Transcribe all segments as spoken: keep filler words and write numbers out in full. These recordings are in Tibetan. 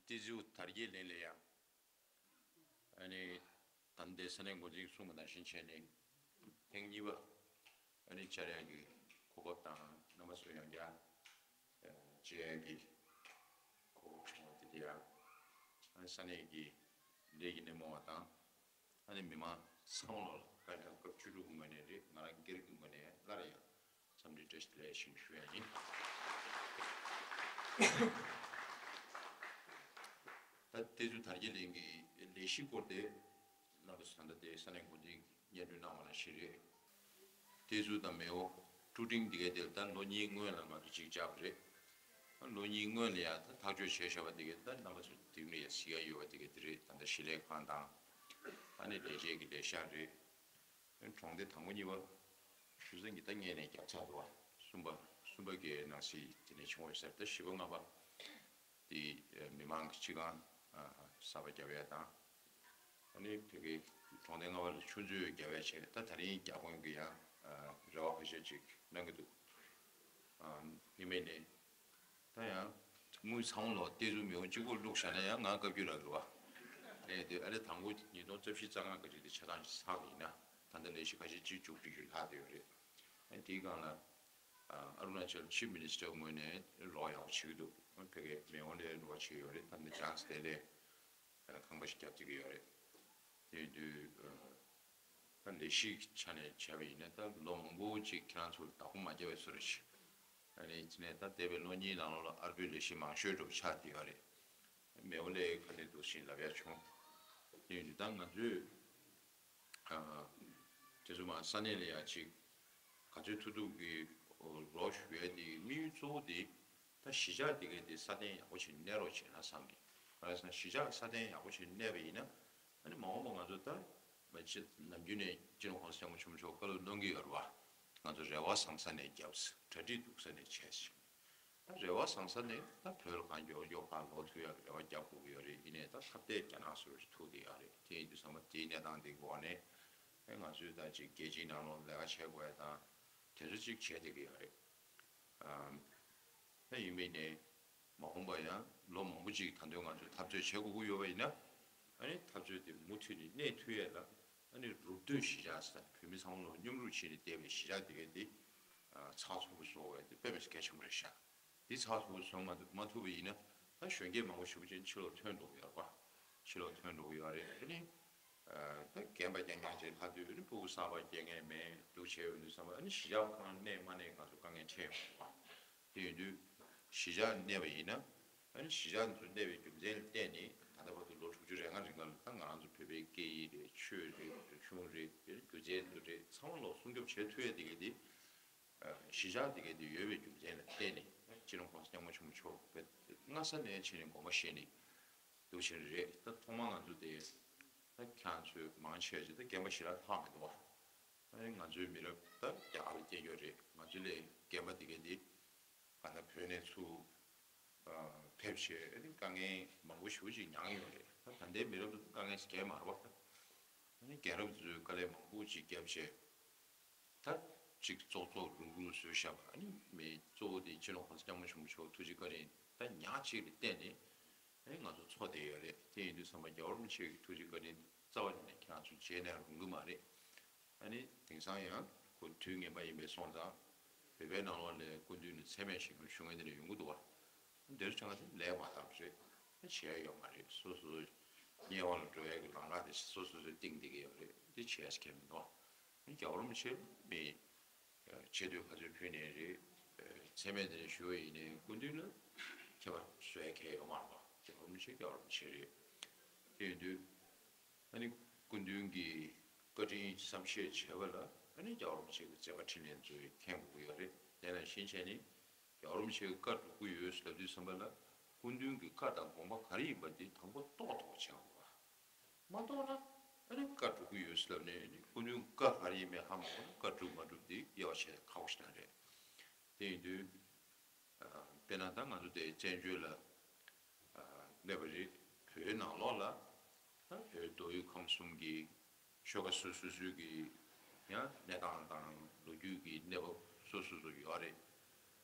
ཏི་ཛུ་དར་རྒྱས་གླིང་ལ་ཡང་ཨ་ནི་ད་ལྟའི་ས་གནས་འགོ་འཛིན་གསུངས་པ་ནང་བཞིན་བྱས་ནས་ཐེངས་གཉིས་པ་ཨ་ནི་བཅར་ཡག་གི་གོ་སྐབས་དང་རྣམ་པ་ཚོ་ཡང་བསྐྱར་མཇལ་ཡག་གི་གོ་སྐབས་བྱུང་བ་དེ་དེ་ཡང་ཨ་ནི་ས་གནས་ཀྱི་ལས་ཀྱི་སྣེ་མོ་བ་དང་། ཨ་ནི་མི་མང་ཚང་མ་ལ་བཀའ་ཤག་སྐབས་བཅུ་དྲུག་གི་ངོས་ནས་རེད། ང་རང་སྒེར་གྱི་ངོས་ནས་སླར་ཡང་འཚམས་འདྲི་བཀྲ་ཤིས་བདེ་ལེགས་ཞུ་ཞུ་ཡ་ཡིན། ད་ཏི་ཛུ་དར་རྒྱས་གླིང་གི་ལས་གཞི་སྐོར་དེ་རྣམ་པ་ཚོ་ད་ལྟ་དེ་ས་གནས་འགོ་འཛིན་གྱིས་སྙན་སྒྲོན་གནང་བ་ནང་བཞིན་རེད། ཏི་ཛུ་དང་མེའོ་ཀྲུ་ཀྲིང་འདི་གའི་དེ་ལ་ད་ལོ་གཉིས་སྔོན་ལ་ང་ཚོ་གཅིག་བཅར་བ་རེད། ལོ་གཉིས་སྔོན་ལ་ཡང་ད་ཐག་གཅོད་བྱས་བཞག་པ་དེ་གའི་ད་རྣམ་པ་ཚོ་དེ་རིང་ལ་ཡང་གཟིགས་ཡ་ཡོད་པ་དེ་གའི་དེ་རེད། ད་ལྟ་གཞིས་ལས་ཁང་དང་ཨ་ནི་ལས་བྱེད་ཀྱི་ལས་ཤག་རེད། གྲོང་སྡེ་དང་པོ་གཉིས་པ་ཆུ་ཚན་གྱི་ད་སྔོན་ནས་བརྒྱབ་ཚར་འདུག་བ། གསུམ་པ་གསུམ་པ་གའི་ནང་སྲིད་དེ་ནས་བྱུང་བའི་སར་ད་བཞི་པ་ལྔ་པ་དེ་མི་མང་གི་སྤྱི་ཁང་གསར་པ་བརྒྱབ་ཡ་དང་། ཨ་ནི་བོད་ཀྱི་གྲོང་སྡེ་ལྔ་པ་ལ་ཆུ་མཛོད་རྒྱག་ཡ་བྱས། ད་དེ་རིང་རྒྱ་དགོན་གྱི་ཡང་རེ་བ་ཁ་ཤས་ཅིག་གནང་གི་འདུག་ཨ་ཡིན་མིན་ནི་ད་ཡང་དངུལ་ཚང་མ་ལོག་ཏི་ཛུ་མེའོ་གཅིག་པོ་བླུགས་བཞག་ན་ཡང་ང་བཀའ་བརྒྱུད་རག་གི་རེད་བ། ཨེ་དེ་ཨ་ལེ་དང་པོ་ཉིས་སྟོང་རྩ་བཞི་རྩ་ལྔ་ག་ཅིག་དེ་ཆ་ཚང་ཞིག་ཚགས་པ་ཡིན་ན་ད་ལྟ་ལས་གཞི་ཁ་ཤས་གཅིག་མཇུག་སྒྲིལ་རྒྱུ་ལྷག་བསྡད་ཡོད་རེད། ཨ་དེའི་སྒང་ལ་ཨ་རུ་ན་ཅལ་ཆིབ་མི་ནི་སི་ཊར་ངོས་ནས་རོགས་ཡག་པོ་བྱེད་ཀྱི་འདུག་ཨ་ཕ་གིའི་མེའོ་ལ་རོགས་བྱེད་ཀྱི་ཡོད་རེད། ད་ལྟ་ཅང་སི་དེ་ལས་ཁང་པ་ཞིག་བརྒྱབ་བསྡད་ཀྱི་ཡོད་རེད། དེ་ཡིན་དུས་ད་ལས་གཞི་ཆ་ནས་བྱས་པ་ཡིན་ན་ད་ལོ་མང་པོ་ཅིག་ཁྱེད་རང་ཚོར་བདག་པོ་མ་བརྒྱབ་པའི་བཟོ་འདྲ་ཞིག་ཨ་ནི་དེ་ནས་ད་འདས་པའི་ལོ་གཉིས་ནང་ལོགས་ལ་ཨར་པོའི་ལས་གཞི་མང་ཤོས་འགྲོ་ཆགས་བསྡད་ཡོད་རེད། མེའོ་ལ་ག་ནས་འདུག་བཞིན་ལབ་ཡ་བྱུང་། དེ་ཡིན་དུས་ད་ང་ཚོས་ཨ་དེ་ཚོ་མ་ས་གནས་ལ་ཡ་ཅིག་ག་ཚོད་ཐུབ་ཐུབ་ཀྱིས་རོགས་ཞུ་ཡ་དེ་དམིགས་ཡུལ་གཙོ་བོ་དེ་ད་གཞིས་ཆགས་དེ་གའི་དེ་སྲ་བརྟན་ཡག་པོ་ཞིག་གནས་རོགས་བྱས་ན་བསམ་གི། ག་རེ་ཟེར་ན་གཞིས་ཆགས་སྲ་བརྟན་ཡག་པོ་ཞིག་གནས་པ་ཡིན་ན་ཨ་ནི་མ་འོངས་པ་ང་ཚོ་ད་མ་ཅི་ནམ་རྒྱུན་ནས་སྤྱི་ནོར་༸གོང་ས་༸སྐྱབས་མགོན་ཆེན་པོ་མཆོག་བཀའ་སློབ་གནང་གི་ཡོད་རེད་བ། ང་ཚོ་རེ་བ་བཟང་ས་ནས་བརྒྱབ། གྲ་སྒྲིག་སྡུག་ས་ནས་བྱས་ཤིང་། ད་རེ་བ་བཟང་ས་ནས་ད་བོད་ལ་གང་མགྱོགས་མགྱོགས་ཕར་ལོག་ཐུབ་ཡག་གི་རེ་བ་རྒྱག་དགོས་ཀྱི་ཡོད་རེད། ཡིན་ནའི་ད་ཁ་གཏད་རྒྱ་ནག་སོགས་ཐུག་བསྡད་ཡོད་རེད། དེ་ཡིན་དུས་ཚང་མ་དེའི་གནས་སྟངས་དེ་འགོ་ནས་ཨེ་ང་ཚོས་ད་ཅིག་རྒྱལ་སྤྱིའི་ནང་ལོགས་ལས་ཀ་བྱེད་དགོས་ཡ་དང་དེ་ཚོ་ཅིག་བྱས་བསྡད་ཀྱི་ཡོད་རེད། ཨམ། ད་ཡིན་པས་ནས་མ་འོངས་པ་ཡང་ལོ་མང་པོ་ཅིག་ད་དུང་ང་ཚོས་འཐབ་རྩོད་བྱེད་དགོས་ཀྱི་ཡོད་པ་ཡིན་ན་ཨ་ནི་འཐབ་རྩོད་དེ་མུ་མཐུད་ནས་གནས་ཐུབ་ཡས་ལ་ཨ་ནི་རུབ་སྟོན་གཞིས་ཆགས་ཟེར་བོད་མི་ཚང་མ་ལ་མཉམ་རུབ་བྱས་ནས་བསྡད་པའི་གཞིས་ཆགས་དེ་གའི་དེ་ཨ་ཚགས་ཚུད་པོ་བཟོ་དགོས་ཡས་དེ་དཔེ་མི་སྲིད་གལ་ཆེན་པོ་རེད་ཤག་འདི་ཚགས་ཚུད་པོ་བཟོ་མ་ཐུབ་མ་ཐུབ་པ་ཡིན་ན་ད་གཞོན་སྐྱེས་མང་པོ་ཞེ་པོ་ཅིག་ཕྱི་ལོགས་ཐོན་འགྲོ་གི་ཡོད་རེད་པ། ཕྱི་ལོགས་ཐོན་འགྲོ་གི་ཡོད་རེད། ཨ་ནི་ཨ་ད་རྒན་པ་རྐྱང་རྐྱང་ཅིག་ལྷག་དུས་ཨ་ནི་སྤུ་གུ་གསར་པ་སྐྱེ་མཁན་མེད་འདུག་བྱས་ཡོང་དུས་ཙམ་པ་ཨ་ནི་གཞིས་ཆགས་ཁོ་རང་གནས་མ་གནས་ང་ཚོ་དཀའ་ངལ་འཕྲད་ཡོང་གི་རེད་པ། དེ་ཡིན་དུས་གཞིས་ཆགས་གནས་པ་ཡིན་ན་ཨ་ནི་གཞིས་ཆགས་འདི་ཚོ་གནས་པའི་རྒྱུ་མཚན་ལ་བརྟེན་ནས་ད་ལྟ་བར་དུ་ལོ་དྲུག་ཅུ་རེ་ལྔ་རིང་ལ་ད་ང་རང་ཚོ་བོད་པའི་སྐད་ཡིག་རེད། ཆོས་རེད། རིག་གཞུང་རེད། དེ་སྒྱུ་རྩལ་འདི་རེད། ཚང་མ་ལོག་སྲུང་སྐྱོབ་བྱེད་ཐུབ་ཡས་དེ་ག་དེ་གཞིས་ཆགས་དེ་ག་དེ་ཡོད་པའི་རྒྱུ་མཚན་ལ་བརྟེན་ནས་སྤྱི་ནོར་༸གོང་ས་༸སྐྱབས་མགོན་ཆེན་པོ་མཆོག་དཔེ་སྔ་ས་ནས་བྱས་ནས་དགོངས་པ་བཞེས་ནས་འདུག་བཞིན་རེད། ད་ཐོག་མར་ང་ཚོ་དེ་ད་ཁྱེད་རང་ཚོས་མང་ཆེ་ཅིག་ད་རྒན་པ་ཞེ་དྲག་ལྷག་མི་འདུག་བ། ཨ་ནི་ང་ཚོའི་མི་རབས་ད་རྒྱ་གར་ལ་སྐྱེས་ཡོད་རེད། ང་ཚོ་ལས་རྒན་པ་དེ་ག་དེ་ག་ད་བོད་ནས་ཚུར་ཨ་ཕེབས་བྱས་ཨ་ནི་དཀའ་ངལ་མང་པོ་ཞེ་པོ་ཅིག་མྱངས་ཡོད་རེད། ད་ད་ལྟའི་མི་རབས་དེ་དཀའ་ངལ་གང་ཡང་མ་རེད་བ། ད་ཨ་ནི་རྒན་རབས་ཚོས་དཀའ་ལས་མང་པོ་ཅིག་བརྒྱབ་བྱས། ད་ཅིག་ཙོག་ཙོག་རུང་རུང་བཟོས་བཞག་པ་ཨ་ནི་མི་གཙོ་བོ་དེ་སྤྱི་ནོར་༸གོང་ས་༸སྐྱབས་མགོན་ཆེན་པོ་མཆོག་ཐུགས་རྗེ་བཀའ་དྲིན་ད་ཉག་གཅིག་ལ་བརྟེན་ནས་ཨ་ནི་ང་ཚོ་འཚོ་བསྡད་ཡོད་རེད། དེ་ཡིན་དུས་ཙམ་པ་རྒྱལ་བ་རིན་པོ་ཆེ་གི་ཐུགས་རྗེ་བཀའ་དྲིན་རྩ་བ་ནས་ཁྱེད་རང་ཚོ་བརྗེད་ནས་རུང་གི་མ་རེད། ཨ་ནི་དེང་སང་ཡང་ཁོ་དུས་ངན་པ་ཡིན་པས་སོང་ཙང་བོད་པའི་ནང་ལོགས་ལ་སྐུ་མདུན་ལ་མཚན་སྨད་ཞུ་མཁན་དེ་འདྲ་ཡོང་གི་འདུག་བ། འདིར་བྱུང་བ་དེ་ལས་མ་དག་པ་རེད། བྱས་ཡོད་མ་རེད། སོ་སོ་དམྱལ་བ་ལ་འགྲོ་ཡ་གི་ལམ་ཁ་དེ་སོ་སོ་སོས་བཏིང་བསྡད་ཀྱི་ཡོད་རེད། འདི་བྱས་ཁྱད་མི་འདུག་ཨ་ནི་རྒྱལ་བ་རིན་པོ་ཆེ་མི་ཆེ་བསྟོད་ག་ཚོད་ཕུལ་ནའི་རེད། མཚན་སྨད་དེ་འདྲ་ཞུ་བ་ཡིན་ནའི་སྐུ་མདུན་ལ་ཁྱད་པར་བཟོ་ཡ་གང་ཡང་ཡོད་མ་རེད་པ། རྒྱལ་བ་རིན་པོ་ཆེ་རྒྱལ་བ་རིན་པོ་ཆེ་རེད། དེ་ཡིན་དུས་ཨ་ནི་སྐུ་མདུན་གྱི་བཀའ་དྲིན་བསམ་ཤེས་བྱས་པ་ལ་ཨ་ནི་རྒྱལ་བ་རིན་པོ་ཆེ་གི་མཛད་པ་འཕྲིན་ལས་ཚོ་མཁྱེན་དགོས་ཀྱི་ཡོད་རེད། དེ་ནང་བཞིན་བྱས་ནས་རྒྱལ་བ་རིན་པོ་ཆེ་གི་བཀའ་སྒྲུབ་ཀྱི་ཡོད་ཟེར་ལབ་དུས་ཙམ་པ་ལ་སྐུ་མདུན་གྱི་བཀའ་དང་དགོངས་པ་ག་རེ་ཡིན་པ་འདི་དང་པོ་རྟོགས་ཐུབ་པ་བྱེད་དགོས་པ། མ་རྟོགས་ན་ཨ་ནི་བཀའ་སྒྲུབ་ཀྱི་ཡོད་ཟེར་ལབ་ནས་ནི་སྐུ་མདུན་བཀའ་ག་རེ་ཡིན་མིན་ཧ་མ་གོ་ན་བཀའ་སྒྲུབ་མ་སྒྲུབ་འདི་དབྱེ་བ་ཕྱེ་ཡ་ཁག་པོ་ཞིག་རང་རེད། དེ་ཡིན་དུས་ཨ་དཔེར་ན་ད་ང་ཚོ་དེ་བཙན་བྱོལ་ལ་ཨ་གནས་པ་རེད། བོད་ནང་ལོགས་ལ་ད་བོད་མདོ་དབུས་ཁམས་གསུམ་གྱི་ཆོལ་ཁ་སོ་སོ་སོའི་གི་ཡང་གནས་སྟངས་དང་ལོ་རྒྱུས་ཀྱི་གནས་བབ་སོ་སོ་སོ་ཡོད་རེད།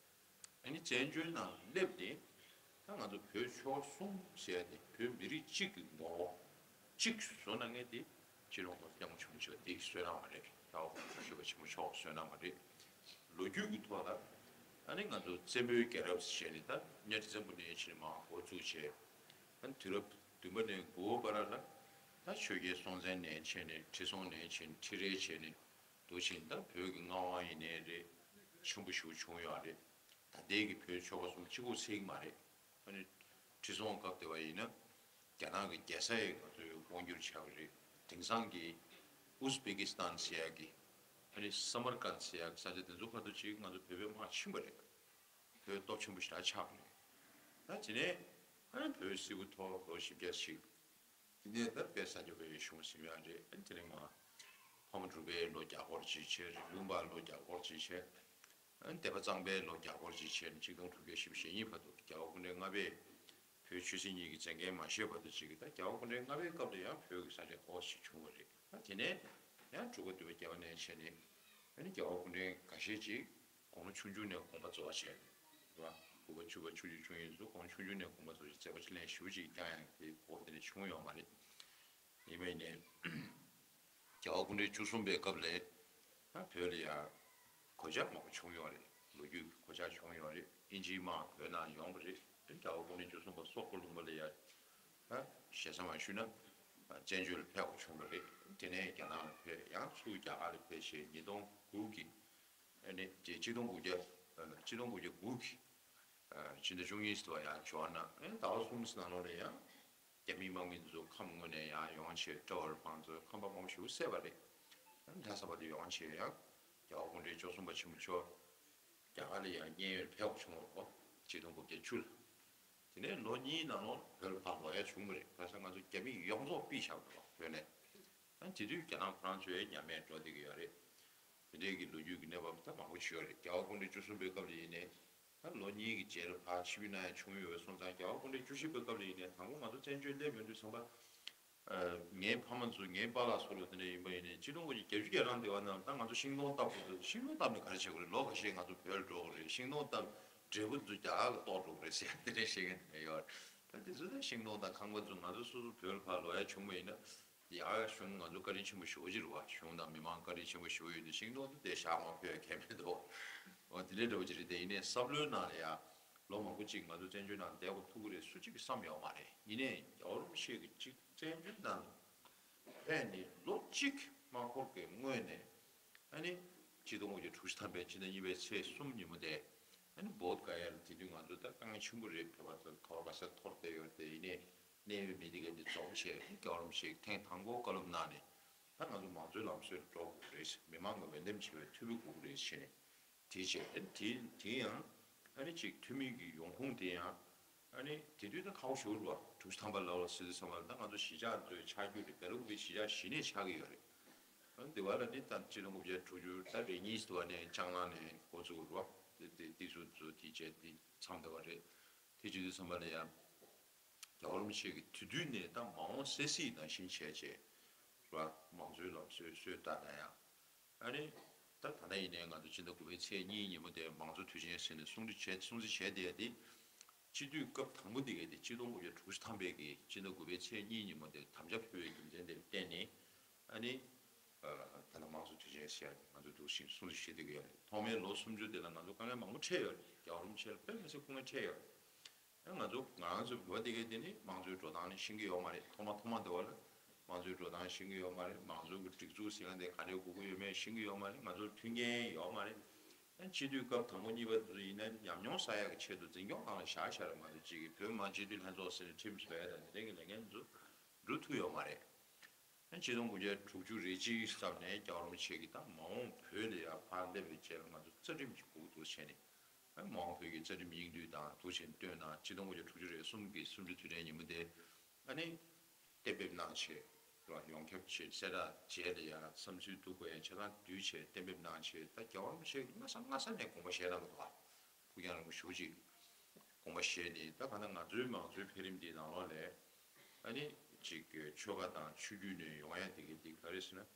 ཨ་ནི་བཙན་བྱོལ་ནང་སླེབས་ནས་ ད་ང་ཚོ་བོད་ཆོལ་ཁ་གསུམ་ཟེར་ཡ་དེ་བོད་མི་རིགས་གཅིག་གི་ངོ་བོ་གཅིག་བཟོ་གནང་མཁན་དེ་སྤྱི་ནོར་༸གོང་ས་༸སྐྱབས་མགོན་ཆེན་པོ་མཆོག་དེ་བསོད་ནམས་མ་རེད། རྒྱལ་བ་དགུང་ལོ་བཞི་བ་ཆེན་པོ་མཆོག་བསོད་ནམས་མ་རེད། ལོ་རྒྱུས་ཀྱི་ཐོག་ལ་ཨ་ནི་ང་ཚོ་བཙན་པོའི་རྒྱལ་རབས་ཟེར་ནས་ད་གཉའ་ཁྲི་བཙན་པོ་ནས་ཕྱིན་མར་འགོ་བཙུགས་བྱས། ཨ་ནི་དུས་རབས་བདུན་པ་ནས་དགུ་པ་བར་ལ་ད་ཆོས་རྒྱལ་སྲོང་བཙན་ནས་བྱས་ནས་ཁྲི་སྲོང་ནས་བྱས་ནས་ཁྲི་རལ་བྱས་ནས་འདུག་ཕྱིན། ད་བོད་ཀྱི་མངའ་དབང་ཡིན་ནའི་རེད། ཆེན་པོ་ཞེ་པོ་བྱུང་ཡོད་རེད། ད་ལྟའི་གི་བོད་ཆོལ་ཁ་གསུམ་གཅིག་པུ་ཟེར་གྱི་མ་རེད། ཨ་ནི་ཁྲི་སྲོང་སྐབས་དེ་བ་ཡིན་ན་རྒྱ་ནག་གི་རྒྱལ་ས་ཡི་ང་ཚོའི་དབང་བསྒྱུར་བྱས་པ་རེད། དེང་སང་གི་ཨུ་ཛི་བེ་ཀི་སི་ཐན་ཟེར་ཡག་གི་ཨ་ནི་ས་མར་ཀན་ཟེར་ཡག་གི་ས་ཆ་དེ་ཚོ་ཁ་ཐུག་ཅིག་ང་ཚོ་བོད་པའི་དམག་ཕྱིན་པ་རེད། བོད་སྟོབས་ཆེན་པོ་ཞེ་དྲག་ཆགས་པ་རེད། ད་དེ་ནས་ཨ་ནི་བོད་སིལ་བུ་ཐོག་ལོ་བཞི་བརྒྱ་ཞིག་དེ་ནས་ད་དཔལ་ས་སྐྱ་པའི་གཞུང་ཟིན་ཡག་རེད། ཨ་ནི་དེ་ནས་མར་ཕ་མ་གྲུ་པའི་ལོ་བརྒྱ་སྐོར་ཅིག་བྱས། རི་ལུང་པ་ལོ་བརྒྱ་སྐོར་ཅིག་བྱས། ཨ་ནི་སྡེ་པ་གཙང་པའི་ལོ་བརྒྱ་སྐོར་ཅིག་བྱས་ནས་གཅིག་སྟོང་དྲུག་བརྒྱ་བཞི་བཅུ་ཞེ་གཉིས་བར་དུ་རྒྱལ་བ་སྐུ་ཕྲེང་ལྔ་པས་བོད་ཆོས་སྲིད་གཉིས་ཀྱི་མཛད་འགན་མ་བཞེས་བར་དུ་ཅིག་གི་ད་རྒྱལ་བ་སྐུ་ཕྲེང་ལྔ་པའི་སྐབས་ལ་ཡང་བོད་ཀྱི་ས་ཆ་ཁག་ཅིག་བྱུང་བ་རེད། ཨ་དེ་ནས་ཡང་དྲུག་པ་བདུན་པ་བརྒྱད་པ་ནས་བྱས་ནས་ཨ་ནི་རྒྱལ་བ་སྐུ་ཕྲེང་འགའ་ཤས་ཅིག་དགུང་ལོ་ཆུང་ཆུང་ནས་དགོངས་པ་རྫོགས་བྱས་རེད་བ། དགུ་པ་བཅུ་པ་ཆུང་ཆུང་ཆུང་ཡིན་ཚོ་དགུང་ཆུང་ཆུང་ནས་དགོངས་པ་རྫོགས་བྱས་མཛད་པ་ཕྱག་ལེན་ཞེ་པོ་ཅིག་བསྐྱངས་ཡག་དེ་གོ་སྐབས་དེ་འདྲ་བྱུང་ཡོད་མ་རེད། ཡིན་པ་ཡིན་ནའི་རྒྱལ་བ་སྐུ་ཕྲེང་བཅུ་གསུམ་པའི་སྐབས་ལ་ད་བོད་ལ་ཡང་གོད་ཆག་མང་པོ་བྱུང་ཡོད་རེད། ལོ་རྒྱུས་ཀྱི་གོད་ཆག་བྱུང་ཡོད་རེད། དབྱིན་ཇིའི་དམག་བོད་ནང་ཡོང་བ་རེད། དེ་རྒྱལ་བ་སྐུ་ཕྲེང་བཅུ་གསུམ་པ་སོག་པོ་ལུང་པ་ལ་ཡང་ད་ཞེ་ས་མ་ཞུས་ན་བཙན་བྱོལ་ལ་ཕེབས་པ་བྱུང་བ་རེད། དེ་ནས་རྒྱ་ནག་ལ་ཕེབས། ཡང་ཚུར་རྒྱ་གར་ལ་ཕེབས་བྱས་ཉིས་སྟོང་དགུ་གི་ཨ་ནི་གཅིག་སྟོང་དགུ་བརྒྱ་གཅིག་སྟོང་དགུ་བརྒྱ་དགུ་གི་ཕྱི་ཟླ་བཅུ་གཉིས་སུ་ཡང་འབྱོར་ན་ཨ་ནི་ཟླ་བ་གསུམ་ནང་ལོགས་ལ་ཡང་རྒྱ་མིའི་དམག་མི་འདི་ཚོ་ཁམས་དངོས་ནས་ཡང་ཡོང་བྱས་སྤྲ་བར་བང་མཛོད་ཁང་པ་མང་པོ་ཞིག་བསད་པ་རེད། ཨ་ནི་ལྷ་ས་བར་དུ་ཡོང་བྱས་ཡང་རྒྱལ་བ་སྐུ་ཕྲེང་བཅུ་གསུམ་པ་ཆེན་པོ་མཆོག་རྒྱ་གར་ལ་ཡང་མཉན་ཡོད་ཕེབས་བྱུང་བ་རེད། གཅིག་སྟོང་དགུ་བརྒྱ་བཅུ་ལ། དེ་ནས་ལོ་གཉིས་ནང་ལོགས་བོད་ལ་ཕར་ལོག་ཡ་བྱུང་བ་རེད། ག་ས་ང་ཚོ་རྒྱ་མི་ཡོངས་རྫོགས་ཕུད་བཞག་པ་རེད་བོད་ནས། ཨ་དེ་དུས་རྒྱ་ནག་ཁོ་རང་ཚོའི་ཉམས་མེད་འགྲོ་བསྡད་ཀྱི་ཡོད་རེད། དེ་འདྲའི་གི་ལོ་རྒྱུས་ཀྱི་གནས་བབ་ད་མང་པོ་ཅིག་ཡོད་རེད། རྒྱལ་བ་སྐུ་ཕྲེང་བཅུ་གསུམ་པའི་སྐབས་ལ་ཡིན་ནའི་ད་ལོ་གཉིས་ཀྱི་རྗེས་ལ་ཕར་ཕྱིར་འབུད་གནང་ཡ་བྱུང་ཡོད་པ་སོང་ཙང་རྒྱལ་བ་སྐུ་ཕྲེང་བཅུ་བཞི་པའི་སྐབས་ལ་ཡིན་ནའི་དང་པོ་ང་ཚོ་བཙན་བྱོལ་སླེབས་ཡོང་དུས་ཙམ་པ། ངའི་ཕ་མ་ཚོ་ངའི་པཱ་ལགས་ཚོ་ལ་དེ་འདྲ་ཡིན་པ་ཡིན་ནའི་གཅིག་སྟོང་དགུ་བརྒྱ་བརྒྱད་ཅུ་གྱ་གྲངས་དེ་བ་ནང་ད་ང་ཚོ་ཤིང་སྡོང་བཏབ་དགོས་འདུག་ཤིང་སྡོང་བཏབ་ནས་ག་རེ་བྱེད་དགོས་རེད། ལོ་ཁ་ཤས་ང་ཚོ་བོད་ལ་འགྲོ་དགོས་རེད། ཤིང་སྡོང་བཏབ་འབྲས་བུ་ཚོ་རྒྱ་གར་ལ་གཏོར་འགྲོ་གི་རེད་ཟེར་དེ་འདྲ་བཤད་མཁན་དེ་འདྲ་ཡོད་རེད། ད་དེ་ཚོ་ད་ཤིང་སྡོང་དང་ཁང་པ་ཚོ་ང་ཚོ་སོ་སོ་བོད་ལ་ཕར་ལོག་ཡ་བྱུང་བ་ཡིན་ན། ཡ་གཞུང་ང་ཚོ་བཀའ་དྲིན་ཆེན་པོ་ཞེ་པོ་ཅིག་རེད་བ། གཞུང་དང་མི་མང་བཀའ་དྲིན་ཆེན་པོ་ཞེ་པོ་ཡོད་དུས་ཤིང་སྡོང་དེ་བཞག་མ་ཕོད་ཡ་གལ་མེད་དོ། འོ་དེ་འདྲའི་འདྲ་བོ་ཅིག་རེད་དེ། ཡིན་ནའི་བསམ་བློའི་ནང་ལ་ཡ་ལོ་མང་པོ་ཅིག་ང་ཚོ་བཙན་བྱོལ་ནང་བསྡད་དགོས་ཐུག་གི་རེད་སུ་གཅིག་གིས་བསམ་ཡོད་མ་རེད། ཡིན་ནའི་རྒྱལ་བ་རིན་པོ་ཆེ་གིས་གཅིག་བཙན་བྱོལ་ནང་ཕེབས་ནས་ལོ་གཅིག་དམག་འཁོར་གྱི་སྔོན་ནས་ཨ་ནི་ཆིག་སྟོང་དགུ་བརྒྱ་དྲུག་ཅུ་ཐམ་པའི་ཕྱི་ཟླ་གཉིས་པའི་ཚེས་གསུམ་ཉིན་མོ་དེ་ཨ་ནི་བོད་ག་ཡ་ལ་དེ་དུས་ང་ཚོ་ད་དཀའ་ངལ་ཆེན་པོ་རེད། བོད་པ་ཚོ་ཐོར་ག་ས་ཐོར་བསྡད་ཡོད་དེ། ཡིན་ནའི་གནད་ཡོད་མི་དེ་ག་དེ་འཛོམས་བྱས་རྒྱལ་བ་རིན་པོ་ཆེས་ཐེངས་དང་པོ་བཀའ་སློབ་གནང་ནས་ད་ང་ཚོ་མང་གཙོའི་ལམ་སྲོལ་འགྲོ་དགོས་རེད། མི་མང་གི་འོས་འདེམས་བྱེད་པའི་འཐུས་མི་དགོས་ཀྱི་རེད་ཟེར་ནས་དེ་བྱས། ཨ་ནི་དེ་དེ་ཡང་ཨ་ནི་ཅིག་འཐུས་མི་གི་ཡོང་ཁུངས་དེ་ཡང་ཨ་ནི་དེ་དུས་ད་ཁག་པོ་ཞེ་པོ་རེད་བ། དྲུག་ཅུ་ཐམ་པ་ལ་ལ་སྲིད་དུ་ཚང་མ་ལ་ད་ང་ཚོ་གཞིས་ཆགས་ཚོའི་ཆགས་རྒྱུ་རེད། སྦེལ་ཀོབ་པའི་གཞིས་ཆགས་གཞི་ནས་ཆགས་ཀྱི་ཡོད་རེད། ཨ་ནི་དེ་བ་ལ་ནི་ད་ཆིག་སྟོང་དགུ་བརྒྱ་དྲུག་ཅུ་ད་རེ་གཉིས་དུ་བ་ནས་ལྕང་ནང་ནས་འགོ་བཙུགས་རེད་བ། དེ་དེ་དེ་ཚོ་ཚོ་དེ་བྱས་དེ་མཚམས་དེ་བ་རེད། དེ་བྱེད་དུས་ཚང་མ་ལ་ཡང་རྒྱལ་བ་རིན་པོ་ཆེ་གིས་དེ་དུས་ནས་ད་མ་འོངས་གསལ་གཟིགས་ནང་བཞིན་བྱས་བྱས་ར་མང་གཙོའི་ལམ་སྲོལ་སྲོལ་ལྟར་ན་ཡང་ཨ་ནི་ད་ད་ལྟ་ཡིན་ནའི་ང་ཚོ་སྤྱི་ཟླ་དགུ་པའི་ཚེས་གཉིས་ཉིན་མོ་དེ་མང་གཙོ་དུས་ཆེན་ཟེར་ནས་སྲུང་བརྩི་བྱས་སྲུང་བརྩི་བྱས་བསྡད་དེ། སྤྱི་འཐུས་སྐབས་དང་པོ་དེ་གའི་དེ་ཆིག་སྟོང་དགུ་བརྒྱ་དྲུག་ཅུ་ཐམ་པའི་གི་སྤྱི་ཟླ་དགུ་པའི་ཚེས་གཉིས་ཉིན་མོ་དེ་དམ་བཅའ་ཕུལ་བའི་རྒྱུ་མཚན་དེར་བརྟེན་ནས་ཨ་ནི་ད་ལྟ་མང་གཙོ་དུས་ཆེན་ཟེར་ཡ་ང་ཚོ་འདུག་ཞིང་སྲུང་བརྩི་བྱེད་བསྡད་ཀྱི་ཡོད་རེད། ཐོག་མའི་ལོ་སུམ་ཅུ་དེ་ལ་ང་ཚོ་དཀའ་ངལ་མང་པོ་འཕྲད་ཡོད་རེད། རྒྱལ་བ་རིན་པོ་ཆེ་ལ་དཔེ་མི་སྲིད་སྐུ་ངལ་འཕྲད་ཡོད་རེད། ང་ཚོ་ང་རང་ཚོའི་བོད་དེ་གའི་དེ་ནི་མང་གཙོའི་འགྲོ་སྟངས་ནི་ཤེས་ཀྱི་ཡོད་མ་རེད། ཐོག་མ་ཐོག་མ་དེ་བ་ལ་མང་གཙོའི་འགྲོ་སྟངས་ཤེས་ཀྱི་ཡོད་མ་རེད། མང་གཙོའི་གི་སྒྲིག་འཛུགས་ཟེར་མཁན་དེ་ག་འདྲའི་དགོས་ཀྱི་ཡོད་མེད་ཤེས་ཀྱི་ཡོད་མ་རེད། ང་ཚོར་མཐུན་རྐྱེན་ཡོད་མ་རེད། ཨ་སྤྱི་འཐུས་སྐབས་དང་པོ་གཉིས་པ་དེ་ཚོ་ཡིན་ན་ཉམས་མྱོང་བསགས་ཡག་གི་ཆེད་དུ་འཛིན་སྐྱོང་ཁང་ལ་བཞག་བཞག་རེད། ང་ཚོ་གཅིག་གིས་བོད་མི་མང་སྤྱི་འཐུས་ལྷན་ཚོགས་ཟེར་ནས་ཁྲིམས་བཟོ་ཡ་དང་དེ་འདྲའི་གི་ལས་འགན་དེ་ཚོ་འགྲུབ་ཐུབ་ཡོད་མ་རེད། ཆིག་སྟོང་དགུ་བརྒྱ་དྲུག་ཅུ་རེ་གཅིག་ཙམ་ནས་རྒྱལ་བ་རིན་པོ་ཆེ་གིས་ད་མ་འོངས་བོད་ལ་ཡང་ཕར་སླེབས་པའི་རྗེས་ལ་ང་ཚོ་རྩ་ཁྲིམས་ཀྱི་འགོ་འཛུགས་བྱས་ནས། མ་འོངས་བོད་ཀྱི་རྩ་ཁྲིམས་དབྱིངས་འདུས་དང་དུ་ཆེན་བཏོན་གནང་། ཆིག་སྟོང་དགུ་བརྒྱ་དྲུག་ཅུ་རེ་གསུམ་གྱི་གསུམ་བཅུའི་དུས་དྲན་ཉིན་མོ་དེ་ཨ་ནི་གཏན་འབེབས་གནང་བྱས་ར་ཡོངས་ཁྱབ་བྱས། གསལ་བསྒྲགས་རྗེས་ལ་ཡང་བསམ་ཚུལ་བསྡུ་དགོས་ཡང་ཆ་ཚང་བསྡུས་བྱས་གཏན་འབེབས་གནང་བྱས། ད་རྒྱལ་བ་རིན་པོ་ཆེ་གིས་སྔ་ས་སྔ་ས་ནས་དགོངས་པ་བཞེས་གནང་འདུག་བ། ཕུགས་རྒྱང་རིང་པོ་ཞེ་པོ་ཅིག་དགོངས་པ་བཞེས་ནས་ད་ག་ད་ང་ཚོའི་མང་གཙོའི་འཕེལ་རིམ་འདིའི་ནང་ལོགས་ལ་ཨ་ནི་ཅིག་ཆོལ་ཁ་དང་ཆོས་བརྒྱུད་ནས་ཡོང་ཡ་དེ་གི་དེ་ག་རེ་ཟེར་ན།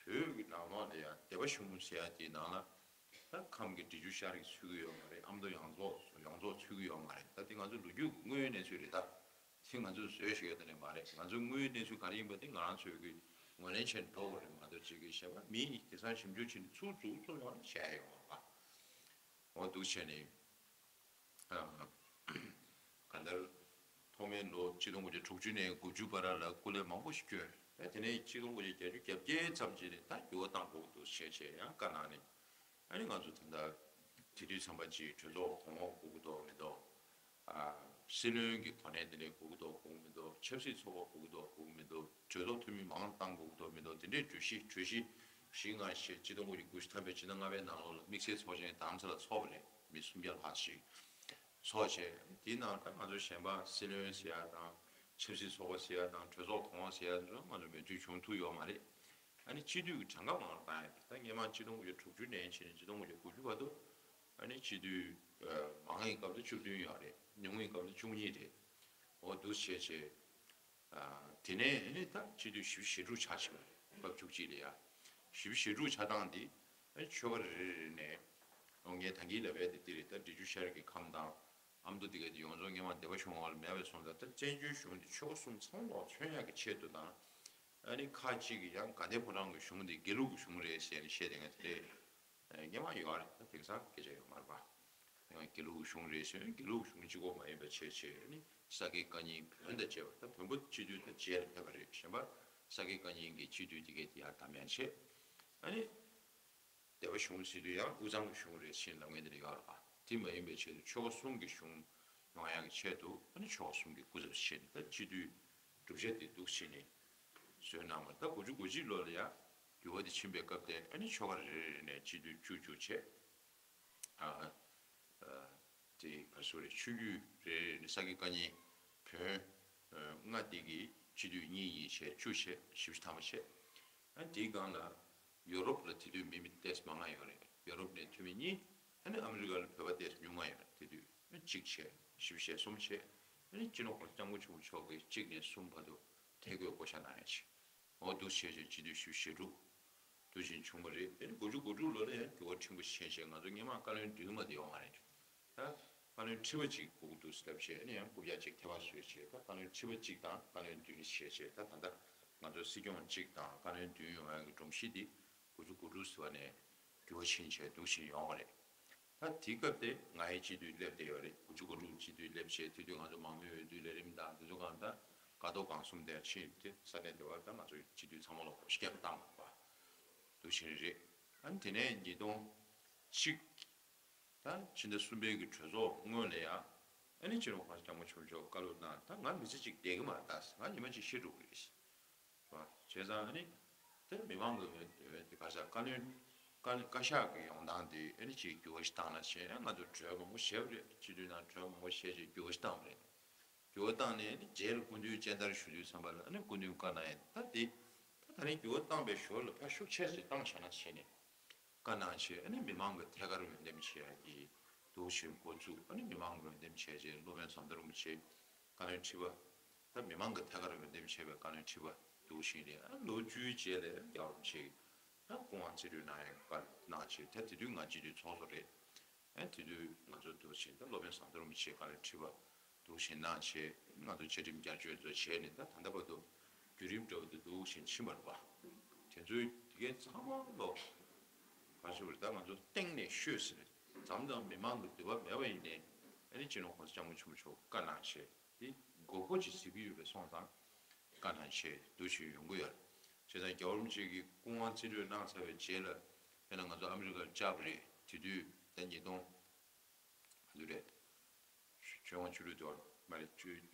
བོད་ཀྱི་ནང་ལོགས་ལ་ཡང་སྡེ་པ་གཞུང་ཟེར་ཡ་དེའི་ནང་ལ་ ད་ཁམས་ཀྱི་འབྲི་ཆུ་ཤར་གྱི་ཚུད་ཀྱི་ཡོད་མ་རེད། ཨ་མདོ་ཡོངས་རྫོགས་ཡོངས་རྫོགས་ཚུད་ཀྱི་ཡོད་མ་རེད། ད་དེ་ང་ཚོ་ལོ་རྒྱུས་ཀྱི་དངོས་ཡོད་གནས་ཚུལ་རེད། ད་དེ་ང་ཚོས་བཟོས་བཞག་ཡོད་དེ་ནས་མ་རེད། ང་ཚོའི་དངོས་ཡོད་གནས་ཚུལ་ག་རེ་ཡིན་པ་དེ་ང་རང་ཚོས་ཀྱི་ངོས་ལེན་བྱས་ནས་འགྲོ་དགོས་རེད་མ་གཏོགས། ཅིག་གི་གཞན་པ་མི་ཡིས་དེང་སང་ཞིབ་འཇུག་བྱས་ནས་ཚུར་ཚུར་ཚུར་ཡོང་ནས་བྱས་ཡོང་བ་འོ་འདུག་བྱས་ནས། གང་ལྟར་ཐོག་མའི་ལོ་ཆིག་སྟོང་དགུ་བརྒྱ་དྲུག་ཅུ་ནས་དགུ་བཅུ་བར་ལ་སྐུ་ལས་མང་པོ་ཞིག་བསྐྱོན། ཨ་དེ་ནས་ཆིག་སྟོང་དགུ་བརྒྱ་བརྒྱད་ཅུ་གྱ་བརྒྱད་ཙམ་ཅིག་ནས་ད་འགྱུར་བ་བཏང་དགོས་འདུག་བྱས་བྱས་ཡང་བཀའ་གནང་ནས། ཨ་ནི་ང་ཚོ་ད་ལྟ་དེ་དུས་ཚང་མ་ཅིག་གྲོས་ཚོགས་གོང་འོག་དགོས་ཀྱི་འདུག་མི་འདུག་ཨ་སྲིད་བློན་གྱི་གོ་གནས་དེ་འདྲ་དགོས་ཀྱི་འདུག་དགོས་མི་འདུག་ཆབ་སྲིད་ཚོགས་པ་དགོས་ཀྱི་འདུག་དགོས་མི་འདུག་གྲོས་ཚོགས་འཐུས་མི་མང་བཏང་དགོས་ཀྱི་འདུག་མི་འདུག་དེ་འདྲའི་གྲོས་གཞི་གྲོས་གཞི་བཞི་ལྔ་ཞེས་ཆིག་སྟོང་དགུ་བརྒྱ་དགུ་བཅུ་ཐམ་པའི་ཕྱི་ཟླ་ལྔ་པའི་ནང་ལོགས་ལ་དམིགས་བསལ་ཚོགས་ཆེན་རྡ་རམ་ས་ལ་ཚོགས་པ་རེད། མི་སུམ་བརྒྱ་ལྷག་ཞིག་ཚོགས་བྱས། དེའི་ནང་ད་ང་ཚོ་གཞན་པ་སྲིད་བློན་ཟེར་ཡ་དང་ཆབ་སྲིད་ཚོགས་པ་ཟེར་ཡ་དང་གྲོས་ཚོགས་གོང་འོག་ཟེར་ཡ་ཚོ་ང་ཚོ་མོས་མཐུན་བྱུང་ཐུབ་ཡོད་མ་རེད། ཨ་ནི་སྤྱི་འཐུས་ཀྱི་གྲངས་ཀ་མང་རུ་བཏང་ཡ་དེ་ད་སྔོན་མ་ཆིག་སྟོང་དགུ་བརྒྱ་དྲུག་ཅུ་ནས་བྱས་ནས་ཆིག་སྟོང་དགུ་བརྒྱ་དགུ་བཅུ་བར་དུ་ཨ་ནི་སྤྱི་འཐུས་མང་བའི་སྐབས་ལ་བཅུ་བདུན་ཡོད་རེད། ཉུང་བའི་སྐབས་ལ་བཅུ་གཉིས་རེད། འོ་འདུག་བྱས་བྱས། དེ་ནས་ཨ་ནི་ད་སྤྱི་འཐུས་བཞི་བཅུ་ཞེ་དྲུག་ཆགས་ཕྱིན་པ་རེད། སྐབས་བཅུ་གཅིག་ལ་ཡ། བཞི་བཅུ་ཞེ་དྲུག་ཆགས་སྟངས་འདི་ཨ་ནི་ཆོལ་ཁ་རེ་རེ་རེ་ནས་ཨོ་ངས་ད་གིན་ལབ་པའི་དེ་འདི་རེད། ད་འབྲི་ཆུ་ཤར་གྱི་ཁམས་དང་ཨ་མདོ་འདི་ག་དེ་ཡོངས་རྫོགས་སྔོན་མ་སྡེ་པ་གཞུང་འོག་ལ་མེད་པ་སོང་ཙང་། ད་བཙན་བྱོལ་གཞུང་འདི་ཆོལ་ཁ་གསུམ་ཚང་མ་ལོག་མཚོན་ཡག་གི་ཆེད་དུ་དང་། ཨ་ནི་ཁག་ཅིག་གིས་ཡང་དགའ་ལྡན་ཕོ་བྲང་གི་གཞུང་འདི་དགེ་ལུགས་ཀྱི་གཞུང་རེད་ཟེར་ནས་བཤད་བསྡད་མཁན་དེ་འདྲས་སྔོན་མ་ཡོད་རེད། ད་དེང་སང་སྐད་ཆ་ཡོད་མ་རེད་པ། ཡང་དགེ་ལུགས་གཞུང་རེད་ཟེར་ན་དགེ་ལུགས་གཞུང་གཅིག་པོ་མ་ཡིན་པ་བྱས་བྱས་ནི་ས་དགེ་བཀའ་རྙིང་བོན་དང་བཅས་པ། ད་བོན་པོ་སྤྱི་འཐུས་ད་རྗེས་ལ་ཕེབས་པ་རེད། གཞན་པ་ས་དགེ་བཀའ་རྙིང་གི་སྤྱི་འཐུས་དེ་གས་དེ་ཡར་བདམས་ཡག་བྱས། ཨ་ནི་སྡེ་པ་གཞུང་ཟེར་དུས་ཡང་དབུས་གཙང་གི་གཞུང་རེད་ཟེར་ལབ་མཁན་དེ་འདྲ་ཡོད་རེད་པ། དེ་མ་ཡིན་པའི་ཆེད་དུ་ཆོལ་ཁ་གསུམ་གྱི་གཞུང་ཡོང་ཡག་གི་ཆེད་དུ་ཨ་ནི་ཆོལ་ཁ་གསུམ་གྱི་སྐུ་ཚབ་བྱས་ནས་ད་སྤྱི་འཐུས་གྲུབ་ཆ་དེ་འདུག་བྱས་ནས་བཟོས་གནང་བ། ད་དགུ་བཅུ་གོ་གཅིག་ལོ་ལ་ཡང་འགྱུར་བ་དེ་ཕྱིན་པའི་སྐབས་དེ་ཨ་ནི་ཆོལ་ཁ་རེ་རེ་རེ་ནས་སྤྱི་འཐུས་བཅུ་བཅུ་བྱས། ཨ། ཨ། དེ་ག་སུ་རེད། ཆོས་བརྒྱུད་རེ་རེ་ནས་ས་དགེ་བཀའ་རྙིང་བོན། ཨ། ལྔ་དེ་གི་སྤྱི་འཐུས་གཉིས་གཉིས་བྱས་བཅུ་བྱས། བཞི་བཅུ་ཐམ་པ་བྱས། ཨ། དེའི་སྒང་ལ་ཡོ་རོབ་ལ་དེ་དུས་མི་མི་ཏོག་ཙམ་མང་ང་ཡོད་རེད། ཡོ་རོབ་ནས་འཐུས་མི་གཉིས། ཨ་ནི་ཨ་མི་རི་ཀ་ལ་བོད་པ་ཏོག་ཙམ་ཉུང་ང་ཡོད་རེད། དེ་དུས་གཅིག་བྱས། བཞི་བཅུ་ཞེ་གསུམ་བྱས། ཨ་ནི་སྤྱི་ནོར་༸གོང་ས་༸སྐྱབས་མགོན་ཆེན་པོ་མཆོག་གིས་གཅིག་ནས་གསུམ་བར་དུ་ཐད་བསྐོས་བསྐོ་བཞག་གནང་ཡག་བྱས། འོ་འདུག་བྱས་བྱས་སྤྱི་འཐུས་བཞི་བཅུ་ཞེ་དྲུག་དུ་ཕྱིན་བྱུང་བ་རེད། དེ་ནས་དགུ་བཅུ་གོ་དྲུག་ལོ་ལ་ཡང་འགྱུར་བ་ཕྲན་བུ་ཕྱིན་བྱས་ང་ཚོ་སྔོན་མ་བཀའ་བློན་བདུན་མ་དེ་ཡོད་མ་རེད། ད་བཀའ་བློན་ཁྲི་པ་གཅིག་དགོས་ཀྱི་འདུག་ཟེར་ལབ་བྱས་ཨ་ནི་ཡང་རྐུབ་བཀྱག་གཅིག་ཐལ་བ་བཟོས་བྱས། ད་བཀའ་བློན་ཁྲི་པ་གཅིག་དང་བཀའ་བློན་བདུན་བྱས་བྱས། ད་ད་ལྟ་ང་ཚོ་སྲིད་སྐྱོང་གཅིག་དང་བཀའ་བློན་བདུན་ཡོང་ཡག་གི་སྒྲོམ་གཞི་འདི་དགུ་བཅུ་གོ་དྲུག་ཟེར་བ་ནས་འགྱུར་བ་ཕྱིན་བྱས་འདུག་བྱས་ཡོང་བ་རེད། ད་དེའི་སྐབས་དེ་ང་ཡི་སྤྱི་འཐུས་སླེབས་བསྡད་ཡོད་རེད། དགུ་བཅུ་གོ་དྲུག་སྤྱི་འཐུས་སླེབས་བྱས་དེ་དུས་ང་ཚོ་མང་མོས་འོས་བསྡུ་ལས་རིམ་དང་དེ་ཚོ་གང་ལྟར་ཀ་རྡོ་གང་གསུམ་དེར་ཕྱིན་ཏེ་ས་གནས་དེ་བར་ད་ང་ཚོའི་སྤྱི་འཐུས་ཚང་མ་ལ་གོ་སྐབས་བཏང་བ་འདུག་བྱས་རེད། ཨ་ནི་དེ་ནས་ཉིས་སྟོང་གཅིག་ད་ཕྱི་ཟླ་གསུམ་པའི་གི་གྲོས་ཚོགས་སྔོན་ལ་ཡང་ཨ་ནི་སྤྱི་ནོར་༸གོང་ས་༸སྐྱབས་མགོན་ཆེན་པོ་མཆོག་བཀའ་སློབ་གནང་། ད་ང་མི་ཚེ་གཅིག་བསྡད་ཀྱི་མ་རེད། ད་ང་ཉི་མ་གཅིག་ཤི་འགྲོ་གི་རེད། བྱས་ཙང་ཨ་ནི་དེ་མི་མང་གི་འོས་འོས་དེ་ག་ས་བཀའ་བློན་བཀའ་བཀའ་ཤག་གི་ཡོང་སྟངས་དེ་ཨ་ནི་ཅིག་འགྱུར་བ་ཞིག་བཏང་ན་བྱས། ང་ཚོ་གྲོས་མང་པོ་བྱས་པ་རེད། སྤྱི་འཐུས་ནང་གྲོས་མང་པོ་བྱས་བྱས་འགྱུར་བ་ཞིག་བཏང་བ་རེད། འགྱུར་བ་བཏང་ནས་ཨ་ནི་རྗེས་ལ་སྐུ་མདུན་སྤྱན་བསྟར་ཞུ་དུས་ཙམ་པ་ལ་ཨ་ནི་སྐུ་མདུན་བཀའ་གནང་ཡས་ད་དེ་ད་ད་རིང་འགྱུར་བ་བཏང་པའི་ཞོར་ལ་ཕར་ཤུགས་ཆེ་ཙམ་བཏང་བཞག་ན་བྱས་ནས་བཀའ་གནང་བྱས། ཨ་ནི་མི་མང་གི་ཐད་ཀར་འོས་འདེམས་བྱས་ཡས་ཀྱི་འདུག་བྱས་འགོ་བཙུགས། ཨ་ནི་མི་མང་གི་འོས་འདེམས་བྱས་རྗེས་སློབ་དཔོན་ཟམ་གདོང་རིན་པོ་ཆེ་བཀའ་བློན་ཁྲི་པ། ད་མི་མང་གི་ཐད་ཀར་འོས་འདེམས་བྱས་པའི་བཀའ་བློན་ཁྲི་པ་འདུག་བྱས་ནས་ཨ་ལོ་བཅུའི་རྗེས་ལ་རྒྱལ་བ་རིན་པོ་ཆེ་ད་སྐུ་དབང་རྩིས་སྤྲོད་གནང་ཡས་བཀའ་གནང་བྱས། ད་དེ་དུས་ང་སྤྱི་འཐུས་ཚོགས་གཙོ་རེད། ཨ་དེ་དུས་ང་ཚོ་འདུག་བྱས་ད་སློབ་དཔོན་ཟམ་གདོང་རིན་པོ་ཆེ་བཀའ་བློན་ཁྲི་པ་འདུག་བྱས་གནང་བྱས། ང་ཚོ་བཅའ་ཁྲིམས་བསྐྱར་བཅོས་ཚོ་བྱས་ནས་ད་ད་ལྟ་བར་དུ་བརྒྱུད་རིམ་འདྲ་བོ་དེ་འདུག་བྱས་ཕྱིན་པ་རེད་པ། དེ་ཚོའི་དེ་གའི་ཚང་མ་ལོ་ག་ཚོད་རེད། ད་ང་ཚོ་སྟེང་ནས་ཤོད་ཟེར་ནས་མཚམས་དང་མི་མང་གི་འདོད་པ་མེད་པ་ཡིན་ནའི་ཨ་ནི་སྤྱི་ནོར་༸གོང་ས་༸སྐྱབས་མགོན་ཆེན་པོ་མཆོག་བཀའ་གནང་བྱས། དེ་དགོས་མཁོ་ཅིག་གཟིགས་ཀྱི་ཡོད་པའི་སོང་ཙང་བཀའ་གནང་བྱས་འདུག་བྱས་ཡོང་གི་ཡོད་རེད། བྱས་ཙང་རྒྱལ་བ་རིན་པོ་ཆེ་གིས་སྐུ་དབང་རྩིས་སྤྲོད་གནང་ཚར་བའི་རྗེས་ལ་དཔེར་ན་ང་ཚོ་ཨ་མི་རི་ཀར་བཅར་བ་རེད། དེ་དུས་ད་ཉིས་སྟོང་ག་དུས་རེད། ཆོས་དབང་ཆོས་ལུགས་དུ་བ་མ་རེད། བཅུ་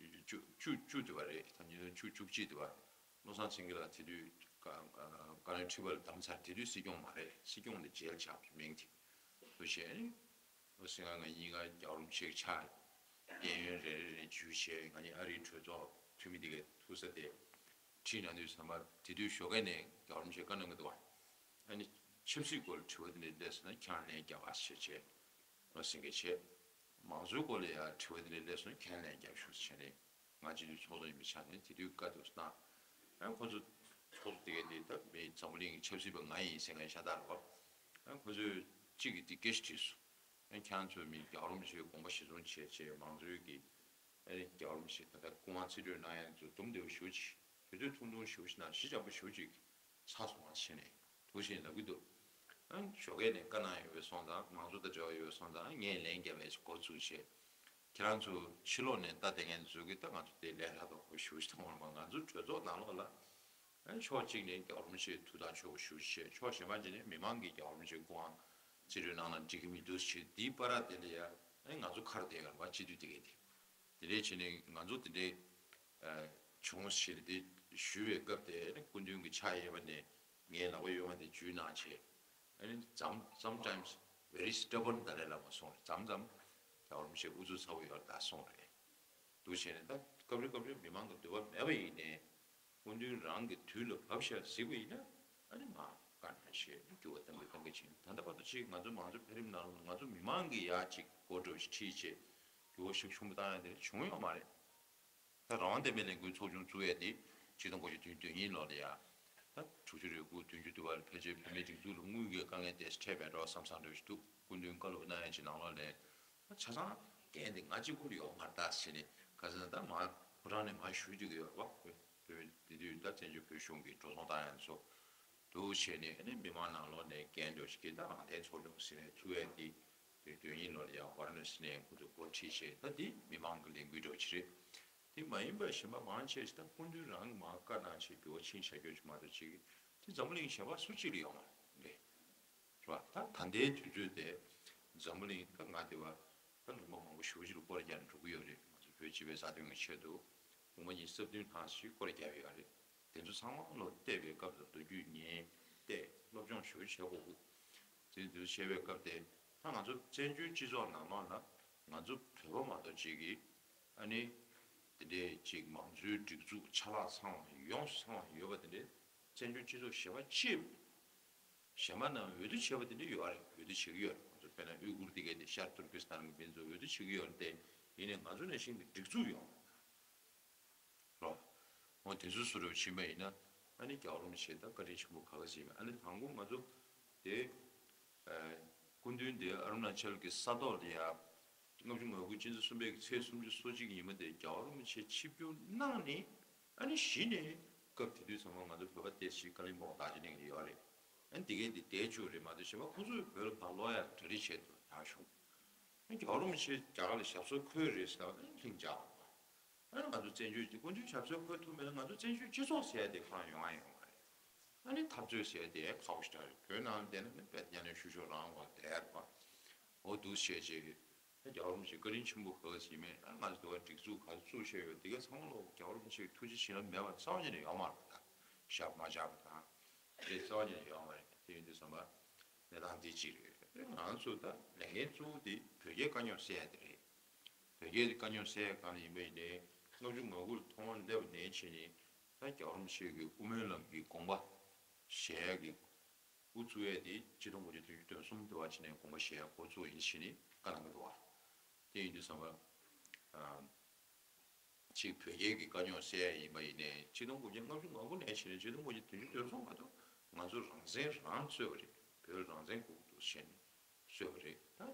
བཅུ་བཅུ་བཅུ་དུ་བ་རེད། ད་ཉིས་སྟོང་བཅུ་བཅུ་གཅིག་དུ་བ་བློ་བཟང་སེང་གེ་ལགས་དེ་དུས་བཀའ་བཀའ་བློན་ཁྲི་པ་ལ་བདམས་ཚར། དེ་དུས་སྲིད་སྐྱོང་མ་རེད། སྲིད་སྐྱོང་དེ་རྗེས་ལ་ཆགས་པའི་མིང་དེ་ལོ་བྱས་ནས་ལོ་སེང་གེ་ང་གཉིས་ཀ་རྒྱལ་བ་རིན་པོ་ཆེ་གི་ཕྱག་རྒན་ཡོལ་རེ་རེ་རེ་འཇུས་བྱས། ང་གཉིས་ཨ་རིའི་གྲོས་ཚོགས་འཐུས་མི་དེ་གའི་ཐུག་ས་དེ་ཁྲིད་གནང་དུས་ཙམ་པ་དེ་དུས་ཞོགས་ཀས་ནས་རྒྱལ་བ་རིན་པོ་ཆེ་བཀའ་གནང་གི་འདུག་བ། ཨ་ནི་ཆབ་སྲིད་སྐོར་ལ་དྲི་བ་དེ་འདྲ་སླེབས་སོང་ན་ཁྱེད་རང་ལན་རྒྱབ་པ་བྱས་བྱས། ལོ་སེང་གེ་བྱས། མང་གཙོའི་སྐོར་ལ་ཡང་དྲི་བ་དེ་འདྲ་སླེབས་སོང་ན་ཁས་ལེན་རྒྱབ་ཤོག་ཟེར་བྱས་ནས་ང་སྤྱི་འཐུས་ཚོགས་གཙོ་ཡིན་པའི་ཆ་ནས་དེ་དུས་བཀའ་འདུག་གནང་། ཨ་ཁོ་ཚོ་ཚོགས་གཙོ་དེ་ག་དེ་ད་མི་འཛམ་བུ་གླིང་གི་ཆབ་སྲིད་པ་ང་ཡིན་ཟེར་མཁན་ཤ་སྟག་རེད་བ། ཨ་ཁོ་ཚོས་ གཅིག་གིས་འདི་སྐད་ཆ་དྲིས་སོང་། ཨ་ཁྱེད་རང་ཚོ་མི་རྒྱལ་བ་རིན་པོ་ཆེའི་དགོངས་པ་གཞིར་བཟུང་བྱས་བྱས་མང་གཙོའི་གི་ཨ་ནི་རྒྱལ་བ་རིན་པོ་ཆེ་ད་ལྟ་སྐུ་དབང་རྩིས་སྤྲོད་གནང་ཡ་ཚོ་དུམ་བདེ་བོ་ཞེ་པོ་ཅིག་དུས་ཚོད་ཐུང་ཐུང་ཞེ་པོ་ཅིག་དང་གཞི་འཇམ་པོ་ཞེ་པོ་ཅིག་ཚར་སོང་བ་བྱས་ནས་འདུག་བཞིན་ལབ་ཀྱི་འདུག་ཨ་ཞོགས་ཀས་ནས་བཀའ་གནང་ཡོད་པའི་སོང་ཙང་མང་གཙོ་དང་འབྲེལ་བ་ཡོད་པའི་སོང་ཙང་ངས་ལན་བརྒྱབ་པའི་འགོ་བཙུགས་བྱས། ཁྱེད་རང་ཚོ་ཕྱི་ལོགས་ནས་ལྟ་བསྡད་མཁན་ཚོ་གིས་ད་ང་ཚོ་དེ་ལས་སླ་པོ་ཞེ་པོ་ཅིག་མཐོང་བ་རེད་པ། ང་ཚོ་གྲོས་ཚོགས་ནང་ལོགས་ལ། ཕྱོགས་གཅིག་ནས་རྒྱལ་བ་རིན་པོ་ཆེའི་ཐུགས་དམ་ཆོས་པ་ཞུ་བྱས། ཕྱོགས་གཞན་པ་གཅིག་ནས་མི་མང་གིས་རྒྱལ་བ་རིན་པོ་ཆེའི་སྐུ་དབང་རྩིས་སྤྲོད་གནང་ན་འགྲིག་གི་མི་འདུག་ཞེས་འདིའི་བར་དེ་ལ་ཡ་ང་ཚོ་ཁར་བསྡད་ཡོད་རེད་པ། སྤྱི་འཐུས་དེ་གས་དེ། དེ་འདྲས་བྱས་ནས་ང་ཚོ་དེ་འདྲས་བྱུང་ཞེས་དེ་ཞུ་བའི་སྐབས་དེ་སྐུ་མདུན་གྱི་ཕྱག་གཡས་པ་ནས་ངའི་ལག་པ་གཡོན་མ་དེ་འཇུས་གནང་བྱས། ཨ་ནི་མཚམས་sometimes very stubborn ད་རེ་ལ་མ་སོང་རེད། མཚམས་མཚམས་རྒྱལ་བ་རིན་པོ་ཆེ་ཨུ་ཚུགས་ཚ་པོ་ཡོད་རེད་ད་སོང་རེད། འདུག་བྱས་ནས་ད་སྐབས་རེ་སྐབས་རེ་མི་མང་གི་འདོད་པ་མེད་པ་ཡིན་ནའི། སྐུ་མདུན་རང་གི་དུས་ལ་བབས་ཤག་གཟིགས་པ་ཡིན་ན་ཨ་ནི་མ་བཀའ་གནང་བྱས་འགྱུར་བ་གཏང་གི་གཏང་གི་ཕྱིན། ད་ལྟ་བར་དུ་ཅིག་ང་ཚོ་མང་གཙོ་འཕེལ་རིམ་ནང་ལ་ང་ཚོ་མི་མང་གི་ཡ་ཅིག་གོ་སྒྲོས་ཤིག་ཁྲིད་བྱས་འགྱུར་བ་ཤུགས་ཆེན་པོ་བཏང་ཡ་དེ་བྱུང་ཡོད་མ་རེད། ད་རང་དབང་བསྟན་པའི་ལས་འགུལ་ཚོགས་ཆུང་བཙུགས་ཡ་དེ་ཆིག་སྟོང་དགུ་བརྒྱ་བདུན་ཅུ་དོན་གཉིས་ལོ་ལ་ཡ། ད་དྲུག་ཅུ་རེ་དགུ་བདུན་ཅུ་དུ་བར་ཕལ་ཆེར་བོད་མིའི་སྒྲིག་འཛུགས་ལ་དངུལ་གྱི་དཀའ་ངལ་དེ་འཕྲད་པའི་འགྲོ་བསམ་བསམ་འདྲ་ཞིག་འདུག་སྐུ་མདུན་བཀའ་སློབ་གནང་ཡ་ཅིག་ནང་ལོགས་ལ་ཆ་ཚང་འགན་དེ་ང་གཅིག་པུ་ལ་ཡོད་མ་རེད་ད་ཟེར་ནས་ཁ་སང་ད་མ་ཁོ་རང་ནས་མ་ཞུ་རྒྱུ་གི་ཡོད་རེད་བ། དེ་དུས་ད་བཙན་བྱོལ་བོད་གཞུང་གི་འགྲོ་སོང་བཏང་ཡ་ཚོ་འདུག་བྱས་ནས་ཨ་ནི་མི་མང་ནང་ལོགས་ནས་འགན་འདྲ་ཞིག་གི་ད་རང་བཙན་ཚོགས་ཆུང་ཟེར་ནས་བཙུགས་ཡ་དེ་དུས་དོན་ཡིན་ལོ་ལ་ཡང་ཝ་ར་ཎ་སི་ནས་ཁོ་ཚོ་འགོ་ཁྲིད་བྱས། ད་དེ་མི་མང་གི་ལས་འགུལ་འདྲ་ཞིག་རེད། དེ་མ་ཡིན་པ་གཞན་པ་མང་ཆེ་ཞིག་ད་སྐུ་མདུན་རང་གི་མ་བཀའ་གནང་བྱས་འགྱུར་བ་ཕྱིན་བཞག་རྒྱུ་ཞིག་མ་གཏོགས་ཅིག་དེ་འཛམ་བུ་གླིང་གཞན་པ་སུ་གཅིག་ལ་ཡོད་མ་རེད། རེད་བ། ད་ད་ལྟའི་དུས་ཚོད་དེ་འཛམ་བུ་གླིང་ད་ང་དེ་བ་ད་ལུང་པ་མང་པོ་ཞེ་པོ་ཅིག་ལ་སྐོར་རྒྱག་ནས་འགྲོ་གི་ཡོད་རེད། ང་ཚོ་བོད་སྤྱི་པའི་རྩ་དོན་གྱི་ཆེད་དུ་དགུང་ལོ་ཉི་ཤུ་རྩ་བདུན་ཐང་ཞིག་སྐོར་རྒྱག་ཡོད་རེད། དེ་ཚོ་ཚང་མ་ལོ་བལྟས་པའི་སྐབས་སུ་མདོ་རྒྱུད་ཉན་བལྟས་སློབ་སྦྱོང་ཞེ་པོ་བྱེད་དགོས་ཀྱི། དེ་ཚོ་བཤད་པའི་སྐབས་དེ་ད་ང་ཚོ་བཙན་བྱོལ་སྤྱི་ཚོགས་ནང་ལོགས་ལ་ང་ཚོ་བོད་པ་མ་གཏོགས་ཅིག་གིས་ཨ་ནི་དེ་འདྲའི་ཅིག་མང་གཙོའི་སྒྲིག་འཛུགས་ཆ་ལག་ཚང་བ་ཡོངས་སུ་ཚང་བ་ཡོད་པ་དེ་འདྲའི་བཙན་བྱོལ་སྤྱི་ཚོགས་གཞན་པ་ཅིག་གཞན་པ་རྣམས་འོས་བསྡུ་བྱས་པ་དེ་འདྲ་ཡོད་རེད། འོས་བསྡུ་བྱེད་ཀྱི་ཡོད་རེད། ང་ཚོ་དཔེར་ན་ཨུ་གུར་དེ་གས་དེ་ཤར་ཏུར་ཀི་སི་ཐན་གྱི་མི་ཚོ་འོས་བསྡུ་བྱེད་ཀྱི་ཡོད་རེད་དེ། ཡིན་ནའི་ང་ཚོ་ནང་བཞིན་གྱི་སྒྲིག་འཛུགས་ཡོད་རེད། འོ་དེ་ཚོ་བཟོ་འདྲ་ཕྱིན་པ་ཡིན་ན་ཨ་ནི་རྒྱལ་བ་རིན་པོ་ཆེ་ད་བཀའ་དྲིན་ཆེན་པོ་ག་ག་ཟིག་ཡིན་པ། ཨ་ནི་དང་པོ་ང་ཚོ་དེ་སྐུ་མདུན་དེ་ཨ་རུ་ན་ཅལ་གྱི་ས་ཐོག་ལ་ཡ། ལྔ་བཅུ་ང་དགུ་སྤྱི་ཚེས་གསུམ་པའི་ཚེས་སུམ་ཅུ་སོ་གཅིག་ཉིན་མོ་དེ་རྒྱལ་བ་རིན་པོ་ཆེ་ཆིབས་བསྒྱུར་གནང་ནས་ཨ་ནི་གཞི་ནས་སྐབས་དེ་དུས་ཚང་མ་ང་ཚོ་བོད་པ་ཏོག་ཙམ་ཀ་ལིམ་པོང་རྡོ་རྗེ་གླིང་ལ་ཡོད་རེད། ཨ་ནི་དེ་གས་དེ་བསྡད་བཅུག་རེད་མ་གཏོགས་གཞན་པ་ཁོ་ཚོས་བོད་ལ་ཕར་ལོག་ཡ་གྲ་སྒྲིག་བྱས་འདུག་ཡག་ཤོས། ཨ་ནི་རྒྱལ་བ་རིན་པོ་ཆེ་རྒྱ་གར་ལ་ཞབས་སོར་འཁོད་རེད་ཟེར་བ་ནི་ལྷིང་འཇགས་འདུག་ཨ་ནི་ང་ཚོ་བཙན་བྱོལ་གྱི་སྐུ་མདུན་ཞབས་སོར་འཁོད་ཐུབ་མེད་ན་ང་ཚོ་བཙན་བྱོལ་སྤྱི་ཚོགས་ཟེར་ཡ་དེ་ཁོ་རང་ཡོང་ཡ་ཡོད་མ་རེད། ཨ་ནི་འཐབ་རྩོད་ཟེར་ཡ་དེ་ཁག་པོ་ཞེ་དྲག་རེད། བོད་ནང་ལ་བསྡད་ན་ནི་དཔེ་ཉ་ནས་ཤུ་ཤོ་རང་བ་བསྡད་ཡ་རེད་པ། འོ་འདུག་བྱས་རྗེས། ཨ་རྒྱལ་བ་རིན་པོ་ཆེ་བཀའ་དྲིན་ཆེན་པོ་ག་ག་ཟིག་མེད། ཨ་ང་ཚོ་དེ་བ་སྒྲིག་འཛུགས་ག་ཚོད་བཙུགས་བཞག་ཡོད་དེ་ག་ཚང་མ་ལོ་རྒྱལ་བ་རིན་པོ་ཆེའི་ཐུགས་རྗེ་བྱིན་རླབས་མེད་པ་རྩ་བ་ཉིད་ནས་ཡོད་མ་རེད་ད། ཞབས་མ་བཅགས་པ་དང་། དེ་རྩ་བ་ཉིད་ནས་ཡོད་མ་རེད། དེ་ཡིན་དུས་ཙམ་པ་གནས་སྟངས་འདི་གཅིག་རེད། ང་ཚོ་ད་ལས་འགན་གཙོ་བོ་དེ་བོད་རྒྱའི་དཀའ་རྙོག་སེལ་ཡ་དེ་རེད། བོད་རྒྱའི་དཀའ་རྙོག་སེལ་ཡ་སྒང་ལ་ཡིན་པ་ཡིན་ནའི་ལྔ་བཅུ་ང་དགུ་ལ་ཐོག་མར་སླེབས་པ་ནས་བྱས་ནས་ད་རྒྱལ་བ་རིན་པོ་ཆེ་གི་དབུ་མའི་ལམ་གྱི་དགོངས་པ་བཞེས་ཡ་གི་འགོ་བཙུགས་ཡ་དེ་ཆིག་སྟོང་དགུ་བརྒྱ་བདུན་ཅུ་དོན་གསུམ་དུ་བ་ཕྱིན་ནས་དགོངས་པ་བཞེས་ཡ་འགོ་བཙུགས་ཡིན་ཕྱིན་ནས་བཀའ་གནང་གི་འདུག་བ། དེ་ཡིན་དུས་ཙམ་པ། ཨ། གཅིག་བོད་རྒྱའི་གི་དཀའ་རྙོག་སེལ་ཡ་ཡིན་པ་ཡིན་ནའི་ཆིག་སྟོང་དགུ་བརྒྱ་ལྔ་བཅུ་ང་དགུ་ནས་བྱས་ནས་ཆིག་སྟོང་དགུ་བརྒྱ་བདུན་ཅུ་དོན་གསུམ་བར་དུ་ང་ཚོ་རང་བཙན་རང་རྩོད་པ་རེད། བོད་རང་བཙན་དགོས་འདུག་བྱས་ནས་རྩོད་པ་རེད་ད།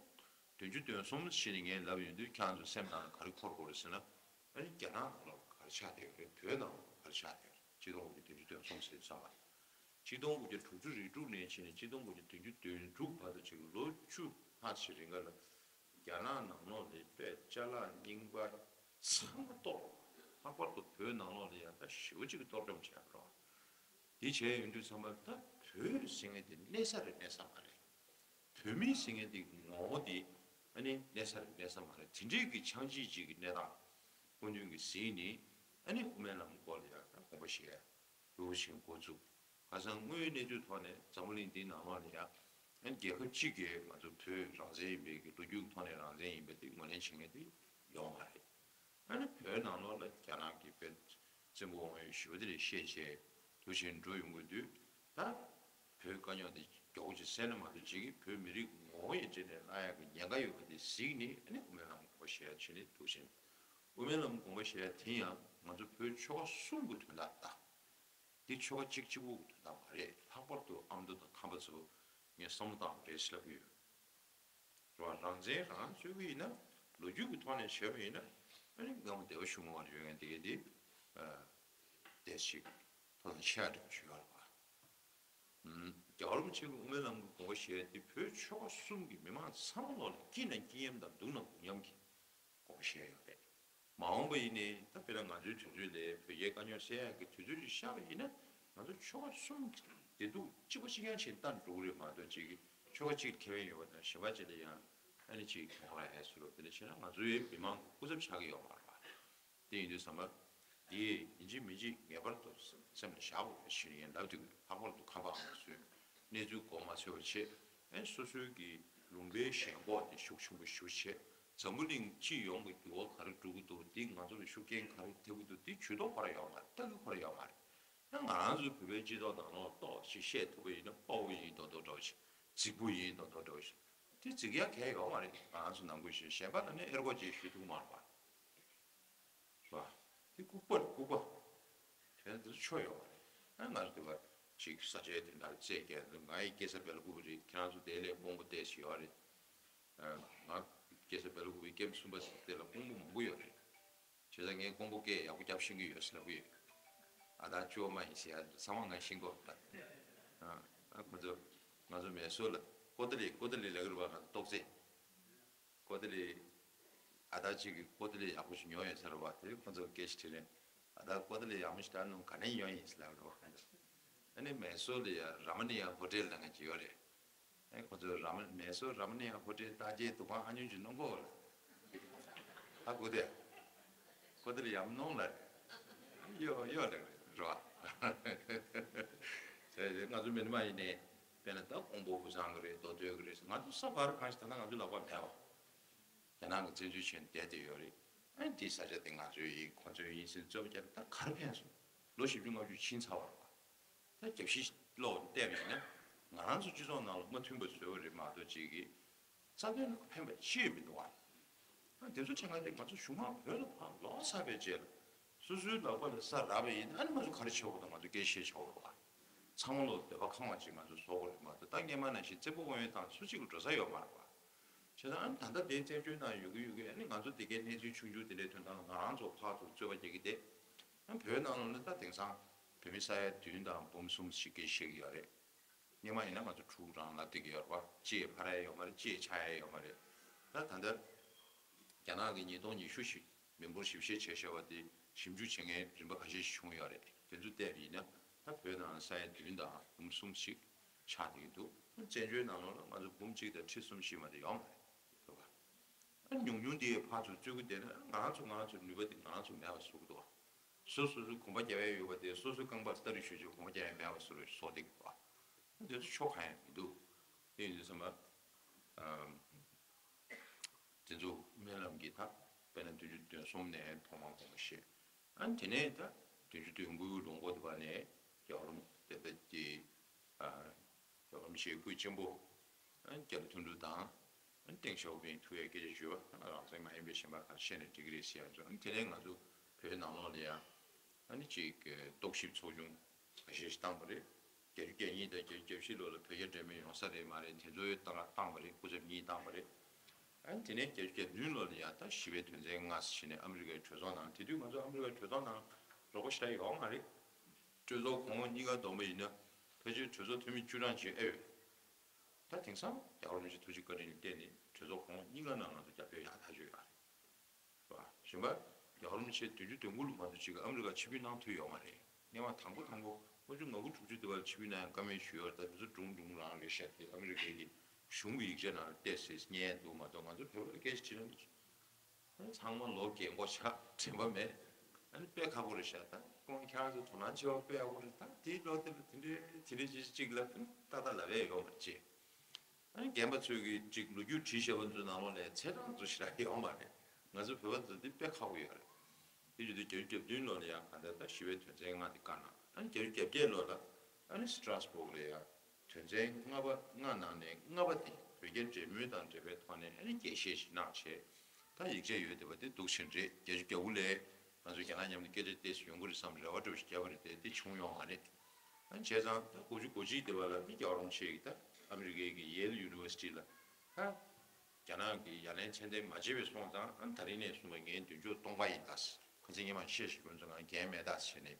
བདུན་ཅུ་དོན་གསུམ་བྱས་ནས་ངས་ལབ་ཡོང་དུས་ཁྱེད་རང་ཚོ་སེམས་ནང་ལ་ག་རེ་འཁོར་དགོས་རེད་ཟེར་ན། ཨ་ནི་རྒྱ་ནག་ནང་ལོགས་ག་རེ་ཆགས་བསྡད་ཡོད་རེད། བོད་ནང་ལོགས་ག་རེ་ཆགས་བསྡད་ཡོད་རེད། ཆིག་སྟོང་དགུ་བརྒྱ་བདུན་ཅུ་དོན་གསུམ་ཟེར་དུས་ཙམ་པ། ཆིག་སྟོང་དགུ་བརྒྱ་དྲུག་ཅུ་རེ་དྲུག་ནས་བྱས་ནས་ཆིག་སྟོང་དགུ་བརྒྱ་བདུན་ཅུ་དོན་དྲུག་བར་དུ་ཅིག་ལོ་བཅུ་ལྷག་ཅིག་རིང་ག་ལ་རྒྱ་ནག་ནང་ལོགས་ལ་དཔེ་ཅ་ལག་རྙིང་པ་ཚང་མ་གཏོར། ལྷག་པར་དུ་བོད་ནང་ལོགས་ལ་ཡ་ད་ཞེ་པོ་ཅིག་གཏོར་བཅོམ་བྱས་པ་རེད། དེ་བྱས་ཡོང་དུས་ཙམ་པ་ད་བོད་ཟེར་མཁན་དེ་གནས་ས་རེད་གནས་ས་མ་རེད། བོད་མི་ཟེར་མཁན་དེ་ངོ་བོ་དེ་ཨ་ནི་གནས་ས་རེད་གནས་ས་མ་རེད། དེ་འདྲའི་གི་ཆགས་འཇིག་ཅིག་གི་གནས་སྟངས་སྐུ་མདུན་གྱིས་གཟིགས་ནས་ཨ་ནི་དབུ་མའི་ལམ་སྐོར་ལ་ཡ་ད་དགོངས་པ་བཞེས་ཡ། འདུག་བཞིན་འགོ་བཙུགས། ཁ་སང་དངོས་ཡོད་གནས་ཚུལ་ཐོག་ནས་འཛམ་བུ་གླིང་འདིའི་ནང་ལོགས་ལ་ཡ། ཨ་ནི་རྒྱལ་ཁབ་གཅིག་གིས་ང་ཚོ་བོད་རང་བཙན་ཡིན་པའི་གི་ལོ་རྒྱུས་ཀྱི་ཐོག་ནས་རང་བཙན་ཡིན་པ་དེ་ངོས་ལེན་བྱེད་མཁན་དེ་ཡོད་མ་རེད། ཨ་ནི་བོད་ནང་ལོགས་ལ་རྒྱ་ནག་གི་དཔེ་བཙན་པོ་དབང་ཡོད་ཞེ་པོ་དེ་ལས་བཤད་བྱས་འདུག་བཞིན་འགྲོ་ཡོང་གི་དུས་ད། བོད་དཀའ་རྙོག་དེ་མགྱོགས་པོ་ཅིག་སེལ་ན་མ་གཏོགས་ཅིག་གིས་བོད་མི་རིགས་ངོ་བོ་ཡི་འབྲེལ་ནས་བརླག་ཡག་གི་ཉེན་ཁ་ཡོད་པ་དེ་གཟིགས་ནས་ཨ་ནི་དབུ་མའི་ལམ་དགོངས་པ་བཞེས་ཡ་བྱས་ནས་འདུག་བཞིན། དབུ་མའི་ལམ་དགོངས་པ་བཞེས་ཡ་དེ་ཡང་ང་ཚོ་བོད་ཆོལ་ཁ་གསུམ་གྱི་དོན་དག་ད། འདི་ཆོལ་ཁ་གཅིག་གཅིག་པོ་གི་དོན་དག་མ་རེད། ལྷག་པར་དུ་ཨ་མདོ་དང་ཁམས་པ་ཚོ་ངས་བསམ་བློ་བཏང་བ་རེད་ཞེས་ལབ་ཀྱི་ཡོད། རང་བཙན་རང་རྩོད་ཀྱི་ཡིན་ན། ལོ་རྒྱུས་ཀྱི་ཐོག་ནས་བྱས་པ་ཡིན་ན། ཨ་ནི་སྔ་མོ་སྡེ་པ་གཞུང་ངོ་ཡོད་མཁན་དེ་གའི་དེ། ཨ་དེ་ཞིག་ཐོག་མཐའ་བར་གསུམ་ཞུ་ཡ་ལ་བ། ཨུམ། རྒྱལ་བ་རིན་པོ་ཆེ་གི་དབུ་མའི་ལམ་གྱི་དགོངས་པ་བཞེས་དེ་བོད་ཆོལ་ཁ་གསུམ་གྱི་མི་མང་ཚང་མ་ལོག་ལ་སྐྱིད་ན་སྐྱིད་མཉམ་དང་སྡུག་ན་སྡུག་མཉམ་གྱི་དགོངས་པ་བཞེས་ཡོད་རེད། མ་འོངས་པ་ཡིན་ནའི་ད་དཔེར་ན་ང་ཚོའི་དུས་ཚོད་ལས་བོད་རྒྱའི་དཀའ་རྙོག་སེལ་ཡག་གི་དུས་ཚོད་ཅིག་ཤར་བ་ཡིན་ན། ང་ཚོ་ཆོལ་ཁ་གསུམ་བདེ་སྡུག་གཅིག་པ་གཅིག་རྐྱང་བྱས་ལྟ་འགྲོ་གི་རེད་མ་གཏོགས། གཅིག་གིས་ཆོལ་ཁ་གཅིག་ལ་ཁེ་ཕན་ཡོད་པ་དང་གཞན་པ་གཅིག་ལ་ཡང་ཨ་ནི་གཅིག་གྱོང་རག་ཡ་ཟེར་བ་དེ་འདྲ་བྱས་ན་ང་ཚོའི་མི་མང་སྐུ་ཚབ་ཆགས་ཀྱི་ཡོད་མ་རེད་པ། དེ་ཡིན་དུས་ཙམ་པ། འདི་ཡིན་གཅིག་མིན་གཅིག་ངེས་པར་དུ་སེམས་ལ་བཞག་དགོས་པའི་ཕྱིར་ཡིན་ལབ་དུས། ལྷག་པར་དུ་ཁམས་པ་ང་ཚོས་གནས་ཚུལ་མགོ་མ་ཚོས་པ་བྱས། ཨེ་སོ་སོའི་གི་ལུང་པའི་ཞེན་ཁོག་དེ་ཤུགས་ཆེན་པོ་ཞུ་བྱས། འཛམ་བུ་གླིང་སྤྱི་ཡོངས་ཀྱི་འགྱུར་བ་ག་རེ་འགྲོ་གི་འདུག་འདི་ང་ཚོ་ལ་ཤུགས་རྐྱེན་ག་རེ་ཐེབས་ཀྱི་འདུག་འདི་ཇུས་གཏོགས་ཁོ་རང་ཡོད་མ་རེད། ལྟ་གི་ཁོ་རང་ཡོད་མ་རེད། ཡང་ང་རང་ཚོའི་བོད་པའི་སྤྱི་ཚོགས་ནང་ལོགས་ཏོག་ཅིག་བཤད་ཐུབ་པ་ཡིན་ན་དཔའ་བོ་ཡིན་མདོག་མདོག་འདྲ་བོ་ཞིག་རྫིག་པོ་ཡིན་མདོག་མདོག་འདྲ་བོ་ཞིག་དེ་རྫིག་ཡ་གལ་ཡོད་མ་རེད། ང་རང་ཚོ་ནང་ཁུལ་བཞིན་གཞན་པ་ལ་ནི་ཨེ་རོ་ཅིག་ཞུ་ཐུབ་མ་རེད་པ། རེད་པ། དེ་ལྐུགས་པ་རེད། ལྐུགས་པ། དེ་འདི་ཚོ་ཆོ་ཡོད་མ་རེད། ཨ་ང་ཚོ་དེ་བ་ཅིག་ས་ཆའི་དོན་དག་རྩེད་རྒྱག་འདུག་ང་ཡི་སྐྱེས་ས་སྦེལ་ཀོབ་རེད། ཁྱེད་རང་ཚོ་དེ་ལས་དཔོན་པོ་ཏོག་ཙམ་ཡོད་རེད། ཨ་ང་སྐྱེས་ས་སྦེལ་ཀོབ་རེད། ཀེམ་གསུམ་པ་ཟེར་དེ་ལ་དཔོན་པོ་མང་པོ་ཡོད་རེད། བྱས་ཙང་ངས་ཀོང་པོ་སྐད་ཡག་པོ་རྒྱབ་ཤེས་ཀྱི་ཡོད་ཟེར་ལབ་ཀྱི་ཡོད། ཨ་ད་ཅོ་མ་ཡིན་ཟེར་ཡ་ཚང་མ་ང་ཤེས་ཀྱི་ཡོད་ད། ཨ་ཁོ་ཚོ་ང་ཚོ་མེ་སོར་ལ་ཀོ་ཏ་ལི་ཀོ་ཏ་ལི་ལབ་ཀྱི་རེད་པ། ང་ཚོ་ཏོག་ཙེ་ཀོ་ཏ་ལི། ཨ་ད་ཅིག་གིས་ཀོ་ཏ་ལི་ཡག་པོ་ཞིག་ཉོ་ཡོད་ཟེར་བ་དེ་ཁོ་ཚོ་སྐད་ཆ་དྲིས་ནས། ཨ་ད་ཀོ་ཏ་ལི་ཡག་མོ་ཞིག་ད་ནང་ག་ནས་ཉོ་ཡིན་ཟེར་ལབ་རེད་པ། ཨ་ནི་མེ་སོར་ལ་ཡ་ར་མ་ནི་ཡ་ཧོ་ཊེལ་ལབ་མཁན་ཅིག་ཡོད་རེད། ཨེ་ཁོ་ཚོས་ར་མ་མེ་སོར་ར་མ་ནི་ཡ་ཧོ་ཊེལ་བཏང་རྗེས་འདུ་ཁང་ཨ་ཉུང་ཅིག་གནང་གོ་ལ། ཨ་ཁོ་དེ། ཁོ་དེ་ལ་ཡམ་གནང་ལ། ཡོ་ཡོ་ལ་རེད་པ། ང་ཚོ་མི་མ་ཡིན་ནའི། དཔེར་ན་ད་ཀོང་པོ་བུ་བཟང་གི་རེད། མདོ་སྟོད་ཀྱི་རེད། ང་ཚོ་ས་བར་གང་ཞིག་ད་ལྟ་ང་ཚོ་ལག་པར་མེད་པ། རྒྱ་ནག་གི་བཙན་འཛུལ་བྱས་ནས་བསྡད་བསྡད་ཡོད་རེད། ཨ་ནི་དེའི་ས་ཆ་དེ་ང་ཚོའི་ཡིན་ཁོ་ཚོའི་ཡིན་ཟེར་རྩོད་པ་རྒྱབ་ན་ད་ག་རེ་ཕན་སོང་། ལོ་བཞི་བཅུ་ལྔ་བཅུ་ཕྱིན་ཚར་བ་རེད་པ། ད་རྒྱབ་ཤིག་ལོག་བལྟས་པ་ཡིན་ན། ང་རང་ཚོ་སྤྱི་ཚོགས་ནང་ལ་མ་མཐུན་པ་བཟོས་པ་རེད་མ་གཏོགས་ཅིག་གིས་རྩ་དོན་ལ་ཕན་པ་ཅི་ཡང་མི་འདུག་ཨ། ཨ་དེ་ཚོ་ཆེད་མངགས་དེ་ང་ཚོ་གཞུང་མང་བོད་ལ་ཕར་ལོག་ཚར་བའི་རྗེས་ལ། སོ་སོའི་ལག་པ་ལ་ས་རག་པ་ཡིན་ན་ཨ་ནི་ང་ཚོ་ག་རེ་བྱེད་དགོས་དང་ང་ཚོ་སྐད་ཆ་བཤད་ཆོག་གི་རེད་པ། ཚང་མ་ལོག་འདོད་པ་ཁེངས་པ་ཅིག་ང་ཚོ་བཟོ་དགོས་རེད་མ་གཏོགས། ད་སྔོན་མ་ནང་བཞིན་བཙན་པོ་དབང་ཡོད་བཏང་སུ་གཅིག་གིས་འགྲོ་ས་ཡོད་མ་རེད་པ། བྱས་ཙང་ཨ་ནི་ད་ལྟ་དེའི་བཙན་བྱོལ་ནང་ཡོད་ཀྱི་ཡོད་ཀྱི་ཨ་ནི་ང་ཚོ་དེ་གའི་གནས་ཚུལ་ཆུང་ཆུང་དེ་འདྲའི་དོན་དག་ལ་ང་རང་ཚོ་ཕར་ཚུར་རྩོད་པ་རྒྱག་གི་བསྡད། ཨ་བོད་ནང་ལོགས་ནས་ད་དེང་སང་བོད་མི་ས་ཡ་བདུན་དང་འབུམ་གསུམ་ཞིག་སྐད་བཤད་ཀྱི་ཡོད་རེད། སྔོན་མ་ཡིན་ན་ང་ཚོ་དྲུག་རང་ལབ་བསྡད་ཀྱི་ཡོད་རེད་པ། གཅིག་ཕར་ཡ་ཡོད་མ་རེད། གཅིག་ཕྱི་ཡ་ཡོད་མ་རེད། ད་ད་ལྟ་རྒྱ་ནག་གི་ཉིས་སྟོང་ཉི་ཤུ་ཞིག་མི་འབོར་ཞིབ་བཤེར་བྱས་བཞག་པ་དེ་ཞིབ་འཇུག་བྱེད་མཁན་རིམ་པ་ཁ་ཤས་ཤིག་བྱུང་ཡོད་རེད། དེ་ཚོ་བལྟས་པ་ཡིན་ན་ད་བོད་ནང་ས་ཡ་བདུན་དང་འབུམ་གསུམ་ཞིག་ཆགས་བསྡད་ཀྱི་འདུག་བཙན་བྱོལ་ནང་ལོགས་ལ་ང་ཚོ་འབུམ་གཅིག་དང་ཁྲི་གསུམ་བཞི་མ་གཏོགས་ཡོད་མ་རེད། རེད་པ། ཨ་ཉུང་ཉུང་དེ་ཕར་ཚུར་རྩོད་ཀྱི་བསྡད་ན་ང་རང་ཚོ་ང་རང་ཚོའི་ནུས་པ་དེ་ང་རང་ཚོ་མེད་པ་བཟོ་གི་འདུག་བ། སོ་སོ་སོའི་གོམ་པ་རྒྱབ་ཡ་ཡོད་པ་དེ་སོ་སོའི་རྐང་པར་སྟ་རེ་གཞུས་བྱས་གོམ་པ་རྒྱབ་ཡ་མེད་པ་བཟོ་རེ་བཟོ་བསྡད་ཀྱི་འདུག་བ། ཨ་དེ་ཚོ་ཕྱོགས་གང་ཡང་མི་འདུག་དེ་ཡིན་དུས་ཙམ་པ། ཨམ། དེ་ཚོ་སྨོན་ལམ་གྱི་ཐབས་དཔེར་ན་བདུན་ཅུ་དོན་གསུམ་ནས་ཐོག་མར་དགོངས་པ་བཞེས། ཨ་ནི་དེ་ནས་ད་བདུན་ཅུ་དོན་དགུའི་ལོ་འགོ་དེ་བ་ནས་རྒྱལ་བ་རིན་པོ་ཆེ་ཀྱི་ཨ་རྒྱལ་བ་རིན་པོ་ཆེའི་སྐུའི་གཅེན་པོ་ཨ་ནི་རྒྱ་ལོ་དོན་གྲུབ་དང་ཨ་ནི་ཏེང་ཞའོ་ཕིང་ཐུག་ཡའི་སྐད་ཆ་ཞུས་པ། ཨ་རང་བཙན་མ་ཡིན་པའི་གཞན་པ་ག་རེ་བཤད་ནས་འགྲིག་གི་རེད་ཟེར་ཡ་ཚོ། ཨ་ནི་དེ་ནས་ང་ཚོ་བོད་ནང་ལོགས་ལ་ཡ་ཨ་ནི་ཅིག་རྟོག་ཞིབ་ཚོགས་ཆུང་ཁ་ཤས་ཤིག་བཏང་བ་རེད། བརྒྱད་ཅུ་གྱ་གཉིས་དང་བརྒྱད་ཅུ་གྱ་བཞི་ལོ་ལ་བོད་རྒྱ་འབྲེལ་མོལ་ཡོང་ས་རེད་མ་རེད། དེ་ཚོའི་བཏང་བཏང་བ་རེད། སྐུ་ཚབ་གཉིས་བཏང་བ་རེད། ཨ་ནི་དེ་ནས་བརྒྱད་ཅུ་གྱ་བདུན་ལོ་ལ་ཡང་ད་ཞི་བའི་དོན་ཚན་ལྔ་ཟེར་ནས་ཨ་མི་རི་ཀའི་གྲོས་ཚོགས་ནང་། དེ་དུས་ང་ཚོ་ཨ་མི་རི་ཀའི་གྲོས་ཚོགས་ནང་རོགས་པ་ཞེ་དྲག་ཡོད་མ་རེད། གྲོས་ཚོགས་གོང་འོག་གཉིས་ཀ་བསྡོམས་པ་ཡིན་ན་ཕལ་ཆེར་གྲོས་ཚོགས་འཐུས་མི་བཅུ་གྲངས་ཅིག་ཨེ་ཡོད། ད་དེང་སང་རྒྱལ་བ་རིན་པོ་ཆེ་ཐུགས་རྗེ་བཀའ་དྲིན་ལ་བརྟེན་ནས་གྲོས་ཚོགས་གོང་འོག་གཉིས་ཀ་ནང་ང་ཚོ་རྒྱབ་སྐྱོར་ཡག་ཐག་ཆོད་ཡོད་རེད། གཞན་པ། རྒྱལ་བ་རིན་པོ་ཆེ་བདུན་ཅུ་དོན་དགུ་ལོ་མ་གཏོགས་ཅིག་ཨ་མི་རི་ཀར་ཆིབས་བསྒྱུར་གནང་ཐུབ་ཡོད་མ་རེད། སྔོན་མ་དང་པོ་དང་པོ་ལྔ་བཅུ་ང་དགུ་དྲུག་ཅུ་དེ་བར་ཆིབས་བསྒྱུར་གནང་ཡ་བཀའ་མོལ་ཞུས་ཡོད་རེད། ད་དེ་ཚོ་སྒྲུང་སྒྲུང་རང་རེད་ཤག་དེ་ཨ་མི་རི་ཀའི་གི་གཞུང་གི་ཡིག་ཆ་ནང་ལ་བལྟས་ཚེ་རྙེད་འདུག་མ་གཏོགས་ང་ཚོ་བོད་པ་ལ་སྐད་ཆ་དྲིས་ན། ཚང་མ་ལོ་རྒན་གོག་ཆགས་དྲན་པ་མེད། ཨ་ནི་དཔེ་ཁག་པོ་རེད་ཤག་ད་ཁོང་ཁྱེད་རང་ཚོ་དོ་སྣང་ཆེ་བ་དཔེ་ཡག་པོ་རེད། ད་དེའི་ལོ་དེ་ལ་དེ་འདྲའི་དེ་འདྲའི་ཅིག་ཅིག་ལབ་ཏག་ཏག་ལབ་ཡ་ཡོད་མ་རེད་ཅེས། ཨ་ནི་རྒན་པ་ཚོས་ཀྱིས་ཅིག་ལོ་རྒྱུས་བྲིས་བཞག་པ་ཚོའི་ནང་ལོགས་ལ་ཚེས་གྲངས་ཚོ་ཞེ་དྲག་ཡོད་མ་རེད། ང་ཚོ་བོད་པ་ཚོ་འདི་དཔེ་ཁག་པོ་ཡོད་རེད། དེ་བྱེད་དུས་བརྒྱད་ཅུ་གྱ་བདུན་ལོ་ལ་ཡང་གང་ལྟར་ད་ཞི་བའི་དོན་ཚན་ལྔ་དེ་བཀའ་གནང་། ཨ་ནི་བརྒྱད་ཅུ་གྱ་བརྒྱད་ལོ་ལ་ཨ་ནི་སི་ཏྲ་སྦུག་ལ་ཡང་དོན་ཚན་ལྔ་པ་ལྔ་ནང་ནས་ལྔ་པ་དེ་བོད་རྒྱ་འབྲེལ་མོལ་དང་འབྲེལ་བའི་ཐོག་ནས་ཨ་ནི་རྒྱས་བཤད་ཞིག་གནང་བྱས། ད་ཡིག་ཆ་ཡོད་བསྡད་པ་དེ་འདུག་ཕྱིན་རེད། བརྒྱད་ཅུ་གྱ་དགུ་ལོ་ལ་ང་ཚོ་རྒྱ་ནག་མཉམ་དུ་སྐད་ཆ་ཏོག་ཙམ་ཡོང་གི་རེད་བསམ་རེ་བ་འདྲ་བོ་ཞིག་བརྒྱབ་པ་རེད་དེ། དེ་བྱུང་ཡོད་མ་རེད། ཨ་ནི་བྱས་ཙང་ད་དགུ་བཅུ་གོ་གཅིག་དེ་བ་ལ་ནི་རྒྱལ་བ་རིན་པོ་ཆེ་གིས་ད་ཨ་མི་རི་ཀའི་གི་ཡེལ་ཡུ་ནི་ཝར་སི་ཊི་ལ་ད་ རྒྱ་ནག་གི་ཡ་ལན་མཚན་ལྡན་མ་བྱས་པའི་སོང་ཙང་ཨ་ད་རིང་ནས་བཟུང་བ་ངའི་མདུན་ཅོག་སྟོང་པ་ཡིན་ད། ཁ་སང་ཉི་མ་བཤད་ཞིག་ཀུན་ཚོ་ང་འགན་མེད་ད་བྱས་ནས་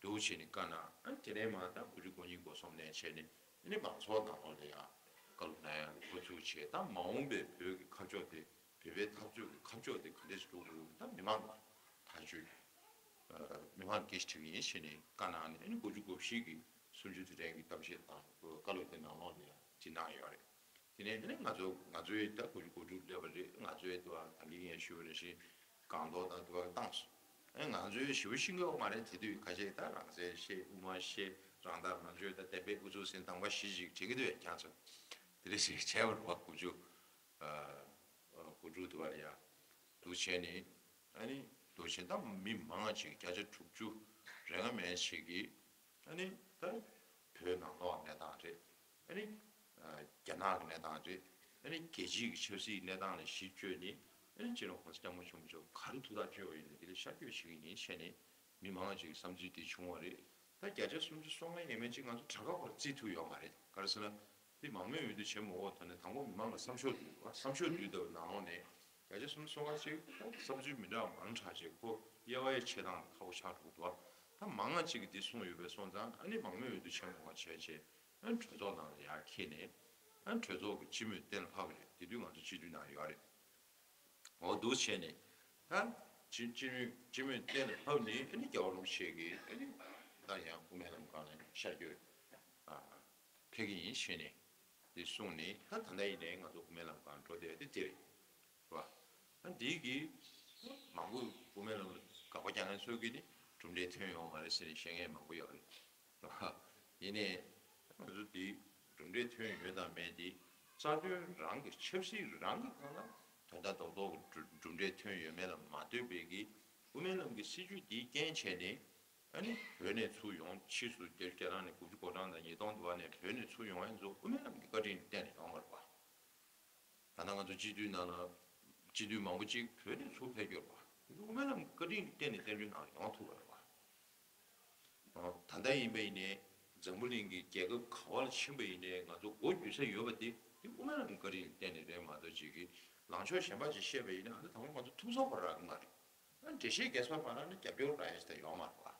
འདུག་བྱས་ནས་བཀའ་གནང་། ཨ་དེ་ནས་མ་ད་དགུ་བཅུ་གོ་གཉིས་གོ་གསུམ་ནས་བྱས་ནས་ཨ་ནི་མང་ཚོགས་ནང་ལོགས་ལ་ཡང་བཀའ་སློབ་གནང་ཡག་གི་འགོ་ཚུགས་བྱས། ད་མ་འོངས་པའི་བོད་ཀྱི་ཁ་ཕྱོགས་དེ་བོད་པའི་འཐབ་རྩོད་ཀྱི་ཁ་ཕྱོགས་དེ་ག་འདྲས་སུ་འགྲོ་དགོས་ད་མི་མང་ལ་ཐག་གཅོད། མི་མང་སྐད་ཆ་དྲི་གི་ཡིན་ཞེས་ནས་བཀའ་གནང་ནས་ཨ་ནི་དགུ་བཅུ་གོ་བཞི་གི་གསུམ་བཅུ་དུས་དྲན་གྱི་གཏམ་བཤད་དང་བཀའ་སློབ་དེ་ནང་ལོགས་ལ་ཡང་བྲིས་གནང་ཡོད་རེད། དེ་ནས་ཨ་ནི་ང་ཚོ་ང་ཚོའི་ད་དགུ་བཅུ་གོ་དྲུག་སླེབས་པ་རེད། ང་ཚོའི་དུ་བ་ད་གིན་ངས་ཞུས་པ་ནང་བཞིན་སྒང་ཏོག་དང་དུ་བ་བཏང་སོང་། ཨ་ནི་ང་ཚོའི་ཞེ་པོ་ཤེས་ཀྱི་ཡོད་མ་རེད། དེ་དུས་ཁ་ཤས་ད་རང་བཙན་བཤད་དབུ་མ་བཤད་རང་ཐག་རང་གཅོད་ད་བདེན་པའི་ཨུ་ཚུགས་ཟིན་དང་པ་བཞི་ཞིག་བྱེད་ཀྱི་འདུག་ཡ་ཁྱང་ཚོ་དེ་རེ་ཞིག་བྱས་པ་རེད་བ། དགུ་བཅུ་ཨ་ཨ་དགུ་ཕྲུག་དུ་བ་ལ་ཡ་འདུག་བྱས་ནས་ཨ་ནི་འདུག་བྱས་ད་མི་མང་ཅིག་བརྒྱ་ཆ་དྲུག་ཅུ་རེ་ལྔ་མན་ཞིག་གིས་ཨ་ནི་ད་བོད་ནང་ལོགས་གནས་སྟངས་རེད། ཨ་ནི་ཨ་རྒྱ་ནག་གི་གནས་སྟངས་རེད། ཨ་ནི་རྒྱལ་སྤྱིའི་གི་ཆབ་སྲིད་གནས་སྟངས་ལ་གཞི་བཅོལ་ནས་ཨ་ནི་སྤྱི་ནོར་༸གོང་ས་༸སྐྱབས་མགོན་ཆེན་པོ་མཆོག་ག་རེ་ཐུགས་ཐག་གཅོད་པ་ཡིན་ན་དེ་ལ་ཤར་བསྐྱོད་བྱེད་ཀྱི་ཡིན་བྱས་ནས་མི་མང་ཅིག་གི་བསམ་ཚུལ་དེ་བྱུང་བ་རེད། ད་བརྒྱ་ཆ་སུམ་ཅུ་སོ་ལྔ་ཡས་མས་ཅིག་ང་ཚོ་དྲ་རྒྱ་བར་བརྩི་ཐུབ་ཡོད་མ་རེད། ག་རེ་ཟེར་ན། འདི་མང་མོས་འོས་བསྡུ་བྱེད་མ་དགོས་ཐོག་ནས་དང་པོ་མི་མང་ལ་བསམ་ཤོག་བསྡུས་པ། བསམ་ཤོག་བསྡུས་དུས་ནང་ལོགས་ནས་བརྒྱ་ཆ་སུམ་ཅུ་སོ་ལྔ་ཅིག་བསམ་ཚུལ་མི་འདྲ་བ་མང་དྲགས་ཅིག་ཁོ་དབྱེ་བ་ཡི་ཆེ་སྟངས་ཁག་པོ་ཆགས་འགྲོ་གི་འདུག་ད་མང་ང་ཅིག་གིས་འདི་གསུངས་ཡོད་པའི་སོང་ཙང་ཨ་ནི་མང་མོས་འོས་བསྡུ་བྱེད་མ་དགོས་བྱས་བྱས་ཨ་ནི་གྲོས་ཚོགས་ནང་ལ་ཡར་འཁྱེར་ནས་ཨ་ནི་གྲོས་ཚོགས་ཀྱི་སྤྱི་མོས་གཏན་ལ་ཕབ་རེད། དེ་དུས་ང་ཚོ་སྤྱི་འཐུས་ནང་ཡོད་རེད། འོ་འདུག་བྱས་ནས་ད་སྤྱི་སྤྱི་མོས་སྤྱི་མོས་གཏན་ལ་ཕབ་ནས་ཨ་ནི་རྒྱལ་བ་རིན་པོ་ཆེ་གིས་ཨ་ནི་ད་ཡང་དབུ་མའི་ལམ་སྒང་ལ་ཤར་བསྐྱོད་ཨ་ཕེབས་ཀྱི་ཡིན་ཞེས་ནས་དེ་གསུངས་ནས་ད་ད་ལྟ་ཡིན་ནའི་ང་ཚོ་དབུ་མའི་ལམ་སྒང་འགྲོ་བསྡད་དེ་དེ་རེད་བ། ཨ་འདི་གིས་མང་པོ་དབུ་མའི་ལམ་ལ་དགག་པ་རྒྱག་མཁན་ཚོ་གིས་ནི་གྲུབ་འབྲས་ཐོན་ཡོང་མ་རེད་ཟེར་ནས་བཤད་མཁན་མང་པོ་ཡོད་རེད། ཡིན་ནའི་ང་ཚོ་འདི་གྲུབ་འབྲས་ཐོན་ཡོད་དང་མེད་འདི་རྩ་དོན་རང་གི་ཆབ་སྲིད་རང་གི་སྒང་ལ་དོན་དག་རྡོག་རྡོག་གི་གྲུབ་འབྲས་ཐོན་ཡོད་མེད་ལ་མ་ལྟོས་པའི་གི་དབུ་མའི་ལམ་གྱི་སྲིད་བྱུས་འདིའི་རྐྱེན་བྱས་ནས་ཨ་ནི་བོད་ནས་ཚུར་ཡོང་ཕྱིས་སུ་རྒྱལ་རྒྱ་ནག་ནས་དགུ་བཅུ་གོ་གྲངས་དང་ཉིས་སྟོང་དུ་བ་ནས་བོད་ནས་ཚུར་ཡོང་མཁན་ཚོ་དབུ་མའི་ལམ་གྱི་བཀའ་དྲིན་བརྟེན་ནས་ཡོང་བ་རེད་པ། ད་ལྟ་ང་ཚོ་སྤྱི་འཐུས་ནང་ལ་སྤྱི་འཐུས་མང་པོ་ཅིག་བོད་ནས་ཚུར་ཕེབས་ཡོད་པ། དབུ་མའི་ལམ་གྱི་བཀའ་དྲིན་བརྟེན་ནས་བཙན་བྱོལ་ནང་ཡོང་ཐུབ་པ་རེད་པ། ད་ལྟ་ཡིན་པ་ཡིན་ནའི་འཛམ་བུ་གླིང་གི་རྒྱལ་ཁབ་ག་བ་ལ་ཕྱིན་པ་ཡིན་ནའི་ང་ཚོ་མགོ་འགྱུར་ས་ཡོད་པ་དེ་དེ་དབུ་མའི་ལམ་གྱི་བཀའ་དྲིན་བརྟེན་ནས་རེད་མ་གཏོགས་ཅིག་གི་ལངས་ཕྱོགས་གཞན་པ་ཅིག་བཤད་པ་ཡིན་ན་ཨ་ནི་དང་པོ་ང་ཚོ་ཐུགས་གསོ་བ་རག་གི་མ་རེད། ཨ་འགྲེལ་བཤད་རྒྱག་ས་མ་རག་ན་རྒྱབ་སྐྱོར་རག་ཡ་ཞིག་ད་ཡོད་མ་རེད་པ།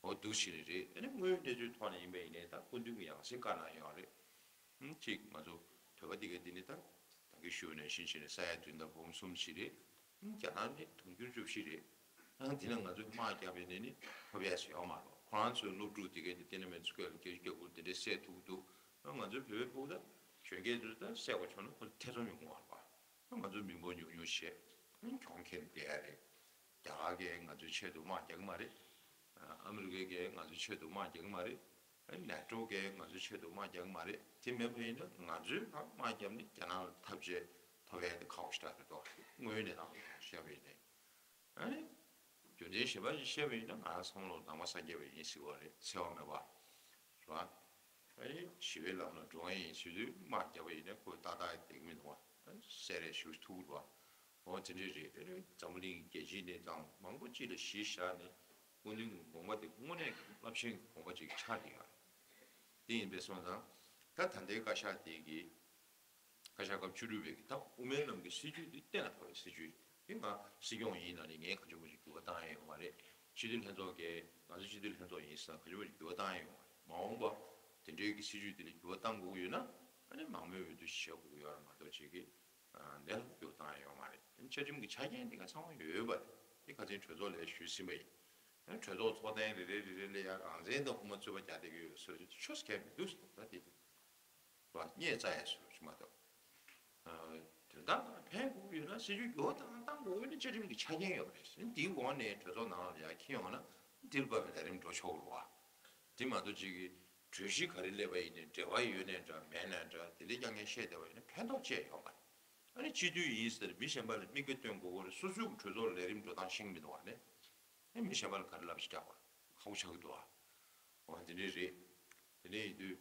འོ་འདུག་བྱས་ནས་རེད། ཨ་ནི་དངོས་ཡོད་གནས་ཚུལ་ཐོག་ནས་ཡིན་པ་ཡིན་ནའི་ད་སྐུ་མདུན་གྱི་ཡང་སྲིད་བཀའ་གནང་ཡོད་རེད། ཨུམ་གཅིག་ང་ཚོ་བོད་པ་འདི་གའི་འདི་ནི་ད་ད་གིན་ཞུས་པ་ནང་བཞིན་བྱས་ནས་ས་ཡ་བདུན་དང་འབུམ་གསུམ་ཞིག་རེད། ཨུམ་རྒྱ་ནག་ནི་དུང་ཕྱུར་བཅུ་བཞི་རེད། ཨ་འདི་ན་ང་ཚོས་དམག་རྒྱབ་པའི་ནི་ནི་ཐོབ་ཡས་ཡོད་མ་རེད། ཁོ་རང་ཚོའི་སློབ་ཕྲུག་འདི་གའི་འདི་བསྟན་ན་མེད་ཚུ་སྐད་ལ་སྐད་སྐད་ཁུར་འདི་འདྲའི་བསད་ཐུབ་ཀྱི་འདུག་ང་ཚོའི་བོད་པའི་ཕྲུ་གུ་ད་གཞོན་སྐྱེས་ཚོས་ད་བསད་དགོས་བྱུང་ན་ཁོ་ཚོ་ཐེ་ཚོམ་ཡོང་གི་མ་རེད་པ། ང་ཚོ་མི་འབོར་ཉུང་ཉུང་བྱས་གྱོང་ཁྱེར་བསྡད་ཡ་རེད། རྒྱ་གར་གྱིས་ང་ཚོའི་ཆེད་དུ་དམག་རྒྱག་གི་མ་རེད། ཨ་མི་རི་ཀ་གིས་ང་ཚོའི་ཆེད་དུ་དམག་རྒྱག་གི་མ་རེད། ནེ་ཊོ་གིས་ང་ཚོའི་ཆེད་དུ་དམག་རྒྱག་གི་མ་རེད། དེ་མེད་པ་ཡིན་ན་ང་ཚོས་ད་དམག་བརྒྱབ་ནས་རྒྱ་ནག་ལ་ཐབས་ཇུས་ཐོབ་ཡ་དེ་ཁག་པོ་ཞེ་དྲག་རེད་དོ། དངོས་ཡོད་གནས་སྟངས་ལ་བཤད་པ་ཡིན་ནའི། ཨ་ནི། རྒྱུ་མཚན་གཞན་པ་ཞིག་བཤད་པ་ཡིན་ན་ང་རང་བསམ་བློར་ནང་པ་སངས་རྒྱས་པ་ཡིན་ཟེར་བ་རེད་འཚེ་བ་མེད་པ། རེད་བ། ཨ་ནི་ཞི་བའི་ལམ་ལ་འགྲོ་མཁན་ཡིན་ཟེར་དུས་དམག་བརྒྱབ་པ་ཡིན་ན་ཁོས་ཏག་ཏག་བསྡད་ཀྱི་མི་འདུག་བ། ཨ་ནི་བསད་རེས་ཞུ་ཐུབ་ཀྱི་འདུག་བ། འོ་དེ་འདྲས་རེད། ཨ་ནི་འཛམ་བུ་གླིང་རྒྱལ་སྤྱིའི་གནས་སྟངས་མང་པོ་ཅིག་ལ་གཞི་བཞག་ནས་སྐུ་མདུན་གྱི་དགོངས་པ་དེ་དངོས་གནས་ཀྱི་རླབས་ཆེན་གྱི་དགོངས་པ་ཅིག་ཆགས་བསྡད་ཡོད་རེད། དེ་ཡིན་པའི་སོང་ཙང་ད་ད་ལྟའི་བཀའ་ཤག་དེ་གི་བཀའ་ཤག་སྐབས་བཅུ་དྲུག་པའི་གི་ད་དབུ་མའི་ལམ་གྱི་སྲིད་བྱུས་འདི་གཏན་ལ་ཕབ་པའི་སྲིད་བྱུས་ཡིན། ང་སྲིད་སྐྱོང་ཡིན་ལབ་ནས་ངས་གང་བྱུང་མང་བྱུང་འགྱུར་བ་བཏང་ཡ་ཡོད་མ་རེད། སྤྱི་འཐུས་ལྷན་ཚོགས་ཀྱིས་ང་ཚོ་སྤྱི་འཐུས་ལྷན་ཚོགས་ཡིན་ཟེར་ན་གང་བྱུང་མང་བྱུང་འགྱུར་བ་བཏང་ཡ་ཡོད་མ་རེད། མ་འོངས་པ་དེ་འདྲའི་གི་སྲིད་བྱུས་འདི་ལ་འགྱུར་བ་བཏང་དགོས་ཀྱི་ཡོད་ན་ཨ་ནི་མང་མོས་འོས་བསྡུ་བྱེད་དགོས་ཀྱི་ཡོད་རེད་མ་གཏོགས་ཅིག་གི་ལས་སླ་པོ་འགྱུར་བ་བཏང་ཡ་ཡོད་མ་རེད། བཅའ་ཁྲིམས་ཀྱི་ཆ་རྐྱེན་འདི་ག་ཚང་མ་ཡོད་པ་རེད། འདི་ཁ་སང་གྲོས་ཚོགས་ལ་ཞུས་ཟིན་པ་ཡིན། གྲོས་ཚོགས་ཚོགས་ཐེངས་རེ་རེ་རེ་རེ་ལ་ཡ་རང་བཙན་དང་དབུ་མ་རྩོད་པ་རྒྱག་བསྡད་ཀྱི་ཡོད་ཟེར་ཆོས་སྐད་མི་འདུག་ཟེར་ད་དེ། རེད་བ། བརྙས་བཙལ་ཡས་སུ་ཞིག་མ་གཏོགས། ཨ། དོན་དག་ལ་ཕན་དགོས་ཡོད་ན་སྲིད་བྱུས་འགྱུར་བ་བཏང་བཏང་དགོས་ཡོད་ན་བཅའ་ཁྲིམས་ཀྱི་ཆ་རྐྱེན་ཡོད་པ་རེད། འདིའི་འོག་ནས་གྲོས་ཚོགས་ནང་ལ་ཡར་འཁྱེར་ཡོང་ན་འདིར་བབས་པའི་ལས་རིམ་འགྲོ་ཆོག་རེད་བ། དེ་མ་གཏོགས་ཅིག་གི་གྲོས་གཞི་ག་རེ་སླེབས་པ་ཡིན་ནའི་འབྲེལ་བ་ཡོད་ནའི་འདྲ་མེད་ནའི་འདྲ་དེ་ལས་ཀྱང་ངས་བཤད་བསྡད་པ་ཡིན་ན་ཕན་ཐོགས་ཅི་ཡང་ཡོད་མ་རེད། ཨ་ནི་སྤྱི་འཐུས་ཡིན་ཟེར་མི་གཞན་པ་ལ་མིག་དཔེ་སྟོན་དགོས་ཀྱི་རེད། སོ་སོའི་གྲོས་ཚོགས་ལས་རིམ་འགྲོ་སྟངས་ཤེས་ཀྱི་མི་འདུག་བ་ནི། ཨེ་མི་གཞན་པ་ལ་ག་རེ་ལབ་ཞིག་རྒྱག་པ་ཁག་པོ་ཆགས་ཀྱི་འདུག་ཨ། འོ་དེ་འདྲས་རེད། དེ་འདྲས་ཡིན་དུས་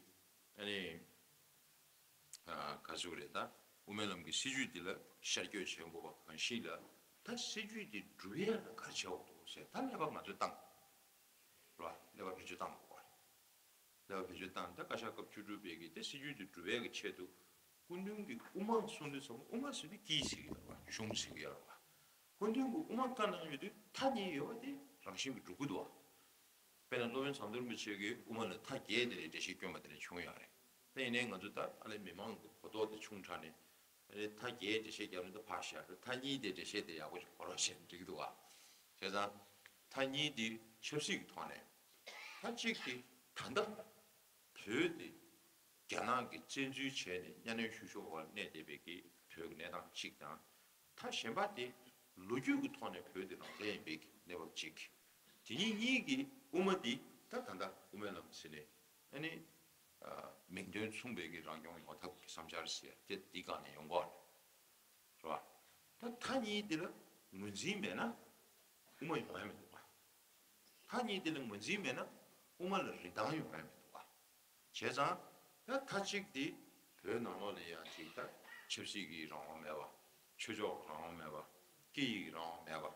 ཨ་ནི་ཨ་ག་ཟེར་དགོས་རེད། ད་དབུ་མའི་ལམ་གྱི་སྲིད་བྱུས་འདི་ལ་ཤར་བསྐྱོད་བྱེད་དགོས་པ་གང་ཞིག་ལ་ད་སྲིད་བྱུས་འདི་སྒྲུབ་ཡ་ལ་ག་རེ་བྱེད་དགོས་འདུག་ཟེར་ད་ཀླད་པ་ང་ཚོས་བཏང་དགོས་རེད་བ། ཀླད་པ་བེད་སྤྱོད་བཏང་དགོས་པ་རེད། ཀླད་པ་བེད་སྤྱོད་བཏང་ད་བཀའ་ཤག་སྐབས་བཅུ་དྲུག་པའི་གི་དེ་སྲིད་བྱུས་འདི་སྒྲུབ་ཡ་གི་ཆེད་དུ་ སྐུ་མདུན་གྱིས་དབུ་མ་གསུང་དུས་ཙམ་པ་དབུ་མ་ཟེར་དུས་དཀྱིལ་ཟེར་གྱི་ཡོད་རེད་བ། གཞུང་ཟེར་གྱི་ཡོད་རེད་བ། སྐུ་མདུན་གྱིས་དབུ་མ་བཀའ་གནང་ཡོད་དུས་མཐའ་གཉིས་ཡོད་པ་དེ་རང་བཞིན་གྱིས་འགྲུབ་ཀྱི་འདུག་བ། དཔེར་ན་སློབ་དཔོན་ཟམ་གདོང་རིན་པོ་ཆེ་གིས་དབུ་མ་ལ་མཐའ་བརྒྱད་དེ་འགྲེལ་བཤད་བསྐྱོན་པ་དེ་འདྲ་བྱུང་ཡོད་རེད། ད་ཡིན་ནའི་ང་ཚོ་ད་ཨ་ལས་མི་མང་གི་གོ་རྟོགས་དེ་ཆུང་དྲགས་ནས། ཨ་ནི་མཐའ་བརྒྱད་འགྲེལ་བཤད་རྒྱབ་ན་ད་ཕར་བཞག་མཐའ་གཉིས་དེ་འགྲེལ་བཤད་དེ་ཡག་པོ་ཞིག་གོ་རོགས་བྱས་ན་འགྲིག་གི་འདུག་བ། བྱས་ཙང་། མཐའ་གཉིས་དེ་ཆབ་སྲིད་ཀྱི་ཐོག་ནས། མཐའ་གཅིག་དེ་ད་ལྟ། བོད་དེ། རྒྱ་ནག་གིས་བཙན་འཛུལ་བྱས་ནས་གཉའ་གནོན་ཤུགས་ཆེ་བོ་གནས་བསྡད་པའི་གི་བོད་ཀྱི་གནས་སྟངས་གཅིག་དང་། མཐའ་གཞན་པ་དེ་ལོ་རྒྱུས་ཀྱི་ཐོག་ནས་བོད་དེ་རང་བཙན་ཡིན་པའི་གི་གནས་བབ་གཅིག་དེ་གཉིས་གཉིས་ཀྱི་དབུ་མ་དེ་ད་ད་ལྟ་དབུ་མའི་ལམ་ཟེར་ནས་ཨ་ནི་མིང་དོན་མཚུངས་པའི་གི་རང་སྐྱོང་ཡོང་ཐབས་ཀྱི་བསམ་འཆར་ཟེར་དེ་འདི་སྒང་ནས་ཡོང་གི་ཡོད་རེད། རེད་བ། ད་མཐའ་གཉིས་དེ་ལ་ངོས་འཛིན་མེད་ན་དབུ་མ་ཡོང་ཡ་མི་འདུག་བ། མཐའ་གཉིས་དེ་ལ་ངོས་འཛིན་མེད་ན་དབུ་མ་ལ་རིན་ཐང་ཡོང་ཡ་མི་འདུག་བ། བྱས་ཙང་། ད་མཐའ་གཅིག་དེ་བོད་ནང་ལོགས་ལ་ཡང་ཅིག་ད་ཆབ་སྲིད་ཀྱི་རང་དབང་མེད་པ། ཆོས་ཕྱོགས་ཀྱི་རང་དབང་མེད་པ། སྐད་ཡིག་གི་རང་དབང་མེད་པ།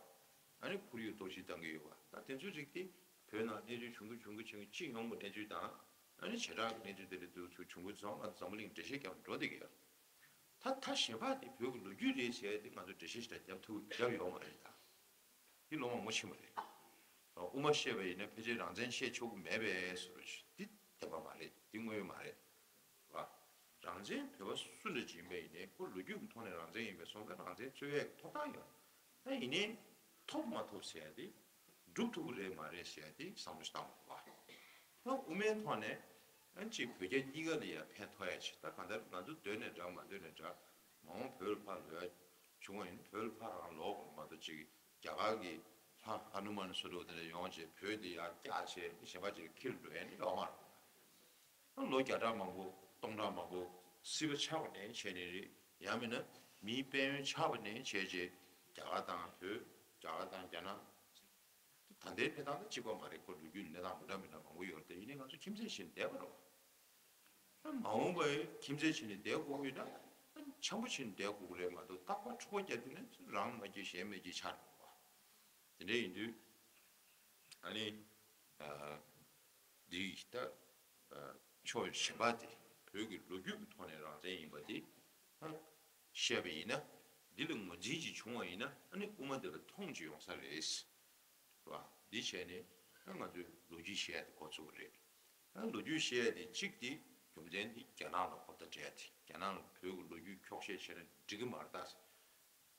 ཨ་ནི་ཁོར་ཡུག་གཏོར་བཤིག་བཏང་གི་ཡོད་པ། ད་དེ་ཚོའི་རིགས་དེ་བོད་ནང་གནས་ཚུལ་བྱུང་གི་བྱུང་གི་བྱུང་གི་སྤྱི་ཡོངས་ཀྱི་གནས་ཚུལ་དང་། ཨ་ནི་བྱེ་བྲག་གི་གནས་ཚུལ་དེ་འདྲ་དུ་ཚུར་བྱུང་གི་སོང་ང་ཚོ་འཛམ་བུ་གླིང་འགྲེལ་བཤད་རྒྱབ་འགྲོ་བསྡད་ཀྱི་ཡོད། ད་མཐའ་གཞན་པ་དེ་བོད་ཀྱི་ལོ་རྒྱུས་རེད་ཟེར་ཏེ་ང་ཚོ་འགྲེལ་བཤད་ཞིག་རྒྱབ་ཐུབ་རྒྱབ་ཡོད་མ་རེད་ད། འདི་ལོ་མང་པོ་ཕྱིན་པ་རེད། དབུ་མ་བཤད་པ་ཡིན་ན་ཕལ་ཆེར་རང་བཙན་བཤད་ཆོག་གི་མེད་པས་ཟེར་རོ་ཞིག་འདི་བདེན་པ་མ་རེད། འདི་དངོས་ཡོད་མ་རེད། རང་བཙན་བོད་པ་སུ་ལ་སྦྱིན་པ་ཡིན་ནའི་ཁོ་ལོ་རྒྱུས་ཀྱི་ཐོག་ནས་རང་བཙན་ཡིན་པའི་སོང་ཙང་རང་བཙན་རྩོད་ཡས་ཀྱི་ཐོབ་ཐང་ཡོད། ད་ཡིན་ནའི་ཐོབ་མ་ཐོབ་ཟེར་ཡ་དེ་སྒྲུབ་ཐུབ་ཀྱི་རེད་མ་རེད་ཟེར་ཡ་དེ་བསམ་བློ་ཞིག་བཏང་དགོས་པ། ད་དབུ་མའི་ཐོག་ནས་ཨ་ཅིག་བོད་རྒྱ་གཉིས་ཀ་ལ་ཡ་ཕན་ཐོགས་ཡ་ཆེ། ད་གང་ལྟར་ང་ཚོ་འདོད་ནས་འདྲ་མ་འདོད་ནས་འདྲ་མ་འོངས་བོད་ལ་ཕར་ལོག་ཡ་བྱུང་བ་ཡིན་བོད་ལ་ཕར་རང་ལོག་དགོས་མ་གཏོགས་ཅིག་རྒྱ་གར་གྱི་ལྷ་ཧ་ནུ་མན་སུ་ཏྲ་དེ་འདྲ་ཡོང་བྱས་བོད་འདི་ཡར་བཀྱག་བྱས་གཞན་པ་ཅིག་ཁྱེར་འགྲོ་ཡ་ནི་ཡོད་མ་རེད། ལོ་བརྒྱ་ཕྲག་མང་པོ་སྟོང་ཕྲག་མང་པོ་སྲིད་པ་ཆགས་པ་ནས་བྱས་ནས་རེད། ཡང་མིན་ན་མིའི་དཔལ་ཡོན་ཆགས་པ་ནས་བྱས་རྗེས་རྒྱ་གར་དང་བོད། རྒྱ་གར་དང་རྒྱ་ནག་ད་ལྟའི་གནས་སྟངས་དང་གཅིག་པ་མ་རེད། ཁོ་ལོ་རྒྱུས་གནས་སྟངས་མི་འདྲ་མི་འདྲ་མང་པོ་ཡོད་རེད་དེ། ཡིན་ནའི་ང་ཚོ་ཁྱིམ་མཚེས་བྱས་ནས་བསྡད་པ་རེད་བ། ད་མ་འོངས་པའི་ཁྱིམ་མཚེས་བྱས་ནས་བསྡད་དགོས་ཀྱི་ཡོད་ན་ད་འཆམ་པོ་བྱས་ནས་བསྡད་དགོས་ཀྱི་རེད་མ་གཏོགས་རྟག་པར་འཁྲུག་པ་རྒྱག་དུས་ན་རང་མ་སྐྱིད་གཞན་མ་སྐྱིད་ཆགས་འགྲོ་བ། དེ་འདྲ་ཡིན་དུས་ཨ་ནི་འདི་ད་ཕྱོགས་གཞན་པ་དེ་བོད་ཀྱི་ལོ་རྒྱུས་ཀྱི་ཐོག་ནས་རང་བཙན་ཡིན་པ་དེ་བཤད་པ་ཡིན་ན་འདི་ལ་ངོས་འཛིན་ཅིག་བྱུང་བ་ཡིན་ན་ཨ་ནི་དབུ་མ་འདི་ལ་མཐོང་ཅིག་ཡོང་ས་རེད། རེད་བ། འདི་བྱས་ནས་ང་ཚོས་ལོ་རྒྱུས་བཤད་ཡ་དེ་འགོ་ཚུགས་པ་རེད། ད་ལོ་རྒྱུས་བཤད་ཡ་དེ་གཅིག་དེ་རྒྱུ་མཚན་དེ་རྒྱ་ནག་ལ་གོ་བརྡ་སྤྲད་དེ་རྒྱ་ནག་ལ་བོད་ཀྱི་ལོ་རྒྱུས་འཁྱོག་བཤད་བྱས་ན་འགྲིག་གི་མ་རེད་ད།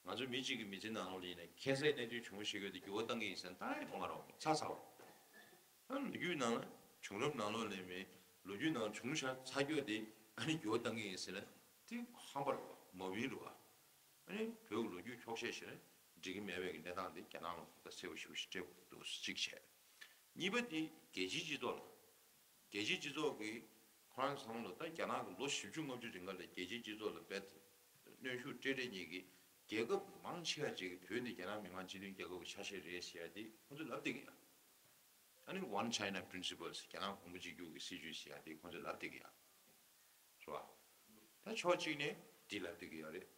ང་ཚོ་མི་གཅིག་གི་མི་ཚེ་ནང་ལོགས་ལ་ཡིན་ན་ཁ་སང་གནས་ཚུལ་བྱུང་ཞིག་ཡོད་དེ་འགྱུར་བ་གཏང་གི་ཡིན་ཟེར་ན་ད་ཡང་གཏོང་མ་རོགས་ཚ་ཚ་བ། ད་ལོ་རྒྱུས་ནང་ལ་བྱུང་རབས་ནང་ལོགས་ལ་མེད་ལོ་རྒྱུས་ནང་བྱུང་ཤག་ཚ་རྒྱུ་དེ་ཨ་ནི་འགྱུར་བ་གཏང་གི་ཡིན་ཟེར་ན་དེ་ཧམ་པ་རེད་བ་མ་བིན་རེད་བ། ཨ་ནི་བོད་ཀྱི་ལོ་རྒྱུས་འཁྱོག་བཤད་བྱས་ན་འགྲིག་གི་མེད་པའི་གི་གནས་སྟངས་དེ་རྒྱ་ནག་ལ་ད་གསལ་པོ་ཞེ་པོ་ཞིག་སྤྲད་དགོས་འདུག་གཅིག་བྱས། གཉིས་པ་དེ་རྒྱལ་སྤྱིའི་སྤྱི་ཚོགས་ལ། རྒྱལ་སྤྱིའི་སྤྱི་ཚོགས་ཀྱིས་ཁོ་རང་ཚོ་ལ་ད་རྒྱ་ནག་གི་ལོ་བཞི་བཅུ་ལྔ་བཅུ་རིང་ག་ལ་རྒྱལ་སྤྱིའི་སྤྱི་ཚོགས་ལ་དཔེ་གནོན་ཤུགས་སྤྲད་སྤྲད་མཁན་གྱི་རྒྱལ་ཁབ་མང་ཆེ་བ་ཅིག་གིས་བོད་འདི་རྒྱ་ནག་མི་དམངས་སྤྱི་མཐུན་རྒྱལ་ཁབ་ཀྱི་ཆ་ཤས་རེད་ཟེར་ཡ་དེ་ཁོ་ཚོས་ལབ་བསྡད་ཀྱི་ཡོད། ཨ་ནི་One China Principles རྒྱ་ནག་གོང་བུ་གཅིག་གྱུར་གྱི་སྲིད་བྱུས་ཟེར་ཡ་དེ་ཁོ་ཚོས་ལབ་བསྡད་ཀྱི་ཡོད། རེད་བ། ད་ཕྱོགས་གཅིག་ནས་འདི་ལབ་བསྡད་ཀྱི་ཡོད་རེད། རེད་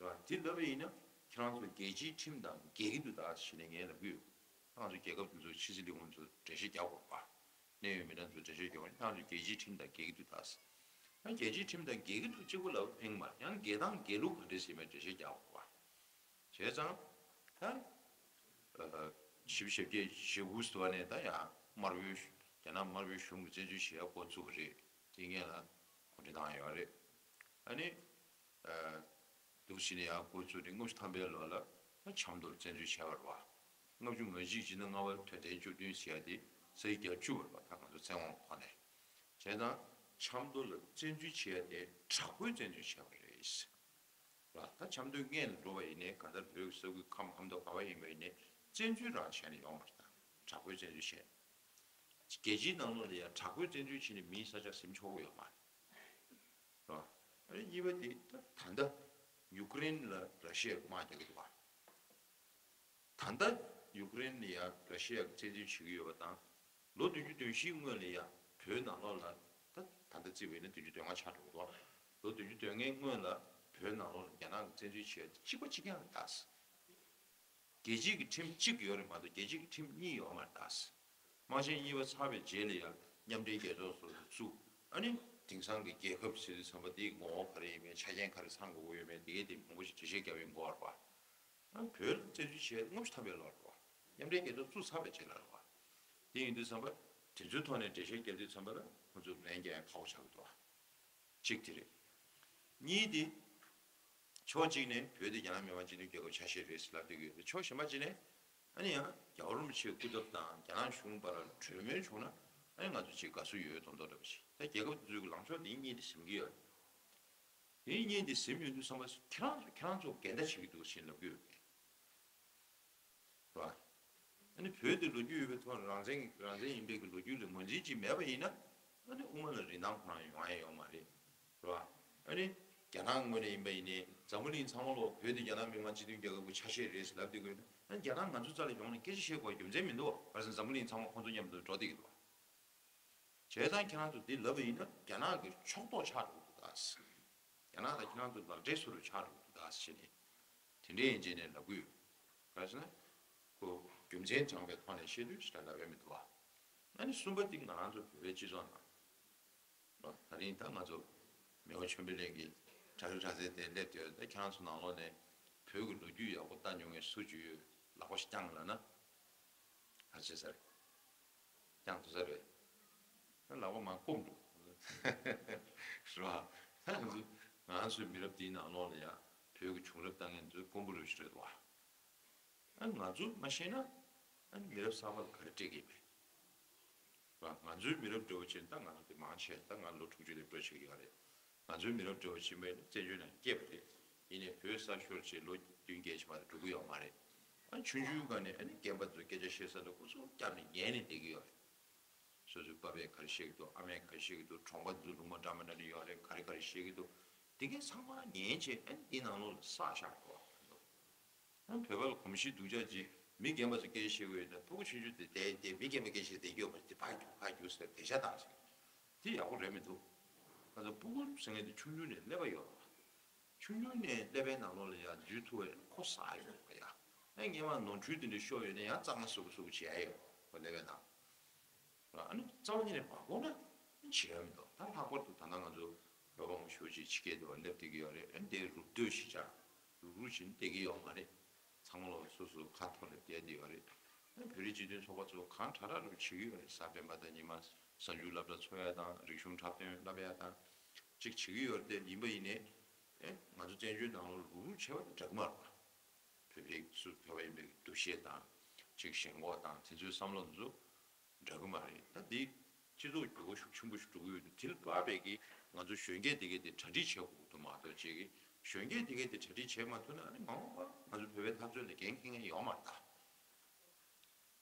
བ། འདི་ལབ་པ་ཡིན་ན་ཁྱེད་རང་ཚོ་རྒྱལ་སྤྱིའི་ཁྲིམས་དང་འགལ་གྱི་འདུག་ད་ཞེས་ནས་ངས་ལབ་ཀྱི་ཡོད། ང་ཚོ་རྒྱལ་ཁབ་དེ་ཚོ་ཕྱི་སྲིད་ལས་ཁུངས་ཚོ་འགྲེལ་བཤད་རྒྱག་དགོས་པ། གནད་ཡོད་མི་སྣ་ཚོ་འགྲེལ་བཤད་རྒྱག་པ་ཡིན་ན་ཁྱེད་རང་ཚོ་རྒྱལ་སྤྱིའི་ཁྲིམས་དང་འགལ་གྱི་འདུག་ད། ད་རྒྱལ་སྤྱིའི་ཁྲིམས་དང་འགལ་གྱི་འདུག་གཅིག་པུ་ལབ་ཕན་གྱི་མ་རེད། ཡང་འགལ་སྟངས་འགལ་ལུགས་ག་འདྲས་ཟེར་མེད་འགྲེལ་བཤད་རྒྱག་དགོས་པ། བྱས་ཙང་། ད། ཨ། བཞི་བཅུ་ཞེ་བརྒྱད་ཞེ་དགུ་ཟེར་བ་ནས་ད་ཡང་དམར་པོའི་རྒྱ་ནག་དམར་པོའི་གཞུང་གིས་བཙན་འཛུལ་བྱེད་ཡ་འགོ་བཙུགས་པ་རེད། དེ་སྔོན་ལ་གོ་སྒྲིག་བཏང་ཡོད་རེད། ཨ་ནི། ཨ། འདུག་བྱས་ནས་ཡང་འགོ་བཙུགས་ནས་ལྔ་བཅུ་ཐམ་པའི་ལོ་ལ་ད་ཆབ་མདོར་བཙན་འཛུལ་བྱས་པ་རེད་བ། ལྔ་བཅུ་ང་གཅིག་སྤྱི་ཟླ་ལྔ་པ་དོན་ཚན་བཅུ་བདུན་ཟེར་ཡ་དེ་ཚེས་བརྒྱད་ཅུ་བར་བ་ད་ང་ཚོ་བཙན་དབང་ཐོག་ནས། བྱས་ཙང་ཆབ་མདོ་ལ་བཙན་འཛུལ་བྱས་ཏེ་དྲག་པོའི་བཙན་འཛུལ་བྱས་པ་རེད། ལ་ད་ཆབ་མདོའི་སྔོན་ལ་འགྲོ་བ་ཡིན་ནའི་གང་ལྟར་བོད་ཀྱི་ས་ཁུལ་ཁམས་ཁམས་ཐོག་ག་བ་ཡིན་པ་ཡིན་ནའི་བཙན་འཛུལ་རང་བྱས་ནས་ཡོང་བ་རེད། ད་དྲག་པོའི་བཙན་འཛུལ་བྱས། རྒྱལ་སྤྱིའི་ནང་ལོགས་ལ་ཡང་དྲག་པོའི་བཙན་འཛུལ་བྱས་ནས་མིའི་ས་ཆ་ཟིན་ཆོག་གི་ཡོད་མ་རེད། རེད་བ། ཨ་ནི་གཉིས་པ་དེ་ད་ད་ལྟ་ཡུ་ཀེ་རེན་ལ་ར་ཤི་ཡས་དམག་རྒྱག་གི་འདུག་བ། ད་ལྟ་ཡུ་ཀེ་རེན་ལ་ཡང་ར་ཤི་ཡ་གིས་བཙན་འཛུལ་བྱེད་ཀྱི་ཡོད་པ་དང་། ལོ་བདུན་ཅུ་དོན་བཞིའི་སྔོན་ལ་ཡང་བོད་ནང་ལོགས་ལ་ད་ད་ལྟ་བརྩིས་པ་ཡིན་ན་བདུན་ཅུ་དོན་ལྔ་ཆགས་འགྲོ་གི་འདུག་ལོ་བདུན་ཅུ་དོན་ལྔའི་སྔོན་ལ་བོད་ནང་ལོགས་ལ་རྒྱ་ནག་གིས་བཙན་འཛུལ་བྱས་ཏེ་གཅིག་པ་གཅིག་རྐྱང་རེད་ད། རྒྱལ་སྤྱིའི་གི་ཁྲིམས་གཅིག་ཡོད་རེད་མ་གཏོགས་རྒྱལ་སྤྱིའི་གི་ཁྲིམས་གཉིས་ཡོད་མ་རེད་ད། དམག་ཆེན་གཉིས་པ་ཚར་བའི་རྗེས་ལ་ཡང་མཉམ་འབྲེལ་རྒྱལ་ཚོགས་སོགས་ལ་བཙུགས། ཨ་ནི་ དེང་སང་གི་རྒྱལ་ཁབ་ཟེར་དུས་ཙམ་པ་འདིའི་ངོ་བོ་ག་རེ་ཡིན་མིན། ཆ་རྐྱེན་ག་རེ་ཚང་དགོས་ཀྱི་ཡོད་མེད། དེ་གའི་དེ་མང་པོ་ཞིག་འགྲེལ་བཤད་རྒྱག་པའི་མགོ་བར་པ། ཨ་བོད་ལ་བཙན་འཛུལ་བྱས་སྔོན་ཆད་ཐམ་པའི་ལོར་རོ། མཉམ་འབྲེལ་རྒྱལ་ཚོགས་བཙུགས་ཚར་བའི་རྗེས་ལ་རོ། དེ་ཡིན་དུས་ཙམ་པ་དེ་ཚོའི་ཐོག་ནས་འགྲེལ་བཤད་རྒྱག་དུས་ཙམ་པ་ལ་ཁོང་ཚོ་ལན་རྒྱག་ཡ་ཁག་པོ་ཆགས་ཀྱི་འདུག་གཅིག་དེ་རེད། གཉིས་དེ། ཕྱོགས་གཅིག་ནས་བོད་དེ་རྒྱ་ནག་མི་དམངས་སྤྱི་མཐུན་རྒྱལ་ཁབ་ཆ་ཤས་རེད་ཟེར་ལབ་བསྡད་ཀྱི་ཡོད་རེད། ཕྱོགས་གཞན་པ་གཅིག་ནས་ཨ་ནི་ཡང་རྒྱལ་བ་རིན་པོ་ཆེའི་སྐུ་ཚབ་དང་རྒྱ་ནག་གཞུང་བར་ལ་གྲོས་མོལ་བྱུང་ན་ཨ་ནི་ང་ཚོ་ཅིག་དགའ་བསུ་ཡོད་མདོག་མདོག་འདྲ་པོ་ཞིག་ད་རྒྱལ་ཁབ་དེ་ཚོའི་གི་ལངས་ཕྱོགས་དེ་གཉིས་དེ་ཟིན་གྱི་ཡོད་རེད། དེ་གཉིས་དེ་ཟིན་ཡོང་དུས་ཙམ་པ་ཁྱེད་རང་ཁྱེད་རང་ཚོ་འགལ་ཟླ་བྱེད་ཀྱི་འདུག་ཟེར་ལབ་ཀྱི་ཡོད་རེད། རེད་བ། ཨ་ནི་བོད་དེ་ལོ་རྒྱུས་ཡོད་པའི་ཐོག་རང་བཙན་རང་བཙན་ཡིན་པའི་གི་ལོ་རྒྱུས་ལ་ངོས་འཛིན་ཅིག་མེད་པ་ཡིན་ན་ཨ་ནི་དབུ་མ་ལ་རིན་ཐང་ཁོ་རང་ཡོང་ཡ་ཡོད་མ་རེད། རེད་བ། ཨ་ནི་རྒྱ་ནག་ངོས་ནས་ཡིན་པ་ཡིན་ནའི་འཛམ་བུ་གླིང་ཚང་མ་ལོ་བོད་དེ་རྒྱ་ནག་མི་དམངས་སྤྱི་མཐུན་རྒྱལ་ཁབ་ཀྱི་ཆ་ཤས་རེད་ཟེར་ལབ་བསྡད་དགོས་ན་ཨ་ནི་རྒྱ་ནག་ང་ཚོའི་རྩ་ལ་ཡོང་ནས་སྐད་ཆ་བཤད་དགོས་རྒྱུ་མཚན་མི་འདུག་བ། ག་རེ་ཟེར་འཛམ་བུ་གླིང་ཚང་མ་ཁོང་ཚོ་མཉམ་དུ་འགྲོ་བསྡད་ཀྱི་འདུག་བ། བྱས་ཙང་ཁྱེད་རང་ཚོ་འདི་ལབ་པ་ཡིན་ན་རྒྱ་ནག་གི་ཕྱོགས་གཏོགས་ཆགས་འགྲོ་གི་འདུག་ད། རྒྱ་ནག་དང་ཁྱེད་རང་ཚོ་ལག་འབྲེལ་བཟོ་འདྲ་ཆགས་འགྲོ་གི་འདུག་ད་ཟེར་ནས་དེ་འདྲའི་ཡིན་ཅེས་ནས་ལབ་ཀྱི་ཡོད། ག་རེ་ཟེར་ན། ཁོ་རྒྱུ་མཚན་དྲངས་པའི་ཐོག་ནས་བཤད་དུས་ཞེ་དྲག་ལབ་ཡ་མི་འདུག་བ། ཨ་ནི་གསུམ་པ་འདི་ང་རང་ཚོ་བོད་པའི་སྤྱི་ཚོགས་ནང་། ད་རིང་ད་ང་ཚོ་མེས་དབོན་ཆོས་འཕེལ་གླིང་གི་གྲྭ་རིགས་གྲྭ་རྩེ་དེ་སླེབས་དུས་ད་ཁྱེད་རང་ཚོ་ནང་ལོགས་ནས་བོད་ཀྱི་ལོ་རྒྱུས་ཡག་པོ་ལྟ་མྱོང་མཁན་སུ་ཅིག་ཡོད། ལག་པ་ཞིག་བརྐྱངས་ལབ་ན། ག་རེ་བྱེད་ས་རེད། བརྐྱངས་ཐུབ་ས་རེད། ད་ལག་པ་མར་བསྐུམ་འགྲོ། རེད་བ། ད་ང་ཚོ་ང་ཚོའི་མི་རབས་འདིའི་ནང་ལོགས་ལ་ཡང་བོད་ཀྱི་བྱུང་རབས་ལྟ་མཁན་ཚོའི་དཀོན་པོ་རུ་ཞིག་རེད་བ། ཨ་ང་ཚོ་མ་ཤེས་ན་ཨ་མི་རབས་གསར་པ་ལ་ག་རེ་སྤྲད་ཀྱི་ཡིན་པས། རེད་བ། ང་ཚོའི་མི་རབས་འདྲ་བོ་བྱས་ན་ད་ང་ཚོ་དེ་མང་ཆེ་ད་ང་ལོ་དྲུག་ཅུ་ལས་འགྲོ་བྱེད་ཀྱི་ཡོད་རེད། ང་ཚོའི་མི་རབས་འདྲ་བོ་ཕྱིན་པ་ཡིན་ན་བཙན་བྱོལ་ནང་སྐྱེས་པ་རེད། ཡིན་ནའི་བོད་ས་ཤོར་བྱས་ལོ་བདུན་བརྒྱད་ཅིག་མ་གཏོགས་འགྲོ་གི་ཡོད་མ་རེད། ཨ་ཆུང་ཆུང་སྒང་ནས་ཨ་ནི་རྒན་པ་ཚོས་སྐད་ཆ་བཤད་ས་ལ་སྐུ་གཟུགས་བསྐྱབས་ནས་ཉན་ནས་བསྡད་ཀྱི་ཡོད་རེད། སོ་སོའི་པ་ཕས་ག་རེ་བཤད་ཀྱི་འདུག་ཨ་མས་ག་རེ་བཤད་ཀྱི་འདུག་གྲོང་པ་འདི་ཚོ་ལུང་པ་འདྲ་མི་འདྲ་ནས་ཡོད་རེད། ག་རེ་ག་རེ་བཤད་ཀྱི་འདུག་དེ་གས་ཚང་མ་ཉན་བྱས་ཨ་ནི་འདི་ནང་ལོགས་ལ་བསགས་བཞག་གི་འདུག་ཨ་བོད་པ་ལ་གོམས་གཤིས་སྡུག་ཅག་ཅིག་མི་རྒན་པ་ཚོ་སྐད་ཆ་བཤད་ཀྱི་ཡོད་ན་ཕྲུ་གུ་ཆུང་ཆུང་དེ་བསྡད་དེ་མི་རྒན་པ་སྐད་ཆ་བཤད་བསྡད་ཀྱི་ཡོད་མ་རེད། དེ་ཕར་རྒྱུག་ཕར་རྒྱུག་ཟེར་དེ་ཤ་བཏང་ཟེར། དེ་ཡག་པོ་རེད་མི་འདུག་ང་ཚོ་སྤུ་གུ་ཟེར་མཁན་དེ་ཆུང་ཆུང་ནས་ཀླད་པ་ཡོད་རེད་བ། ཆུང་ཆུང་ནས་ཀླད་པའི་ནང་ལོགས་ལ་ཡར་འཛུལ་ཐུབ་པའི་ཁོ་ཟ་ཡོད་པ་ཡ། ཨེ་སྔན་མ་ནོར་འཁྲུལ་དེ་འདྲ་ཤོར་ཡོད་ན་ཡང་གཙང་མ་སུབ་སུབ་བྱེད་ཡ་ཡོད་ཁོ་ཀླད་པའི་ནང་། ཨ་ནི་རྩ་བ་ཉིད་ནས་མ་གོ་ན་བྱེད་ཡ་མི་འདུག་ད་ལྷག་པར་དུ་ད་ལྟ་ང་ཚོ་བོད་པ་མང་ཤོས་ཅིག་ཕྱི་རྒྱལ་དུ་སླེབས་བསྡད་ཀྱི་ཡོད་རེད། ཨ་ནི་དེ་རུབ་སྡོད་ཞིག་ཆགས་རུབ་རུབ་བྱས་ནས་བསྡད་ཀྱི་ཡོད་མ་རེད། ཚང་མ་ལོ་སོ་སོ་ཁ་ཐོར་ནས་བསྡད་བསྡད་ཡོད་རེད། ཨ་ནི་བོད་རིགས་སྤྱི་མཐུན་ཚོགས་པ་ཚོ་གང་དྲག་དྲག་རུ་བྱེད་ཀྱི་ཡོད་རེད། གཟའ་སྤེན་པ་དང་ཉི་མ་གཟའ་མཇུག་སློབ་གྲྭ་འཚོགས་ཡ་དང་རིག་གཞུང་འཁྲབ་སྟོན་བསླབ་ཡ་དང་ཅིག་བྱེད་ཀྱི་ཡོད་རེད། དེ་ཡིན་པ་ཡིན་ནའི་ཨེ་ང་ཚོ་བཙན་བྱོལ་ནང་ལོགས་རུབ་རུབ་བྱས་པ་དེ་འདྲ་གི་མ་རེད་པ། བོད་པའི་སུ་བོད་པ་ཡིན་པའི་འདུ་ཤེས་དང་ཅིག་ཞེན་ཁོག་དང་དེ་ཚོའི་བསམ་བློ་དེ་ཚོ་འདྲ་གི་མ་རེད། ད་འདི་སྤྱི་ཚོགས་འགྱུར་བ་ཤུགས་ཆེན་པོ་ཞིག་འགྲོ་གི་ཡོད་དུས་དེ་ལ་བབས་པའི་གི་ང་ཚོ་གཞོན་སྐྱེས་དེ་གས་དེ་གྲ་སྒྲིག་བྱེད་དགོས་ཀྱི་འདུག་མ་གཏོགས་ཅིག་གི་གཞོན་སྐྱེས་དེ་གས་དེ་གྲ་སྒྲིག་བྱེད་མ་ཐུབ་ན་ཨ་ནི་མ་འོངས་པ་ང་ཚོ་བོད་པའི་འཐབ་རྩོད་ལ་འགན་འཁྱེར་མཁན་ཡོད་མ་རེད་ད།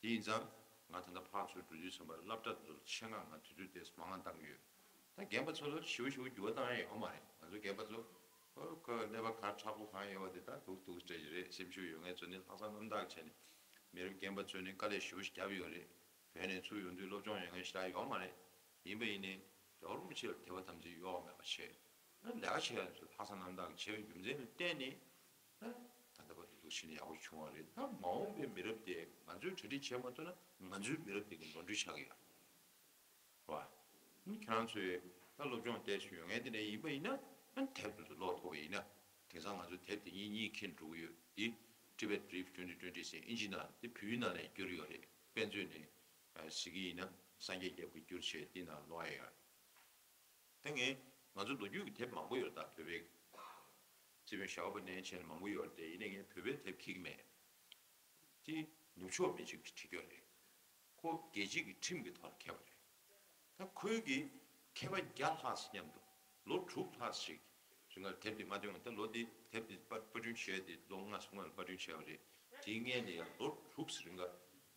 དེ་ཡིན་ཙང་ང་ད་ལྟ་ཕར་ཚུར་འགྲོ་དུས་ཙམ་པ་སློབ་གྲྭ་དེ་ཚོ་ལ་ཆེད་མངགས་ང་དུས་ཚོད་དེ་མང་བ་བཏང་གི་ཡོད། ད་རྒན་པ་ཚོ་ལ་ཞེ་པོ་ཞེ་པོ་འགྱུར་བ་བཏང་ཡ་ཡོད་མ་རེད། ང་ཚོ་རྒན་པ་ཚོ་ཨོ་ཁོ་ཀླད་པ་གང་དྲག་པོ་གང་ཡོད་པ་དེ་ད་སྡུག་སྡུག་སྤྲད་ཀྱི་རེད། སེམས་ཤུགས་ཡོད་མཁན་ཚོ་ནི་ལྷག་བསམ་རྣམ་དག་བྱས་ནས་མི་རབས་རྒན་པ་ཚོས་ནི་དཀའ་ལས་ཞེ་པོ་ཞིག་བརྒྱབ་ཡོད་རེད། བོད་ནས་ཚུར་ཡོང་དུས་སློབ་སྦྱོང་ཡོད་མཁན་ཞེ་དྲག་ཡོད་མ་རེད། ཡིན་པ་ཡིན་ནའི་རྒྱལ་བ་རིན་པོ་ཆེ་ལ་དད་པ་དམ་ཚིག་གཡོ་བ་མེད་པ་བྱས། ལས་ཀ་བྱེད་ཡ་ཚོ་ལྷག་བསམ་རྣམ་དག་བྱས་པའི་རྒྱུ་མཚན་ལ་བརྟེན་ནས་ད་ད་ལྟ་བར་དུ་འདུག་ཕྱིན་ནས་ཡག་པོ་བྱུང་བ་རེད། ད་མ་འོངས་པའི་མི་རབས་དེ་ང་ཚོས་གྲ་སྒྲིག་བྱས་མ་ཐུབ་ན་ང་ཚོའི་མི་རབས་དེ་གི་ནོར་འཁྲུལ་ཆགས་ཀྱི་ཡོད་རེད་བ། ཁྱེད་རང་ཚོས་ད་སློབ་སྦྱོང་བལྟས་སུ་ཡོད་མཁན་དེ་འདྲ་ཡིན་པ་ཡིན་ན་ཨ་དེབ་དེ་ཚོ་ཀློག་ཐུབ་པ་ཡིན་ན། དེང་སང་ང་ཚོ་དེབ་དེ་གཉིས་གཉིས་འཁྱེར་འགྲོ་གི་ཡོད། འདི་Tibet Brief twenty twenty ཟེར་ཨིན་ཇི་ནང་དེ་བོད་ཡིག་ནང་ནས་བསྒྱུར་ཡོད་རེད། དཔེ་མཛོད་ནས་གཟིགས་ཀྱི་ཡིན་ན་སངས་རྒྱས་རྒྱལ་པོས་བསྒྱུར་བྱས་འདི་ནང་ཀློག་ཡ་ཡོད། ད་ངས་ང་ཚོ་ལོ་རྒྱུས་ཀྱི་དེབ་མང་པོ་ཡོད་རེད། ད་བོད་པའི་རྩིས་དཔོན་ཞྭ་བོ་ནས་བྱས་ནས་མང་པོ་ཡོད་རེད་དེ། ཡིན་ནའི་ངས་བོད་པའི་དེབ་འཁྱེར་གྱི་མེད། དེ་ནུབ་ཕྱོགས་མི་གཅིག་གིས་བྲིས་ཡོད་རེད། ཁོ་རྒྱལ་སྤྱི་གི་ཁྲིམས་ཀྱི་ཐོག་ལ་འཁེལ་བ་རེད། ད་ཁོའི་གི་མཁས་པ་བརྒྱ་ལྷག་ཙམ་མཉམ་དུ་ལོ་དྲུག་ལྷག་ཞིག་རིང་ལ་དེབ་འདི་མ་ཐོན་ད་ལོ་འདི་དེབ་འདི་པར་པར་སྐྲུན་བྱས་ཏེ་ལོ་ལྔ་སོང་ལ་པར་སྐྲུན་བྱས་པ་རེད། དེའི་སྔོན་ནས་ཡང་ལོ་དྲུག་ཙམ་རིང་ལ་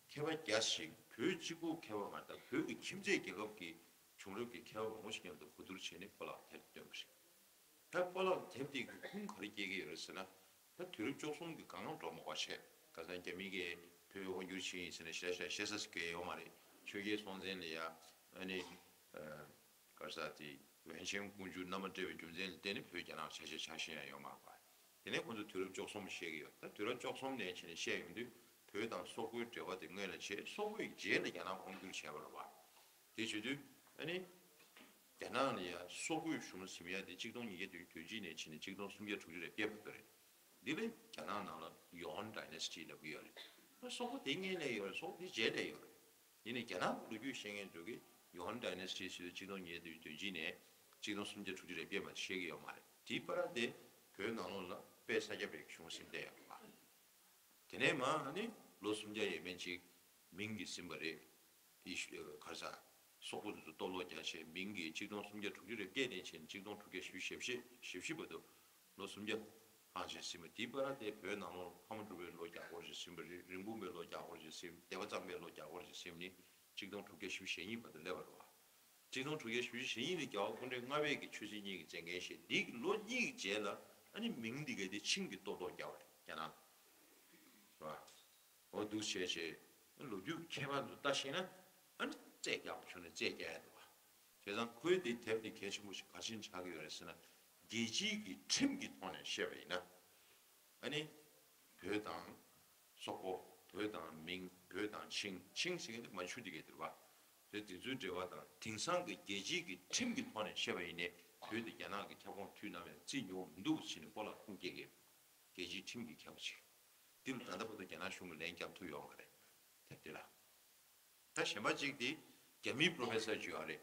མཁས་པ་བརྒྱ་ཞིག་བོད་གཅིག་པུ་མཁས་པ་མ་རེད། ད་བོད་ཀྱི་ཁྱིམ་མཚེས་རྒྱལ་ཁབ་ཀྱི་བྱུང་རབས་ཀྱི་མཁས་པ་མང་པོ་ཞིག་མཉམ་དུ་གོ་བསྡུར་བྱས་ནས་ཕོ་ལག་དེབ་བཏོན་པ་རེད། ད་ཕོ་ལག་དེབ་དེ་གི་ཁུངས་ག་རེ་སྐྱེལ་གྱི་ཡོད་རེད་ཟེར་ན། ད་དུས་རབས་བཅུ་གསུམ་གྱི་སྒང་ལ་འགྲོ་མ་དགོས་བྱས། ཁ་སང་རྒྱ་མི་གིས་བོད་དབང་བསྒྱུར་བྱས་ཡིན་ཟེར་ནས་ཤ་ཤ་བཤད་ས་ཟིག་གི་ཡོད་མ་རེད། ཆོས་རྒྱལ་སྲོང་བཙན་ལ་ཡ་ཨ་ནི་ག་རེ་ཟེར་དེ་ཝན་ཆེན་ཀོང་ཇོ་མནའ་མ་སྤྲད་པའི་རྒྱུ་མཚན་ལ་བརྟེན་ནས་བོད་རྒྱ་ནག་ཆ་ཤས་ཆ་ཤས་ཡང་ཡོད་མ་རེད་པ། དེ་ནས་ཁོང་ཚོ་དུས་རབས་བཅུ་གསུམ་བཤད་ཀྱི་ཡོད། ད་དུས་རབས་བཅུ་གསུམ་ནས་བྱས་ནས་བཤད་ཡོང་དུས་བོད་དང་སོག་པོའི་འབྲེལ་བ་དེ་སྔོན་ལ་བྱས། སོག་པོས་རྗེས་ལ་རྒྱ་ནག་དབང་བསྒྱུར་བྱས་པ་རེད་པ། དེ་བྱེད་དུས་ཨ་ནི། རྒྱ་ནག་ལ་ཡ་སོག་པོའི་གཞུང་ཟིན་ཡ་དེ་གཅིག་སྟོང་ཉིས་བརྒྱ་དོན་བདུན་ནས་ཕྱིན་ནས་གཅིག་སྟོང་སུམ་བརྒྱ་དྲུག་ཅུ་རེ་བརྒྱད་བར་དུ་རེད། འདི་ལས་རྒྱ་ནག་ནང་ལ་ཡོན་ཌའི་ནེ་སི་ཊི་ལབ་ཀྱི་ཡོད་རེད། སོག་པོ་དེ་སྔོན་ལས་ཡོད་རེད། སོག་པོ་དེ་རྗེས་ལས་ཡོད་རེད། ཡིན་ནའི་རྒྱ་ནག་གི་ལོ་རྒྱུས་ཤེས་མཁན་ཚོ་གིས་ཡོན་ཌའི་ནེ་སི་ཊི་ཟེར་དུས་གཅིག་སྟོང་ཉིས་བརྒྱ་དོན་བདུན་ནས་གཅིག་སྟོང་སུམ་བརྒྱ་དྲུག་ཅུ་རེ་བརྒྱད་བར་དུ་ཤེས་ཀྱི་ཡོད་མ་རེད། དེའི་བར་དེ་བོད་ནང་ལོགས་ལ་དཔལ་ས་སྐྱ་པའི་གཞུང་ཟིན་བསྡད་ཡོད་རེད་པ། དེ་ནས་མར་ཨ་ནི་ལོ་སུམ་བརྒྱ་ཡས་མས་ཅིག་མིང་གིས་ཟིན་པ་རེད། ཡེ་ཤུ་ག་རེ་ཟ། སོག་པོ་དེ་ཚོ་གཏོར་བརླག་རྒྱག་བྱས་མིང་གིས་གཅིག་སྟོང་སུམ་བརྒྱ་དྲུག་ཅུ་རེ་བརྒྱད་ནས་བྱས་ནས་གཅིག་སྟོང་དྲུག་བརྒྱ་བཞི་བཅུ་ཞེ་བཞི་བར་དུ་ལོ་སུམ་བརྒྱ་ལྷག་ཅིག་ཟིན་པ། དེའི་བར་དེ་བོད་ནང་ལོགས་ཕ་མ་གྲུ་པའི་ལོ་རྒྱག་སྐོར་ཞིག་ཟིན་པ་རེད། རིན་སྤུངས་པའི་ལོ་རྒྱག་སྐོར་ཞིག་ཟིན། སྡེ་པ་གཙང་པའི་ལོ་རྒྱག་སྐོར་ཞིག་ཟིན་ནས་གཅིག་སྟོང་དྲུག་བརྒྱ་བཞི་བཅུ་ཞེ་གཉིས་བར་དུ་སླེབས་པ་རེད་པ། གཅིག་སྟོང་དྲུག་བརྒྱ་བཞི་བཅུ་ཞེ་གཉིས་ནས་རྒྱལ་བ་སྐུ་ཕྲེང་ལྔ་པའི་གི་ཆོས་སྲིད་གཉིས་ཀྱི་མཛད་འགན་བཞེས། འདི་གི་ལོ་གཉིས་ཀྱི་རྗེས་ལ་ཨ་ནི་མིང་འདི་གའི་དེ་ཆིང་གིས་གཏོར་བརླག་རྒྱག་པ་རེད། རྒྱ་ནག་རེད་པ། འོ་འདུག་བྱས་བྱས་ལོ་རྒྱུས་ཁྱད་པར་དུ་ལྟ་ཤེས་ན་ཨ་ནི་རྩད་རྒྱག་པ་བྱུང་ན་རྩད་རྒྱག་ཡ་འདུག་པ། བྱས་ཙང་ཁོའི་དེ་དེབ་དེ་གལ་ཆེན་པོ་ཞིག་ག་རེ་བྱས་ནས་ཆགས་ཀྱི་ཡོད་རེད་ཟེར་ན། རྒྱལ་སྤྱིའི་གི་ཁྲིམས་ཀྱི་ཐོག་ནས་བཤད་པ་ཡིན་ན། ཨ་ནི་བོད་དང་སོག་པོ། བོད་དང་མིང་། བོད་དང་ཆིང་། ཆིང་ཟེར་མཁན་དེ་མན་ཇུ་དེ་གའི་དེ་རེད་པ། དེ་དེ་ཚོའི་འབྲེལ་བ་དང་དེང་སང་གི་རྒྱལ་སྤྱིའི་གི་ཁྲིམས་ཀྱི་ཐོག་ནས་བཤད་པ་ཡིན་ནའི་བོད་དེ་རྒྱ་ནག་གི་ཁྱབ་ཁོངས་དུས་ནམ་ཡང་བརྩི་མྱོང་མི་འདུག་ཟེར་ནས་སྤོ་ལགས་ཁུངས་སྐྱེལ་གྱི་ཡོད། རྒྱལ་སྤྱིའི་ཁྲིམས་ཀྱི་ཁྱད་པར་ཅིག་འདི་ལ་ད་ལྟ་བར་དུ་རྒྱ་ནག་གཞུང་གིས་ལན་བརྒྱབ་ཐུབ་ཡོད་མ་རེད། དེབ་དེ་ལ། ད་གཞན་པ་གཅིག་དེ་རྒྱ་མིའི་པོ་རོ་ཕེ་སར་ཅིག་ཡོད་རེད།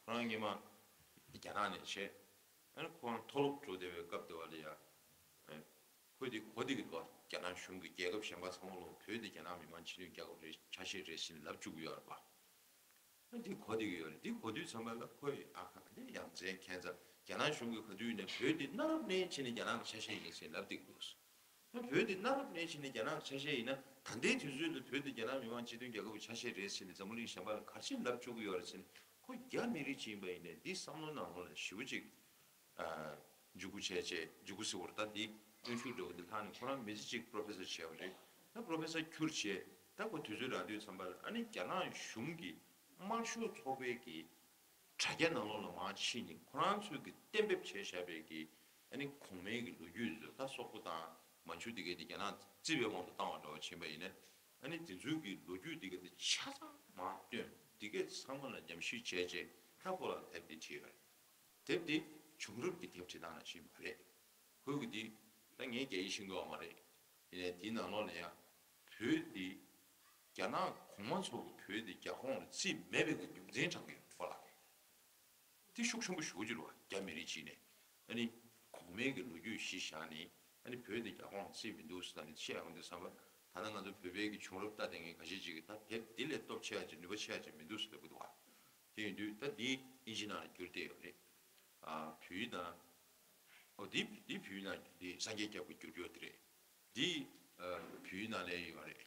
ཁོ་རང་སྔོན་མ་རྒྱ་ནག་ནས་བྱས། ཨ་ནི་ཁོ་རང་མཐོ་སློབ་འགྲོ་བསྡད་པའི་སྐབས་དེ་བ་ལ་ཡ། ཨ། ཁོས་དེ་གོ་བསྡད་ཀྱི་འདུག་རྒྱ་ནག་གཞུང་གིས་རྒྱལ་ཁབ་གཞན་པ་ཚང་མ་ལ་བོད་དེ་རྒྱ་ནག་མི་དམངས་སྤྱི་མཐུན་རྒྱལ་ཁབ་རེད། ཆ་ཤས་རེད་ཟེར་ནས་ལབ་བཅུག་གི་ཡོད་རེད་པ། ཨ། འདི་གོ་བསྡད་ཀྱི་ཡོད་རེད། འདི་གོ་དུས་ཙམ་པ་ལ་ཁོས་ཨ་ཁ་འདི་ཡ་མཚན་ཁྱད་མཚར། རྒྱ་ནག་གཞུང་གིས་ག་དུས་ནས་བོད་འདི་གནའ་རབས་ནས་བྱས་ནས་རྒྱ་ནག་གི་ཆ་ཤས་ཡིན་ཟེར་ལབ་བསྡད་ཀྱི་འདུག་ཨ། བོད་འདི་གནའ་རབས་ནས་བྱས་ནས་རྒྱ་ནག་གི་ཆ་ཤས་ཡིན་ན་ད་ལྟའི་དུས་ཚོད་དུ་བོད་འདི་རྒྱ་ནག་མི་དམངས་སྤྱི་མཐུན་རྒྱལ་ཁབ་ཀྱི་ཆ་ཤས་རེད་ཟེར་ནས་འཛམ་བུ་གླིང་གཞན་པ་ལ་ག་རེ་བྱས་ནས་ལབ་བཅུག་གི་ཡོད་རེད་ཟེར་ནས། ཁོ་རྒྱ་མི་རིགས་ཅིག་ཡིན་པ་ཡིན་ནའི་འདི་བསམ་བློ་ནང་ལོགས་ལ་ཞེ་པོ་ཅིག་ཨ། འཇུག་སྒོ་བྱས་བྱས། འཇུག་སྒོ་ཟེར་བ་རེད། ད་འདི་གནོན་ཤུགས་འདྲ་བོ་འདི་ལྷག་ནས་ཁོ་རང་མི་ཚེ་གཅིག་པོ་རོ་ཕེ་སར་བྱས་པ་རེད། ད་པོ་རོ་ཕེ་སར་གྱུར་བྱས། ད་ཁོ་དུས་ཚོད་རག་དུས་ཙམ་པ་ལ་ཨ་ནི་རྒྱ་ནག་གཞུང་གི་དམར་ཤོག་ཚོགས་པའི་གི་དྲ་རྒྱ་ནང་ལོགས་ལ་མར་ཕྱིན་ནས་ཁོ་རང་ཚོས་གི་གཏན་འབེབས་བྱས་བཞག་པའི་གི་ཨ་ནི་གོང་མའི་གི་ལོ་རྒྱུས་ཚོ། ད་སོག་པོ་དང་མན་ཇུ་དེ་གའི་དེ་རྒྱ་ནག་རྩིས་པའི་དབང་དུ་བཏང་བ་འདྲ་བོ་ཕྱིན་པ་ཡིན་ན། ཨ་ནི་དེ་ཚོའི་གི་ལོ་རྒྱུས་དེ་གའི་དེ་ཆ་ཚང་མར་བཏོན། དེ་གའི་ཚང་མ་ལ་ཉམས་ཞིབ་བྱས་བྱས། ད་ཁོ་ལ་དེབ་དེ་བྲིས་ཡོད་རེད། དེབ་དེ་བྱུང་རབས་ཀྱི་དེབ་བྲིས་སྟངས་ནང་བཞིན་མ་རེད། ཁོས་གི་དེ་ད་ངས་རྒྱ་ཡིག་ཤེས་ཀྱི་ཡོད་མ་རེད། ཡིན་ནའི་དེའི་ནང་ལོགས་ལ་ཡང་བོད་འདི་རྒྱ་ནག་གོང་མ་ཚོ་གི་བོད་འདི་རྒྱ་ཁོངས་ལ་བརྩིས་མེད་པའི་གི་རྒྱུ་མཚན་དྲངས་ཀྱི་ཡོད་ཁོ་ལ། དེ་ཤུགས་ཆེན་པོ་ཞེ་པོ་ཅིག་རེད་པ། རྒྱ་མི་རིགས་ཅིག་ནས་ཨ་ནི་གོང་མའི་གི་ལོ་རྒྱུས་གཞི་བཞག་ནས་ཨ་ནི་བོད་འདི་རྒྱ་ཁོངས་ལ་བརྩིས་མི་འདུག་ཟེར་ནས་བཤད་ཡོང་དུས་ཙམ་པ། ད་ལྟ་ང་ཚོ་བོད་པའི་གི་བྱུང་རབས་ལྟ་བསྡད་མཁན་ཁ་ཤས་ཅིག་གིས་ད་དེབ་འདི་ལས་སྟོབས་ཆེ་བ་ཅིག་ནུས་པ་ཆེ་བ་ཅིག་མི་འདུག་ཟེར་ལབ་ཀྱི་འདུག་པ། དེ་ཡིན་དུས་ད་འདི་ཨིན་ཇི་ནང་ལ་བསྒྱུར་བསྡད་ཡོད་རེད། ཨ། བོད་ཡིག་ནང་། ཨོ། འདི་འདི་བོད་ཡིག་ནང་འདི་སངས་རྒྱས་སྐྱབས་ཀྱིས་བསྒྱུར་ཡོད་དེ་རེད། འདི་ཨ་བོད་ཡིག་ནང་ལ་ཡོད་རེད།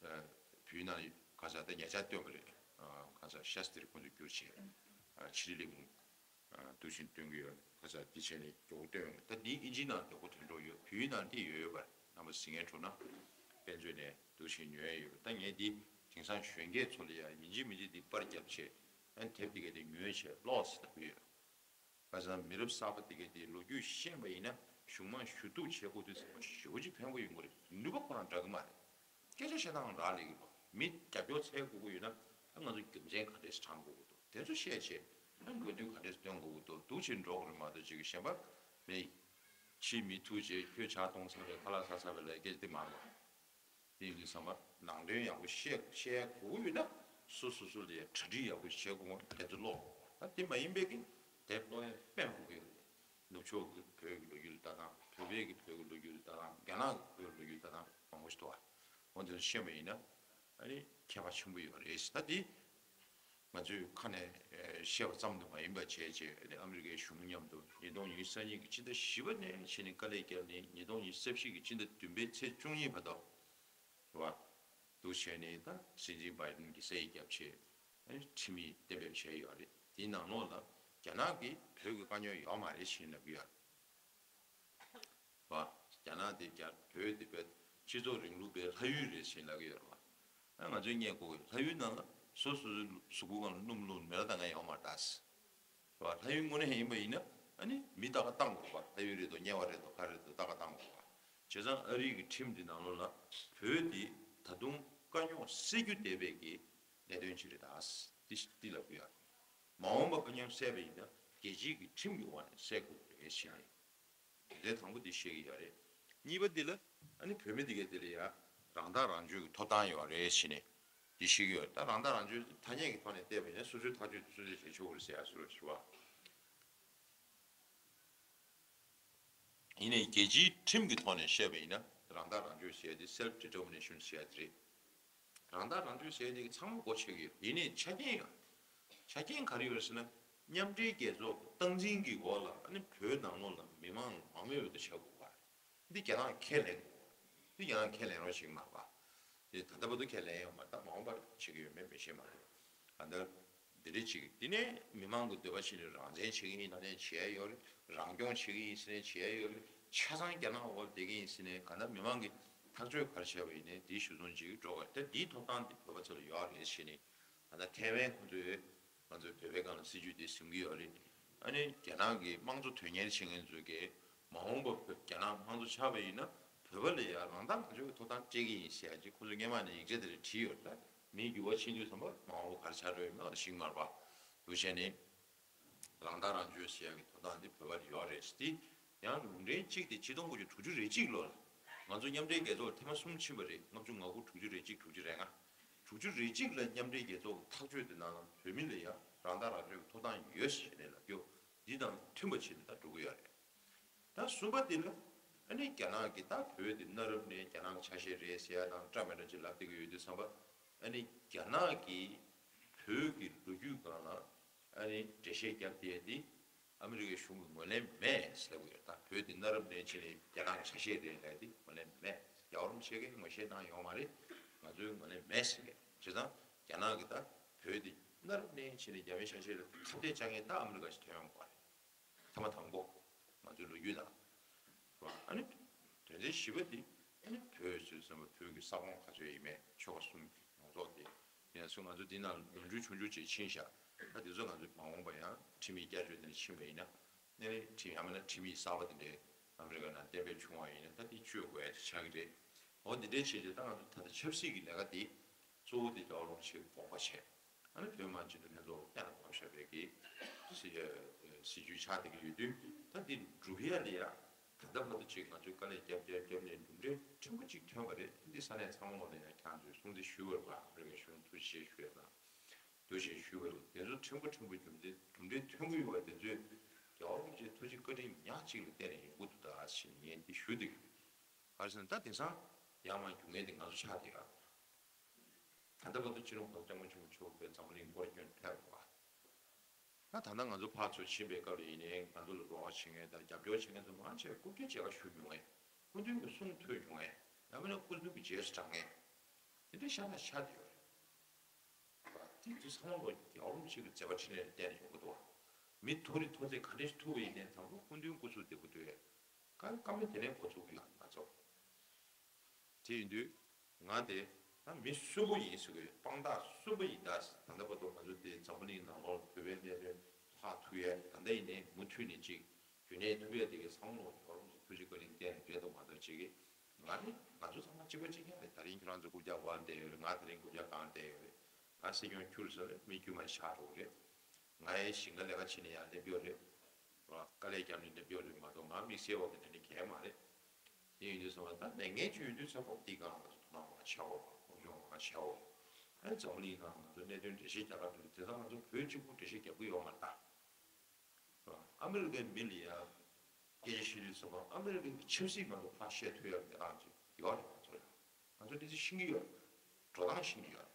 ཨ། བོད་ཡིག་ནང་ལ་ག་ས་ད་ཉེ་ཆར་བཏོན་པ་རེད། ཨ། ག་ས་ཤཱསྟྲི་ཁོང་ཚོས་བསྒྱུར་བྱས། ཨ། ཕྱི་རིགས་ལས་ཁུངས། ཨ། འདུག་བྱས་བཏོན་གྱི་ཡོད། ག་ས་འདི་བྱས་ནས་མགྱོགས་པོ་བཏོན་ཡོང་། ད་འདི་ཨིན་ཇིའི་ནང་མགྱོགས་པོ་ཐོན་འགྲོ་ཡོད། བོད་ཡིག་ནང་འདི་ཡོད་ཡོད་པ། རྣམ་པ་གཟིགས་མཁན་འགྲོ་ན་དཔེ་མཛོད་ནས་འདུག་བྱས་ཉོ་ཡ་ཡོད། ད་ངས་འདི་དེང་སང་གཞོན་སྐྱེས་ཚོ་ལ་ཡ་ཡིན་གཅིག་མིན་གཅིག་འདི་པར་བརྒྱབ་བྱས། ཨ། དེབ་འདི་ག་དེ་ཉོས་བྱས་ཀློག་ཟེར་ལབ་ཀྱི་ཡོད། ཁ་སང་མི་རབས་གསར་པ་དེ་གས་དེ་ལོ་རྒྱུས་ཤེས་པ་ཡིན་ན་གཞུང་མང་ཞུ་གཏུག་བྱེད་དགོས་དུས་ཚང་མ་ཞེ་པོ་ཅིག་ཕན་པོ་ཡོང་གི་རེད། ནུས་པ་ཁོ་རང་འདྲ་གི་མ་རེད། སྐད་ཆ་བཤད་སྟངས་རག་ལས་ཀྱི་རེད། མི་རྒྱབ་སྐྱོར་འཚོལ་དགོས་ཀྱི་ཡོད་ན་ཨ་ང་ཚོ་རྒྱུ་མཚན་ག་འདྲས་སེ་དྲང་དགོས་ཀྱི་འདུག་དེ་ཚོ་བཤད་བྱས་ཨ་གོ་དུས་ག་འདྲས་སེ་སྟོན་དགོས་ཀྱི་འདུག་འདུག་བྱས་འགྲོ་དགོས་རེད་མ་གཏོགས་ཅིག་གཞན་པ་མི་ཕྱིའི་མི་ཐུག་བྱས་ཁྱོད་ཇ་འཐུང་ཚར་བས་ཁ་ལག་ཟ་ཚར་བས་ལབ་སྐད་ཆ་དེ་མ་རེད་པ། དེ་ཡིན་དུས་ཙམ་པ་ནང་དོན་ཡག་པོ་བཤད་བཤད་དགོས་ཀྱི་ཡོད་ན་སོ་སོ་སོ་ལ་གྲ་སྒྲིག་ཡག་པོ་བྱེད་དགོས། དེ་ཚོ་ཀློག་དགོས། ད་དེ་མ་ཡིན་པའི་གི་དེབ་ཀློག་ཡ་དཔེ་མང་པོ་ཡོད་རེད། ནུབ་ཕྱོགས་ཀྱི་བོད་ཀྱི་ལོ་རྒྱུས་ལ་ལྟ་སྟངས། བོད་པའི་གི་བོད་ཀྱི་ལོ་རྒྱུས་ལ་ལྟ་སྟངས། རྒྱ་ནག་གི་བོད་ཀྱི་ལོ་རྒྱུས་ལ་ལྟ་སྟངས་མང་པོ་ཞིག་འདུག་པ། འོ་དེ་ཚོ་ཤེས་པ་ཡིན་ན་ཨ་ནི་ཁྱད་པར་ཆེན་པོ་ཡོད་རེད། ད་དེ་ང་ཚོས་ཁ་ནས་ཨེ་བཤད་པ་ཙམ་དུ་མ་ཡིན་པ་བྱས་བྱས་ཨ་ནི་ཨ་མི་རི་ཀའི་གཞུང་མཉམ་དུ་ཉིས་སྟོང་ཉི་ཤུ་རྩ་གཉིས་ཀྱི་ཕྱི་ཟླ་བཞི་པ་ནས་བྱས་ནས་དཀའ་ལས་བརྒྱབ་ནས་ཉིས་སྟོང་ཉི་ཤུ་རྩ་བཞི་གི་ཕྱི་ཟླ་བདུན་པའི་ཚེས་བཅུ་གཉིས་བར་དུ་རེད་པ། འདུག་བྱས་ནས་ད་སྲིད་འཛིན་བྷའི་ཌེན་གྱིས་ས་ཡིག་བརྒྱབ་བྱས་ཨ་ནི་ཁྲིམས་ཡིག་གཏན་འབེབས་བྱས་ཡོད་རེད། དེའི་ནང་ལོགས་ལ་རྒྱ་ནག་གིས་བོད་ཀྱི་དཀའ་རྙོག་ཡོད་མ་རེད་ཞེས་ལབ་ཀྱི་ཡོད་རེད་པ། རྒྱ་ནག་དེ་རྒྱ་བོད་དེ་བོད་སྤྱི་ཚོགས་རིང་ལུགས་པའི་ལྷ་ཡུལ་རེད་ཞེས་ལབ་ཀྱི་ཡོད་རེད་པ། ཨ་ང་ཚོས་སྙད་གོ་གི་ལྷ་ཡུལ་ནང་ལ་སོ་སོ་སོའི་གཟུགས་པོ་སྒང་ལ་སྣུམ་བླུགས་མེ་ལ་བཏང་མཁན་ཡོད་མ་རེད་ད། རེད་པ། ལྷ་ཡུལ་དངོས་གནས་ཡིན་པ་ཡིན་ན་ཨ་ནི་མི་ལྟ་ག་བཏང་དགོས་རེད་པ། ལྷ་ཡུལ་རེད་འདུག་དམྱལ་བ་རེད་འདུག་ག་རེ་རེད་འདུག་ལྟ་ག་བཏང་དགོས་རེད་པ། བྱས་ཙང་ཨ་རིའི་གི་ཁྲིམས་འདི་ནང་ལོགས་ལ་བོད་འདི་ད་དུང་དཀའ་རྙོག་སེལ་རྒྱུ་བསྡད་པའི་གི་གནད་དོན་ཅིག་རེད་ད། འདི་འདི་ལབ་ཀྱི་ཡོད། མ་འོངས་པ་དཀའ་རྙོག་སེལ་བ་ཡིན་ན་རྒྱལ་སྤྱིའི་གི་ཁྲིམས་ཀྱི་འོག་ནས་སེལ་དགོས་རེད་ཞེས་ནས། དེ་དང་པོ་འདི་བཤད་ཀྱི་ཡོད་རེད། གཉིས་པ་འདི་ལ་ཨ་ནི་བོད་མི་འདི་གས་དེ་ལ་ཡ་རང་ཐག་རང་གཅོད་ཀྱི་ཐོབ་ཐང་ཡོད་རེད་ཞེས་ནས་འདི་བཤད་ཀྱི་ཡོད་རེད། ད་རང་ཐག་རང་གཅོད་ཐ་སྙད་ཀྱི་ཐོག་ནས་བལྟས་པ་ཡིན་ན་སོ་སོའི་ཐག་གཅོད་སོ་སོས་བྱེད་ཆོག་གི་རེད་ཟེར་ཡ་སོ་སོ་ཞུ་བ། ཡིན་ནའི་རྒྱལ་སྤྱིའི་ཁྲིམས་ཀྱི་ཐོག་ནས་བཤད་པ་ཡིན་ན་རང་ཐག་རང་གཅོད་ཟེར་ཡ་དེ་self determination ཟེར་ཡ་དེ་རེད། རང་ཐག་རང་གཅོད་ཟེར་ཡ་དེ་གི་ཚང་མ་མགོ་ཆེ་གི་ཡོད། ཡིན་ནའི་ཆ་རྐྱེན་ཡོད། ཆ་རྐྱེན་ག་རེ་ཡོད་རེད་ཟེར་ན། མཉམ་འབྲེལ་རྒྱལ་ཚོགས་སྟངས་འཛིན་གྱི་འོག་ལ་ཨ་ནི་བོད་ནང་ལོགས་ལ་མི་མང་མང་མོས་འོས་བསྡུ་བྱ་དགོས་པ་རེད། འདི་རྒྱ་ནག་ཁས་ལེན་དགོས། འདི་རྒྱ་ནག་ཁས་ལེན་རོགས་བྱེད་ཀྱི་མ་རེད་པ། དེ་ད་ལྟ་བར་དུ་ཁས་ལེན་ཡོད་མ་རེད། ད་མ་འོངས་པར་བྱེད་ཀྱི་ཡོད་མེད་མི་ཤེས་མ་རེད། གང་ལྟར་འདི་འདྲ་ཅིག་འདི་ནས་མི་མང་གི་འདོད་པ་བྱས་ནས་རང་བཙན་བྱེད་ཀྱི་ཡིན་ན་ནས་བྱེད་ཡ་ཡོད་རེད། རང་སྐྱོང་བྱེད་ཀྱི་ཡིན་ཟེར་ནས་བྱེད་ཡ་ཡོད་རེད། ཆ་ཚང་རྒྱ་ནག་འོག་བསྡད་ཀྱི་ཡིན་ཟེར་ནས་གང་ལྟར་མི་མང་གིས་ཐག་གཅོད་ག་རེ་བྱས་པ་ཡིན་ནའི་འདིའི་གཞི་བཟུང་ཅིག་འགྲོ་བ་ད་འདིའི་ཐོབ་ཐང་འདི་བོད་པ་ཚོ་ལ་ཡོད་རེད་ཟེར་ནས་ད་ལྟ་ཐའེ་ཝན་ཁོང་ཚོས་ང་ཚོའི་བོད་པའི་སྒང་ལ་སྲིད་ཇུས་འདི་འཛིན་གྱི་ཡོད་རེད། ཨ་ནི་རྒྱ་ནག་གི་དམངས་གཙོ་དོན་གཉེར་བྱེད་མཁན་ཚོས་ཀྱིས་མ་འོངས་པ་བོད་རྒྱ་ནག་དམངས་གཙོ་ཆགས་པ་ཡིན་ན་བོད་པ་ལ་ཡང་རང་ཐག་རང་གཅོད་ཀྱི་ཐོབ་ཐང་སྤྲད་ཀྱི་ཡིན་ཟེར་ཡ་ཅིག་ཁོ་ཚོས་སྔོན་མ་ནས་ཡིག་ཆ་དེ་འདྲ་བྲིས་ཡོད་རེད། ད་མིའི་འགྱུར་བ་ཕྱིན་དུས་ཙམ་པ་མ་འོངས་པ་ག་རེ་ཆགས་འགྲོ་ཡོད་མེད་ང་ཚོ་ཤེས་ཀྱི་མ་རེད་པ། འདུག་བྱས་ནས་རང་ཐག་རང་གཅོད་ཟེར་ཡ་གི་ཐོབ་ཐང་འདི་བོད་པ་ལ་ཡོད་རེད་ཟེར་ཏེ། ཡང་ལུང་འདྲེན་གཅིག་དེ་ཆིག་སྟོང་དགུ་བརྒྱ་དྲུག་ཅུ་རེ་གཅིག་ལོར་ང་ཚོ་མཉམ་འབྲེལ་རྒྱལ་ཚོགས་ལ་ཐེངས་མ་གསུམ་ཕྱིན་པ་རེད། ལྔ་བཅུ་ང་དགུ། དྲུག་ཅུ་རེ་གཅིག་དྲུག་ཅུ་རེ་ལྔ། དྲུག་ཅུ་རེ་གཅིག་ལ་མཉམ་འབྲེལ་རྒྱལ་ཚོགས་ཀྱི་ཐག་གཅོད་དེ་ནང་ལ་བོད་མི་ལ་ཡང་རང་ཐག་རང་གཅོད་ཀྱི་ཐོབ་ཐང་ཡོད་ཟེར་ནས་ལབ་རྒྱུ་འདི་དང་མཐུན་པ་བྱས་ནས་ད་འགྲོ་གི་ཡོད་རེད། ད་གསུམ་པ་དེ་ལ་ཨ་ནི་རྒྱ་ནག་གིས་ད་བོད་དེ་གནའ་རབས་ནས་རྒྱ་ནག་གི་ཆ་ཤས་རེད་ཟེར་ཡ་དང་འདྲ་མི་འདྲ་ཅིག་ལབ་བསྡད་ཀྱི་ཡོད་དུས་ཙམ་པ། ཨ་ནི་རྒྱ་ནག་གིས་བོད་ཀྱི་ལོ་རྒྱུས་སྒང་ལ་ཨ་ནི་འགྲེལ་བཤད་བརྒྱབ་བསྡད་དེ་ཨ་མི་རི་ཀའི་གཞུང་གིས་ངོས་ལེན་མེད་ཟེར་གྱི་ཡོད། ད་བོད་དེ་གནའ་རབས་ནས་བྱས་ནས་རྒྱ་ནག་གི་ཆ་ཤས་རེད་ལབ་དེ་ངོས་ལེན་མེད། རྒྱལ་བ་རིན་པོ་ཆེ་གིས་ངོས་བཞེས་གནང་ཡོད་མ་རེད། ང་ཚོས་ངོས་ལེན་མེད་ཟེར་གྱི་ཡོད། བྱས་ཙང་རྒྱ་ནག་གིས་ད་བོད་དེ་གནའ་རབས་ནས་བྱས་ནས་རྒྱ་མིའི་ཆ་ཤས་ལ་ཁ་གཏད་བཅག་མཁན་ད་ཨ་མི་རི་ཀ་ཞིག་ཐོན་ཡོང་གི་རེད། ཐ་མ་དང་པོ། ང་ཚོའི་ལོ་རྒྱུས་དང་། རེད་བ། ཨ་ནི། དོན་ཚན་བཞི་པ་འདི། ཨ་ནི་བོད་ཟེར་ཙམ་པ་བོད་ཀྱི་ས་ཁོངས་ག་ཚོད་ཡིན་མིན་ཆོལ་ཁ་གསུམ་གྱི་ཡོངས་རྫོགས་དེ། ཡིན་ན་སུ་ང་ཚོ་འདི་ནང་ནོར་འཁྲུལ་ཆུང་ཆུང་ཅིག་ཕྱིན་ཤག་ད་དེ་ཚོ་ང་ཚོས་མ་འོངས་པ་ཡང་ཁྲིམས་ཡིག་བསྐྱར་བཅོས་དེ་ནས་ཕྱིན་པ་ཡིན་ན། ཨ་ནི་ཁྲིམས་ཡང་མིན་ན་ཁྲིམས་ཡིག་གསར་པ་དེ་འདྲའི་ཨ་མི་རི་ཀ་ནང་གཏན་འབེབས་བྱུང་བ་ཡིན་ན་ད་དེ་བཅོས་དགོས་ཡ་ཆགས་ཀྱི་རེད། འོ་འདི་འདྲའི་བྱས་རྗེས་ད་ང་ཚོ་ད་ལྟ་ཆབ་སྲིད་ཀྱི་ལས་ཀ་དེ་གཙོ་བོ་དེ་རྒྱལ་བ་རིན་པོ་ཆེའི་དགོངས་པ་བྱས། ཨ་ནི་བོད་མི་མང་སྤྱི་འཐུས་ལྷན་ཚོགས་ལ་བསྐྱར་དགོངས་བཞག་པའི་གི་སྲིད་སྲིད་ཇུས་ཆགས་བསྡད་ཀྱི་ཡོད་དུས། ད་འདི་འགྲུབ་ཡ་ལ་ཡ་ད་ལྟ་བར་དུ་ཅིག་ང་ཚོས་དཀའ་ལས་རྒྱབ་རྒྱབ་རྒྱབ་ནས་གྲུབ་འབྲས་ཕྲན་བུ་ཅིག་ཐོན་པ་རེད། འདི་ས་གནས་ཚང་མ་ལ་ཡ་ཁྱེད་ཚོས་སྲུང་བརྩི་ཞུ་བར་བ་རེ་བའི་གཞུང་ཐུགས་རྗེ་ཆེ་ཞུ་ཡ་དང་། ཐུགས་རྗེ་ཆེ་ཞུ་བ་རེད། དེ་ཚོ་ཕྲན་བུ་ཕྲན་བུ་རྒྱུ་མཚན་གྲུབ་འབྲས་ཐོན་གྱི་ཡོད་པ་དེ་ཚོས་རྒྱལ་བ་རིན་པོ་ཆེའི་ཐུགས་རྗེ་བཀའ་དྲིན་ཉག་གཅིག་ལ་བརྟེན་ནས་ཡོང་གི་འདུག་ད་ཟེར་ནས་ངས་འདི་ཞུ་འདོད་ཀྱི་ཡོད། ག་རེ་ཟེར་ན་ད་དེང་སང་ཡར་མར་རྒྱུག་མཁན་དེ་ང་ཚོ་ཆགས་བསྡད་ཡོད། ད་ལྟ་བར་དུ་སྤྱི་ནོར་གོང་ས་སྐྱབས་མགོན་ཆེན་པོ་མཆོག་གིས་འཛམ་བུ་གླིང་སྐོར་སྐྱོད་ཕེབས་པ། ད་ད་ལྟ་ང་ཚོ་ཕར་ཚུར་ཕྱིན་པའི་སྐབས་ལ་ཡིན་ནའི་ང་ཚོ་ལ་རོགས་པ་བྱེད་མཁན་དང་རྒྱབ་སྐྱོར་བྱེད་མཁན་ཚོ་མང་ཆེ་བ་སྐུ་སྒེར་མཇལ་ཁ་ཞུ་མྱོང་མཁན། སྐུ་མདུན་གྱི་གསུང་ཐོས་མྱོང་མཁན། ཡང་མིན་ན་སྐུ་མདུན་གྱི་རྗེས་སུ་འབྲང་མཁན། དེ་འདྲའི་ཤ་སྟག་ཆགས་བསྡད་ཡོད་རེད། དེ་དུས་ཚང་མ་རྒྱལ་བ་རིན་པོ་ཆེ་གི་མཛད་པ་འཕྲིན་ལས་ལ་བརྟེན་ནས་ཡོང་གི་འདུག་བ། མི་མཐོ་རིས་མཐོ་ཚད་ག་འདྲ་ཞིག་ཐུག་པ་ཡིན་ནའི་དང་པོ་སྐུ་མདུན་སྐུ་གཟུགས་བདེ་པོ་འདུག་ཡ། བཀའ་བཀའ་མོལ་དེ་ནས་འགོ་ཚུགས་ཀྱི་ཡོད་ང་ཚོ། དེ་ཡིན་དུས་ང་དེ་ད་མི་གསོན་པོ་ཡིན་ཟེར་གི་ཡོད། དཔང་རྟགས་གསོན་པོ་ཡིན། ད་ད་ལྟ་བར་དུ་ང་ཚོ་དེ་འཛམ་བུ་གླིང་ནང་ལོགས་བོད་པའི་གནད་དོན་ལྷག་ཐུབ་ཡ་ད་ལྟ་ཡིན་ནའི་མུ་མཐུད་ནས་ཅིག་རྒྱུན་གནས་ཐུབ་ཡ་དེ་གའི་བསམ་བློ་ཡོད་རུང་ཐུགས་རྗེ་བཀའ་དྲིན་བརྟེན་ནས་རེད་འདུག་མ་གཏོགས་ཅིག་གི་ང་ནི་ང་ཚོ་ཚང་མ་གཅིག་པ་གཅིག་རྐྱང་རེད། ད་རིང་ཁྱོད་རང་ཚོ་རྐུབ་བཀྱག་སྒང་བསྡད་ཡོད་རེད། ང་དེ་རིང་རྐུབ་བཀྱག་སྒང་བསྡད་ཡོད་རེད། ང་སྲིད་སྐྱོང་ཁྱུར་ཟེར་རེད། མི་དཀྱུས་མ་ཆགས་འགྲོ་གི་རེད། ང་ཡི་ཞིང་ཁ་ལས་ཀ་བྱེད་ནས་ཡར་སླེབས་ཡོད་རེད། དཀའ་ལས་བརྒྱབ་ནས་སླེབས་ཡོད་རེད་མ་གཏོགས་ང་དམིགས་བསལ་བ་དེ་འདྲ་ནི་གང་ཡང་མ་རེད། དེ་ཡིན་དུས་ཙམ་པ་ད་ལས་འགན་ཅིག་ཡོད་དུས་ཙམ་པ་འདི་སྒང་ང་ཚོ་དོ་སྣང་མང་བྱའོ། སློབ་སྦྱོང་མང་བྱའོ། ཨ་ནི་འཛམ་བུ་གླིང་ནང་ང་ཚོ་གནད་དོན་འགྲེལ་བཤད་རྒྱག་ག་འགྲོ་དུས་དེ་ཚོ་ང་ཚོ་བོད་གཅིག་པུ་འགྲེལ་བཤད་རྒྱག་གི་ཡོད་མ་རེད་ད། ཨ་མི་རི་ཀའི་མི་ལ་ཡ་སྐད་ཆ་བཤད་དུས་ཙམ་པ་ཨ་མི་རི་ཀའི་ཆབ་སྲིད་ང་ཚོ་ཕར་བཤད་ཐུབ་ཡ་མེད་སྟངས་ཅིག་ཡོད་རེད། ང་ཚོ་ཡ་ང་ཚོ་འདི་ཚོ་ཤེས་ཀྱི་ཡོད། འགྲོ་སྟངས་ཤེས་ཀྱི་ཡོད།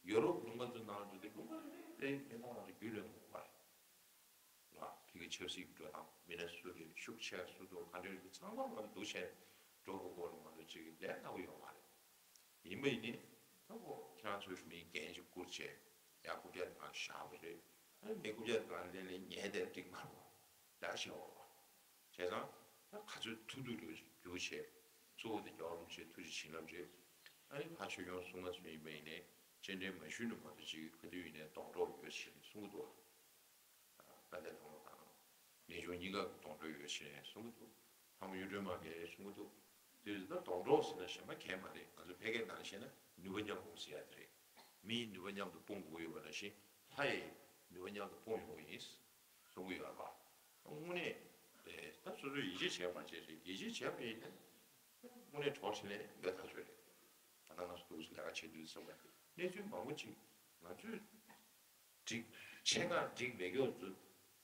ཡོ་རོབ་ལུང་པ་ཚོ་ནང་ལ་འགྲོ་དུས་ལུང་པ་རེ་རེའི་མི་མང་ལ་རྒྱུས་ལོན་དགོས་པ་རེད། ལ་ཕ་གི་ཆབ་སྲིད་ཀྱི་འགྲོ་སྟངས་མི་སྣ་སུ་རེད། ཤུགས་ཆེ་སུ་འདུག་ག་འདྲ་ཡོད་འདུག་ཚང་མ་ང་ཚོ་འདུག་བྱས་འགྲོ་དགོས་སྐོར་ལ་ང་ཚོ་ཅིག་ལས་སླ་པོ་ཡོད་མ་རེད། ཡིན་པ་ཡིན་ནི། ད་ཁོ་ཁྱེད་རང་ཚོའི་མིང་འགན་ཅིག་བསྐུར་བྱས་ཡ་རྐུབ་བཀྱག་དེ་གང་བཞག་པ་རེད། ཨ་ནི་མི་རྐུབ་བཀྱག་དེ་གང་ལེན་ལེན་ཉལ་བསྡད་འགྲིག་མ་རེད་པ། ལས་བྱེད་པ་རེད་པ། བྱས་ཙང་ད་ག་ཚོད་ཐུབ་ཐུབ་རེ་རྒྱུགས་བྱས། གཙོ་བོ་དེ་རྒྱལ་བ་རིན་པོ་ཆེའི་ཐུགས་རྗེ་བྱིན་རླབས་རེད། ཨ་ནི་ཕར་ཆོས་སྐྱོང་སྲུང་མ་ཚོ་ཡིན་པ་ཡིན་ནའི་སྤྱན་འདྲེན་མ་ཞུས་ན་མ་གཏོགས་ཅིག་ག་དུས་ཡིན་ནའི་སྡོང་གྲོགས་ཡོད་ཞེས་གསུང་གི་འདུག་པ། དཔལ་ལྡན་ལྷ་མོ་དང་། ངེས་འབྱུང་གཉིས་ཀ་གི་སྡོང་གྲོགས་ཡོད་ཞེས་གསུང་གི་འདུག་ལྷ་མོ་གཡུ་སྒྲོན་མ་གིས་གསུང་གི་འདུག་དེ་ཡིན་ན་སྡོང་གྲོགས་ཟེར་ན་གཞན་པ་གང་ཡང་མ་རེད། ང་ཚོ་ཕལ་སྐད་ནང་བཤད་ན་ནུས་པ་མཉམ་སྤུངས་ཟེར་ཡ་དེ་རེད། མིའི་ནུས་པ་མཉམ་དུ་སྤུངས་དགོས་ཡོད་པ་ནང་བཞིན་ལྷ་ཡི་ ནུས་པ་མཉམ་དུ་སྤུངས་ཡོང་གི་ཡིན་གསུང་གི་ཡོད་པ། དངོས་གནས་ད་སོ་སོས་ཡིད་ཆེས་བྱས་པ་བྱས་རེད། ཡིད་ཆེས་བྱས་པ་ཡིན་ན་དངོས་གནས་གྲོགས་ཆེ་ལས་འབད་ཐག་ཆོད་རེད། ད་ནང་ང་ཚོ་འདུག་ལས་ཀ་བྱེད་དུས་ཙམ་པ་གནས་ཚུལ་མང་པོ་ཅིག་ང་ཚོས་འགྲིག་ཆེད་མངགས་འགྲིག་མེད་མཁན་ཚོ་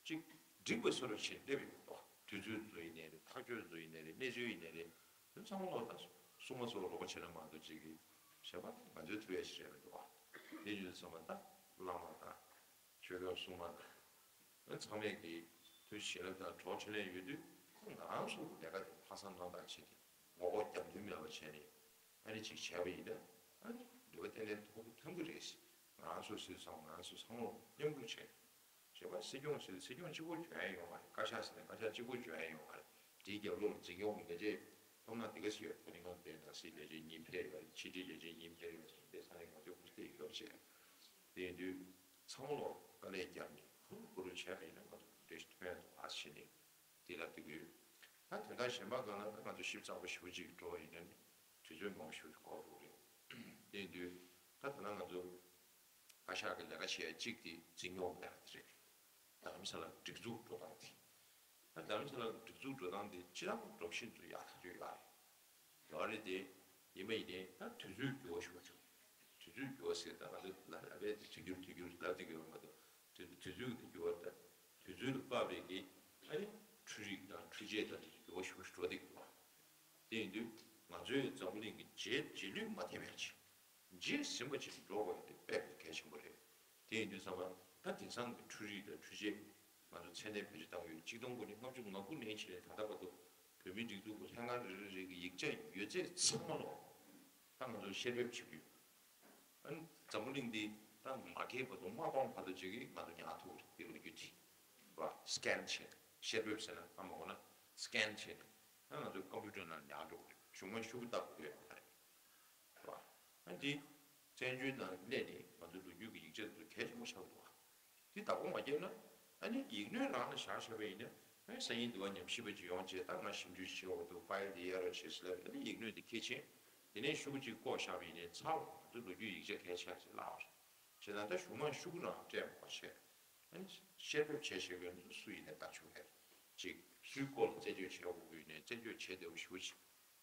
ཅིག་འགྲིག་པའི་བཟོ་འདྲ་བྱེད་སླེབས་ཡོང་གི་འདུག་དུས་ཚོད་ཚོ་ཡིན་ནའི་རེད། ཐག་གཅོད་ཚོ་ཡིན་ནའི་རེད། གནས་ཚུལ་ཡིན་ནའི་རེད། དེ་ཚང་མ་ལོག་ད་སྲུང་མ་ཚོ་རོགས་པ་བྱེད་ན་མ་གཏོགས་ཅིག་གི་བྱེད་པ་ང་ཚོའི་ཐུབ་ཡ་ཞིག་རེད་མི་འདུག་བ། དེ་ཡིན་དུས་ཙམ་པ་ད་བླ་མ་དང་ཆོས་སྐྱོང་སྲུང་མ་དང་། ཚང་མས་ཀྱིས་ཐུགས་བྱིན་རླབས་དང་གྲོགས་ཆེ་ལས་ཡོད་དུས་ང་རང་ཚོ་ལས་ཀ་དེ་ཕ་སང་གནང་སྟངས་བྱས་ཏེ་ངོ་ལྐོག་རྒྱབ་མདུན་མེད་པ་བྱས་ནས་ཨ་ནི་ཅིག་བྱས་པ་ཡིན་ན་ཨ་ནི་ནུས་པ་ཏན་ཏན་ཐོན་ཐོན་གྱི་རེད། ང་རང་ཚོ་སུས་ཚང་ང་རང་ཚོ་ཚང་མ་མཉམ་འགུལ་བྱས་བྱས་པ་སྲིད་སྐྱོང་ཟེར་སྲིད་སྐྱོང་གཅིག་པོ་འཇོན་ཡ་ཡོང་བ་རེད། བཀའ་ཤག་ཟེར་ན་བཀའ་ཤག་གཅིག་པོ་འཇོན་ཡ་ཡོང་བ་རེད། དེའི་རྒྱབ་ལོགས་ལ་འཛིན་སྐྱོང་གི་ལས་བྱེད་སྟོབས་ན་དེ་ག་ཞིག་ཡོད། ད་ནི་ང་ཚོ་དེ་ནང་སྲིད་ལས་བྱེད་གཉིས་ཕེབས་ཡོད་རེད། ཕྱི་དྲིལ་ལས་བྱེད་གཉིས་ཕེབས་ཡོད་རེད། དེ་ས་ནས་ང་ཚོའི་འགོ་སྟེགས་ཡོད་བྱས། དེ་ཡིན་དུས་ཚང་མ་ལོག་དཀའ་ལས་བརྒྱབ་ནས་ཧུར་ཧུར་བྱས་པ་ཡིན་ན་ང་ཚོ་འབྲས་ཐོན་ཡ་འདུག་ཨ་ཞེས་ནས་དེ་ལབ་དུས་ད་དེ་འདྲ་གཞན་པ་གང་ལ་ང་ཚོ་ཞིབ་ཚགས་པོ་ཞེ་པོ་ཅིག་འགྲོ་བ་ཡིན་ན་ནི་དུས་ཚོད་མང་པོ་ཞེ་པོ་ཅིག་འགོར་འགྲོ་གི་རེད། དེ་ཡིན་དུས་ད་ད་ལྟ་ང་ཚོ་བཀའ་ཤག་གི་ལས་ཀ་བྱེད་ཡ་གཅིག་དེ་འཛིན་སྐྱོང་ལས་ཀ་དེ་རེད། རྡ་རམ་ས་ལ་སྒྲིག་འཛུགས་འགྲོ་སྟངས་དེ། ད་རྡ་རམ་ས་ལ་སྒྲིག་འཛུགས་འགྲོ་སྟངས་དེ་སྤྱིར་བཏང་སྒྲོམ་གཞི་ཚོ་ཡག་ཐག་ཆོད་ཡོད་རེད། ཡོད་རེད་དེ། ཡིན་པ་ཡིན་ནའི་ད་དུས་ཚོད་འགྱུར་བ་ཤུགས་ཆེ། དུས་ཚོད་འགྱུར་བ་ཟེར་ད་ང་ཚོ་ལ་ལ་བས་དུས་འགྱུར་དུས་འགྱུར་ལབ་དེ་འགྱུར་བ་མ་གཏོགས་དུས་དུས་ཚོད་ཀྱི་འགྱུར་བ་ད་དུས་ཚོད་ལ་དཔག་པའི་གི་ཨ་ནི་འཕྲུལ་རིག་དང་འཕྲུལ་ཆས་དང་དེ་འགྱུར་བ་ཤུགས་ཆེ་འགྲོ་བསྡད་ཀྱི་འདུག་དེ་ཡིན་དུས་ང་ཚོའི་འཛམ་བུ་གླིང་གི་རྗེས་རྗེས་ལུས་མ་ཐེབས་ཡ་ཆེ། རྗེས་ཟིན་པ་ཅིག་འགྲོ་དགོས་ཡ་དེ་དཔེ་གལ་ཆེན་པོ་རེད། དེ་ཡིན་དུས་ཙམ་པ་ད་དེང་སང་གི་འཕྲུལ་རིག་དང་འཕྲུལ་ཆས་ང་ཚོ་ཚད་ལྡན་བེད་སྤྱོད་བཏང་ཡོད། གཅིག་སྟོང་དགུ་བརྒྱ་ལྔ་བཅུ་ང་དགུ་ནས་བྱས་ནས་ད་ལྟ་བར་དུ་བོད་མིའི་སྒྲིག་འཛུགས་ཀྱི་ལྷན་ཁང་རེ་རེ་རེ་གི་ཡིག་ཆ་ཡོད་ཚད་ཚང་མ་ལོ་ད་ང་ཚོ་བཤེར་འབེབས་བྱེད་ཀྱི་ཡོད། ཨ་ནི་འཛམ་བུ་གླིང་འདི་ད་མ་སྐྱེས་བར་དུ་མ་སྟོངས་བར་དུ་ཅིག་གིས་ང་ཚོ་ཉར་ཐུབ་རེད། དེ་ལོ་རྒྱུས་དེ་རེད་བ། སི་ཀེན་བྱས་ནས་བཤེར་འབེབས་ཟེར་ན་ཨ་མ་འོ་ན་སི་ཀེན་བྱས་ནས་ད་ང་ཚོ་ཀམ་པུ་ཊར་ནང་ཉར་འགྲོ་གི་རེད། གཞུང་མ་ཤོག་གུ་ལྟ་དགོས་ཡོད་མ་རེད། རེད་བ། ཨ་འདི་བཙན་བྱོལ་ནང་སླེབས་ནས་ང་ཚོའི་ལོ་རྒྱུས་ཀྱི་ཡིག་ཆ་དེ་ཚོ་གལ་ཆེན་པོ་ཆགས་འདུག་བ། འདི་བདག་པོ་མ་བརྒྱབ་ན་ཨ་ནི་ཡིག་སྣོད་རང་ལ་བཞག་བཞག་པ་ཡིན་ན་ཨ་ནི་སང་ཉིན་དུ་བ་ཉམས་ཞིབ་པ་ཅིག་ཡོང་བྱས་ད་ང་ཞིབ་འཇུག་བྱེད་འོག་ཏུ་ཕ་ཡལ་འདི་གཡར་རོགས་བྱེད་ཟེར་ལབ་ཨ་ནི་ཡིག་སྣོད་འདི་ཁྱེར་ཕྱིན་དེ་ནས་ཤོག་གུ་ཅིག་བཀོག་བཞག་པ་ཡིན་ནའི་ཚར་བ་ང་ཚོའི་ལོ་རྒྱུས་ཡིག་ཆ་གལ་ཆེ་ཞིག་བརླག་བ་རེད། བྱས་ན་ད་གཞུང་མང་ཤོག་གུ་རང་སྤྲད་མ་བྱས་ཨ་ནི་བཤེར་འབེབས་བྱས་བྱས་པའི་སུ་ཡིན་ནའི་ད་ཆོག་གི་རེད། ཅིག་སུའི་སྐོར་ལ་རྩད་གཅོད་བྱེད་དགོས་ཀྱི་ཡོད་ནའི་རྩད་གཅོད་བྱེད་བདེ་པོ་ཞེ་པོ་ཅིག་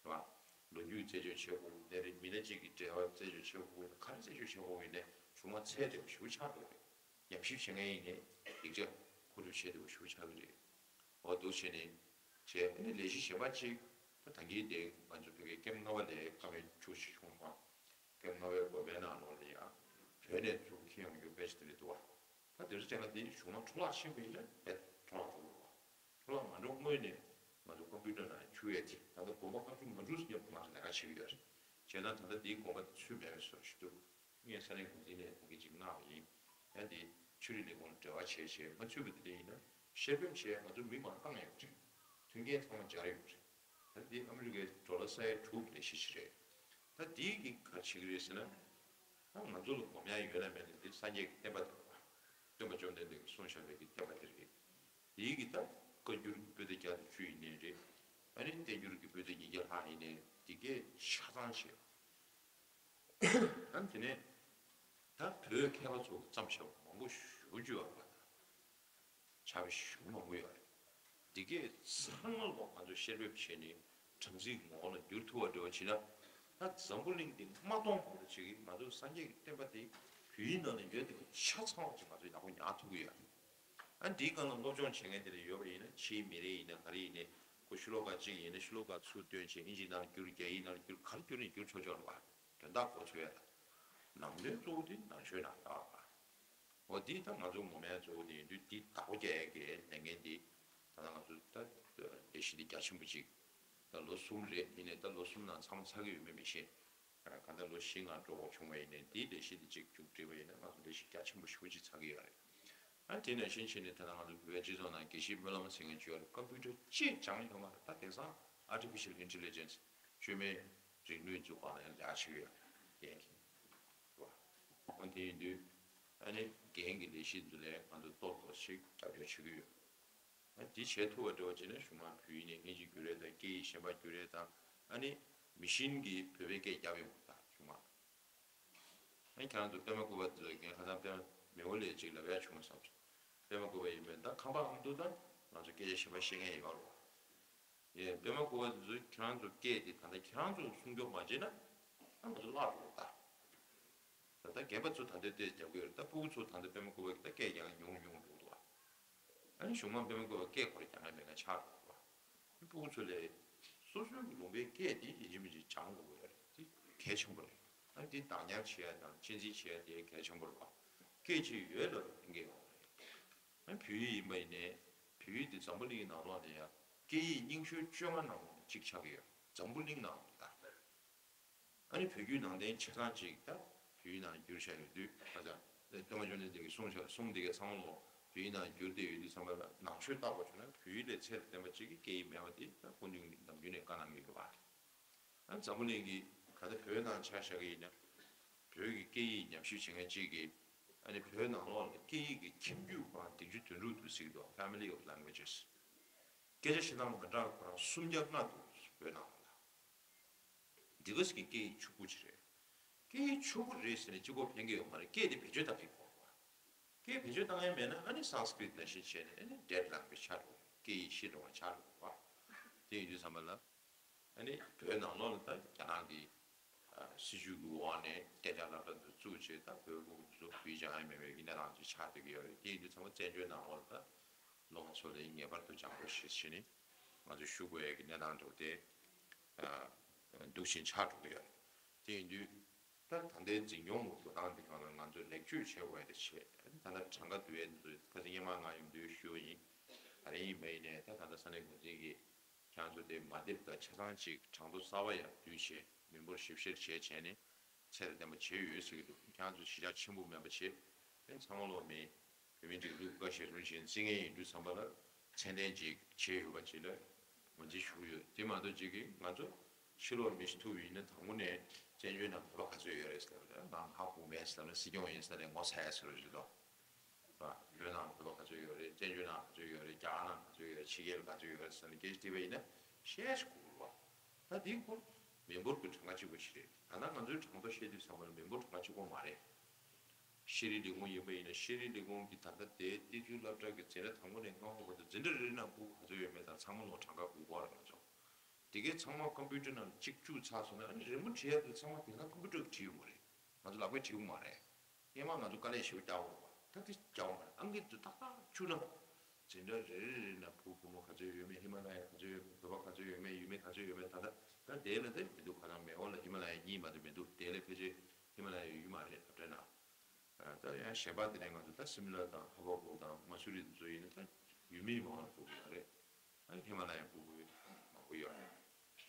རེད་བ། ལོ་རྒྱུས་རྩད་གཅོད་བྱེད་དགོས་ནས་རེད། མི་སྣ་གཅིག་གི་འབྲེལ་བ་རྩད་གཅོད་བྱེད་དགོས་ན་ག་རེ་རྩད་གཅོད་བྱེད་དགོས་ཡིན་ནའི་གཞུང་མང་ཚད་ལྡན་པ་ཞེ་པོ་ཆགས་འགྲོ་རེད། ཉམས་ཞིབ་བྱེད་མཁན་ཡིན་ནའི་ཡིག་ཆ་མཁོ་སྒྲུབ་བྱེད་བདེ་པོ་ཞེ་པོ་ཆགས་ཀྱི་རེད། འོ་འདུག་བྱས་ནས་བྱས་ཨ་ནི་ལས་གཞི་གཞན་པ་གཅིག་ད་ད་གིན་དེ་ང་ཚོ་བོད་སྐད་ཀེམ་ལྔ་པ་ལས་བཀའ་མོལ་ཆུ་ཞིག་བྱུང་སོང་། ཀེམ་ལྔ་པའི་དགོན་པའི་ནང་ལོགས་ལ་ཡང་བོད་ནས་ཚུར་འཁྱེར་ཡོང་རྒྱུ་དཔེ་ཆ་དེ་འདྲ་འདུག་བ། ད་དེ་ཚོ་སྤྱན་ལ་དེ་གཞུང་མང་འཕྲོ་བརླག་ཕྱིན་པ་ཡིན་ན་ཨེ་འཕྲོ་བརླག་འགྲོ་གི་རེད་བ། འཕྲོ་བརླག་མ་འགྲོ་སྔོན་ནས་ང་ཚོ་ཀམ་པུ་ཊར་ནང་བཅུག་ཡས་དེ་ད་ལྟ་དགོན་པ་ལྔ་བཅུ་ང་དྲུག་ཙམ་ང་ཚོ་ལས་ཀ་བྱེད་ཀྱི་ཡོད་རེད། བྱས་ན་ད་ལྟ་དེའི་དགོན་པ་དེ་ཚུད་མེད་པའི་བཟོ་ཞིག་འདུག་ངས་ས་གནས་འགོ་འཛིན་ནས་ད་གིན་ཅིག་མངགས་པ་ཡིན། ཡང་དེ་ཆོས་རིག་ལས་ཁུངས་ལ་འབྲེལ་བ་བྱས་བྱས་མ་ཚུད་པ་དེ་འདྲ་ཡིན་ན་བཤེར་འབེབས་བྱས་ང་ཚོ་མི་མང་བཏང་ཡོད་རེད། མཐུན་རྐྱེན་ཚང་མ་སྦྱར་ཡོད་རེད། ད་འདི་ཨ་མི་རི་ཀའི་ཌོ་ལར་ས་ཡ་དྲུག་ལས་གཞི་ཞིག་རེད། ད་འདིས་གི་ག་རེ་བྱེད་ཀྱི་རེད་ཟེར་ན། ད་ང་ཚོ་ལ་སྒོམ་ཡ་ཡོད་ན་མེད་ན་འདི་སངས་རྒྱས་ཀྱི་བསྟན་པ་དེ་རེད་བ། སྟོན་པ་བཅོམ་ལྡན་འདས་ཀྱིས་གསུངས་བཞག་པའི་གི་བསྟན་པ་དེ་རེད། འདིའི་གི་ད་བཀའ་འགྱུར་པོ་ཏི་བརྒྱ་དང་བཅུ་ཡིན་ནའི་རེད། ཨ་ནི་བསྟན་འགྱུར་གྱི་པོ་ཏི་ཉིས་བརྒྱ་ལྷག་ཡིན་ནའི་འདི་གས་ཆ་ཚང་བྱས། ཨ་ནི་དེ་ནས་ད་བོད་མཁས་པ་ཚོ་བརྩམས་བཞག་པ་མང་པོ་ཞེ་པོ་ཅིག་ཡོད་རེད་བ། ད་ཆ་བཞག་མང་པོ་ཡོད་རེད། འདི་གས་ཚང་མ་ལོག་ང་ཚོས་བཤེར་འབེབས་བྱས་ནས་གྲངས་རྩིས་ངོ་བོ་ལ་བསྒྱུར་ཐུབ་པ་འདྲ་བ་བྱས་ན། ད་འཛམ་བུ་གླིང་འདི་མ་སྟོངས་བར་དུ་ཅིག་གིས་ང་ཚོ་སངས་རྒྱས་ཀྱི་བསྟན་པ་འདི་བོད་ཡིག་ནང་ལ་ཡོད་བསྡད་པ་ཆ་ཚང་བ་ཅིག་ང་ཚོས་ཡག་པོ་ཉར་ཐུབ་ཀྱི་ཡོད་རེད། ཨ་འདིའི་སྒང་ལ་སློབ་སྦྱོང་བྱེད་མཁན་དེ་འདྲ་ཡོད་པ་ཡིན་ན་ཕྱིའི་མི་རིགས་ཡིན་ན་ག་རེ་ཡིན་ནའི་ཁོ་ཤོ་ལོ་ཀ་གཅིག་ཡིན་ན་ཤོ་ལོ་ཀ་ཚུར་བཏོན་བྱས་ཨིན་ཇིའི་ནང་ལ་བསྒྱུར་རྒྱ་ཡིག་ནང་ལ་བསྒྱུར་ག་རེ་བསྒྱུར་ནས་བསྒྱུར་ཆོག་ཆོག་རེད་བ། དོན་དག་གོ་ཚོད་ཡ་ད། ནང་དོན་གཙོ་བོ་དེ་ནང་ཆོས་ནང་ལྟ་བ། འོ་འདི་ད་ང་ཚོ་ངོ་མའི་གཙོ་བོ་དེ་ཡིན་དུས་འདི་བདག་པོ་རྒྱག་ཡས་ཀྱི་ལས་འགན་འདི་ད་ལྟ་ང་ཚོ་ད་ལས་གཞི་འདི་རྒྱ་ཆེན་པོ་ཅིག་ད་ལོ་གསུམ་རེད། ཡིན་ནའི་ད་ལོ་གསུམ་ནང་ཚང་མ་ཚར་གི་ཡོད་མེད་མི་ཤེས། གང་ལྟར་ལོ་བཞི་ལྔ་འགྲོ་འོང་བྱུང་བ་ཡིན་ནའི་འདིའི་ལས་གཞི་འདི་གཅིག་མཇུག་སྒྲིལ་བ་ཡིན་ན་ང་ཚོ་ལས་གཞི་རྒྱ་ཆེན་པོ་ཞེ་པོ་ཅིག་ཚར་གི་ཡོད་རེད། ཨ་དེ་ནང་བཞིན་བྱས་ནས་ད་ལྟ་ང་ཚོ་བོད་པའི་སྤྱི་ཚོགས་ནང་དགེ་བཤེས་སྨོན་ལམ་ཟེར་མཁན་ཅིག་ཡོད་རེད། ཀམ་པུ་ཊར་ཅིག་སྦྱང་ཡོད་མ་རེད། ད་དེང་སང་Artificial Intelligence བཅོས་མའི་རིག་ནུས་འཛུགས་པ་ལ་ཡང་ལས་ཀ་བྱེད་ཀྱི་ཡོད་རེད། འོ་དེ་ཡིན་དུས་ཨ་ནི་རྒན་གྱི་ལས་གཞི་འདི་ལས་ང་ཚོ་ཏོག་ཏོག་ཞིག་རྒྱབ་སྐྱོར་བྱེད་ཀྱི་ཡོད། ཨ་འདི་བྱེད་ཐུབ་པ་འདྲ་བ་བྱས་ན་གཞུང་མང་བོད་ཡིག་ནས་ཨིན་ཇི་བསྒྱུར་ཡས་དང་སྐད་ཡིག་གཞན་པ་བསྒྱུར་ཡས་དང་ཨ་ནི་མི་ཤིན་གྱིས་བོད་པའི་སྐད་རྒྱབ་ཡོང་གི་རེད་ད་གཞུང་མང་། ཨ་ནི་ཁྱེད་རང་ཚོ་པད་མ་སྐུ་པར་འདི་ལ་རྒན་ཁ་སང་པད་མ་ མེའོ་ལས་ཅིག་ལབ་ཡ་བྱུང་བསམ་སོང་། པད་མ་བཀོད་པ་ཡིན་པས་ད་ཁམས་པ་ཨ་མདོ་ད་ང་ཚོ་སྐད་ཆ་གཞན་པ་བཤད་མཁན་ཡོད་རེད་བ། ཡེ་པད་མ་བཀོད་པ་དེ་ཚོ་ཁྱེད་རང་ཚོ་སྐད་དེ་ད་ལྟ་ཁྱེད་རང་ཚོ་སྲུང་སྐྱོབ་མ་བྱས་ན་ཨ་ང་ཚོ་བརླག་འགྲོ་ད། ད་ལྟ་རྒན་པ་ཚོ་ད་ལྟ་སྐད་རྒྱག་གི་ཡོད་རེད། ད་སྤུ་གུ་ཚོ་ད་ལྟ་པད་མ་བཀོད་པ་གི་ད་སྐད་རྒྱག་མཁན་ཉུང་ཉུང་འགྲོ་འདུག་བ། ཨ་ནི་གཞུང་མང་པད་མ་བཀོད་པ་སྐད་ཁོ་རང་རྒྱག་མཁན་མེད་མཁན་ཆགས་འགྲོ་འདུག་བ། སྤུ་གུ་ཚོ་ལས་སོ་སོའི་གི་ལུང་པའི་སྐད་དེ་ཡིན་གཅིག་མིན་གཅིག་སྦྱང་དགོས་ཀྱི་ཡོད་རེད། དེ་གལ་ཆེན་པོ་རེད། ཨ་ནི་དེ་བདག་ཉར་བྱེད་ཡ་དང་གཅེས་འཛིན་བྱེད་ཡ་དེ་གལ་ཆེན་པོ་རེད་བ། སྐད་ཅིག་ཡོད་ལ་ཕན་གྱི་ཡོད་རེད། ཨ་ནི་བོད་ཡིག་ཡིན་པ་ཡིན་ནའི་བོད་ཡིག་དེ་འཛམ་བུ་གླིང་ནང་ལོགས་ནས་ཡ་སྐད་ཡིག་རྙིང་ཤོས་བཅོ་ལྔ་ནང་ལོགས་ནས་གཅིག་ཆགས་ཀྱི་ཡོད། འཛམ་བུ་གླིང་ནང་ལོགས་ལ། ཨ་ནི་བོད་བརྒྱུད་ནང་བསྟན་ཆ་ཚང་གཅིག་ད་བོད་ཡིག་ནང་བསྒྱུར་བཞག་ཡོད་དུས་ཁ་ཚ་སྟོན་པ་བཅོམ་ལྡན་འདས་ཀྱིས་གསུངས་བཞག་གསུངས་དེ་གའི་ཚང་མ་ལོ་བོད་ཡིག་ནང་བསྒྱུར་བསྡད་ཡོད་དུས་ཚང་མ་ལ་ནང་ཆོས་བལྟ་དགོས་བྱུང་ན་བོད་ཡིག་ལས་ཚད་དང་ལྡན་པ་གཅིག་གི་སྐད་ཡིག་མེད་པ་དེ་ད་སྐུ་མདུན་གྱིས་ནམ་རྒྱུན་ནས་བཀའ་གནང་གི་ཡོད་པ། ཨ་འཛམ་བུ་གླིང་གི་ག་ད་བོད་ནང་ཆ་བཞག་གི་ཡིན་ན་བོད་ཀྱི་སྐད་ཡིག་ཉམས་ཞིབ་བྱེད་མཁན་གཅིག་གིས་ཨ་ནི་བོད་ནང་ལོགས་ལ་སྐད་ཡིག་གི་ཁྱིམ་རྒྱུད་ཁོ་རང་བདུན་ཅུ་དོན་དྲུག་འདུག་ཟེར་གྱི་འདུག Family of Languages། སྐད་ཆ་བཤད་སྟངས་མི་འདྲ་བ་ཁོ་རང་སུམ་བརྒྱ་ལྔ་འདུག་བོད་ནང་ལ། འདི་ག་ཟིག་གི་སྐད་ཡིག་ཕྱུག་པོ་ཅིག་རེད། སྐད་ཡིག་ཕྱུག་པོ་རེད་ཟེར་ནས་གཅིག་པོ་ཕན་གྱི་ཡོད་མ་རེད། སྐད་དེ་བེད་སྤྱོད་བཏང་གི་དགོས་པ། སྐད་བེད་སྤྱོད་བཏང་ཡ་མེད་ན་ཨ་ནི་Sanskrit་ནང་བཞིན་བྱས་ནས་ཨ་ནི་dead language་ཆགས་འགྲོ། སྐད་ཡིག་ཤི་འགྲོ་བ་ཆགས་འགྲོ་གི་རེད་བ། དེ་ཡིན་དུས་ཙམ་པ་ལ་ཨ་ནི་བོད་ནང་ལོགས་ལ་ད་རྒྱ་ནག་གི་ཨ་སྲིད་བྱུས་ཀྱི་འོག་ནས་གཏན་འཇགས་སློབ་གྲྭ་འདི་བཙུགས་བྱས་ད་བོད་ཕྲུག་ཚོ་བོད་སྦྱང་ཡ་མེད་པའི་གི་གནས་སྟངས་ཅིག་ཆགས་བསྡད་ཀྱི་ཡོད་རེད། དེ་ཡིན་དུས་ཙམ་པ་བཙན་བྱོལ་ནང་ལོགས་ལ་ད་སློབ་མ་ཚོ་ལ་ངེས་པར་དུ་སྦྱང་དགོས་ཞེས་བྱས་ནས་ང་ཚོས་ཞུ་དགོས་ཡ་གི་གནས་སྟངས་འདྲ་བོ་དེ་ཨ་འདུག་བཞིན་ཆགས་འགྲོ་གི་ཡོད་རེད། དེ་ཡིན་དུས། ད་ད་ལྟའི་འཛིན་སྐྱོང་གི་འགྲོ་སྟངས་འདི་སྒང་ལ་ང་ཚོས་ལེགས་བཅོས་བྱེད་དགོས་ཡ་དེ་བྱས། ད་ལྟ་གྲངས་ཀ་བསྡུ་ཡ་འདི་ཚོ་ཁ་སང་སྔོན་མ་ང་ཡོང་དུས་ཞུས་པ་ཡིན། ད་རེས་ཡིན་པ་ཡིན་ནའི་ད་ད་ལྟ་ས་གནས་འགོ་འཛིན་གྱིས་ཁྱེད་ཚོ་དེ་མ་འདེབས་དང་ཆ་ཚང་ཅིག་གྲངས་ཐོ་གསར་པ་ཡར་བསྡུས་བྱས་མི་འབོར་ཞིབ་བཤེར་བྱས་བྱས་ནས་ཚད་དང་ལྡན་པ་བྱས་ཡོད་ཟེར་གྱི་འདུག་ཁྱེད་ཚོ་གཞིས་ཆགས་ཆེན་པོ་མེད་པ་བྱས། ཨེ་ཚང་མ་ལོག་མེད། བོད་མིའི་སྒྲིག་འཛུགས་བཀའ་ཤག་རུ་བཞིན་བརྩི་མཁན་ཡིན་དུས་ཙམ་པ་ལ་མཚན་ལྡན་ཅིག་བྱས་ཡོད་པ་ཅིག་ལ་ངོས་འཛིན་ཞུ་གི་ཡོད། དེ་མ་གཏོགས་ཅིག་གིས་ང་ཚོ་ཕྱི་ལོགས་མི་ཞིག་ཐུག་པ་ཡིན་ན་དང་པོ་ནས་བཙན་བྱོལ་ནང་བོད་པ་ག་ཚོད་ཡོད་རེད་ཟེར་ལབ་ན་ང་ཧ་གོ་མེད་ཟེར་ལབ་ན་སྲིད་སྐྱོང་ཡིན་ཟེར་ནས་ངོ་ཚ་ཡ་ཟེར་བ་ཞིག་འདུག་བ། བོད་ནང་བོད་པ་ག་ཚོད་ཡོད་རེད། བཙན་བྱོལ་ནང་ག་ཚོད་ཡོད་རེད། རྒྱ་གར་ནང་ག་ཚོད་ཡོད་རེད། ཕྱི་རྒྱལ་ལ་ག་ཚོད་ཡོད་རེད་ཟེར་ནས་སྐད་ཆ་དྲིས་པ་ཡིན་ན་བཤད་ཤེས་དགོས་རེད་བ། ད་འདིའི་སྐོར་མི་འབོར་གྱི་གྲངས་ཀ་གཅིག་པ་ཞིག་རེད། ད་ལྟ་ང་ཚོའི་གྲངས་ཐོ་བཤད་དུས་ཙམ་པ་ལ་མི་འབོར་གྲངས་ཀ་གཅིག་པ་མ་རེད། ཤེས་རིག་ལས་ཁུངས་ཡིན་པ་ཡིན་ན་ཤེས་རིག་ལས་ཁུངས་ཀྱི་ད་ལྟ་དེའི་ཏི་ཙུའུ་སློབ་གྲྭ་གི་འཛིན་གྲྭ་དང་པོ་ནས་ལྔ་པ་བར་དུ་འཛིན་གྲྭ་རེ་རེ་ནང་ཕྲུ་གུ་ག་ཚོད་ཡོད་མེད་དང་ཚང་མ་ལོག་གྲངས་ཀ་དགོས་ཀྱི་ཡོད་རེད། ང་ཚོ་དེ་གའི་ཚང་མ་ཀམ་པུ་ཊར་ནང་གཅིག་བཅུག་ཚར་སོང་ན་ཨ་ནི་རི་མོ་བྲིས་ཡ་དེ་ཚང་མ་དེང་སང་ཀམ་པུ་ཊར་གྱིས་བྲིས་ཡོང་གི་རེད། ང་ཚོ་ལག་པས་བྲིས་ཡོང་མ་རེད། སྔོན་མ་ང་ཚོ་དཀའ་ལས་ཞེ་པོ་རྒྱག་དགོས་པ་ད་དེ་རྒྱག་དགོས་མ་རེད། ཨང་ཀི་དེ་ཏག་ཏག་བཅུག་ན། འཛིན་གྲྭ་རེ་རེ་རེ་ནང་ཕྲུ་གུ་བུ་མོ་ག་ཚོད་ཡོད་མེད། ཧི་མ་ལ་ཡ་ག་ཚོད་ཡོད་མེད། བོད་པ་ག་ཚོད་ཡོད་མེད། ཡུལ་མི་ག་ཚོད་ཡོད་མེད། ད་ལྟ་ད་དེ་ལ་དེ་མི་འདུག་ཁ་སང་མེ་འོ་ལ་ཧི་མ་ལ་ཡ་གཉིས་མ་གཏོགས་མི་འདུག་དེ་ལས་ཕལ་ཆེར་ཧི་མ་ལ་ཡ་ཡུལ་མ་རེད། སློབ་གྲྭའི་ནང་། ད་ཡང་གཞན་པ་དེ་ནས་ང་ཚོ་ད་སིམ་ལ་དང་ཧ་བ་གོ་དང་མ་སུ་རི་དེ་ཚོ་ཡིན་ན་ད་ཡུལ་མིའི་མང་བ་ཕྲུ་གུ་ཡོད་རེད། ཨ་ནི་ཧི་མ་ལ་ཡའི་ཕྲུ་གུ་མང་པོ་ཡོད་རེད།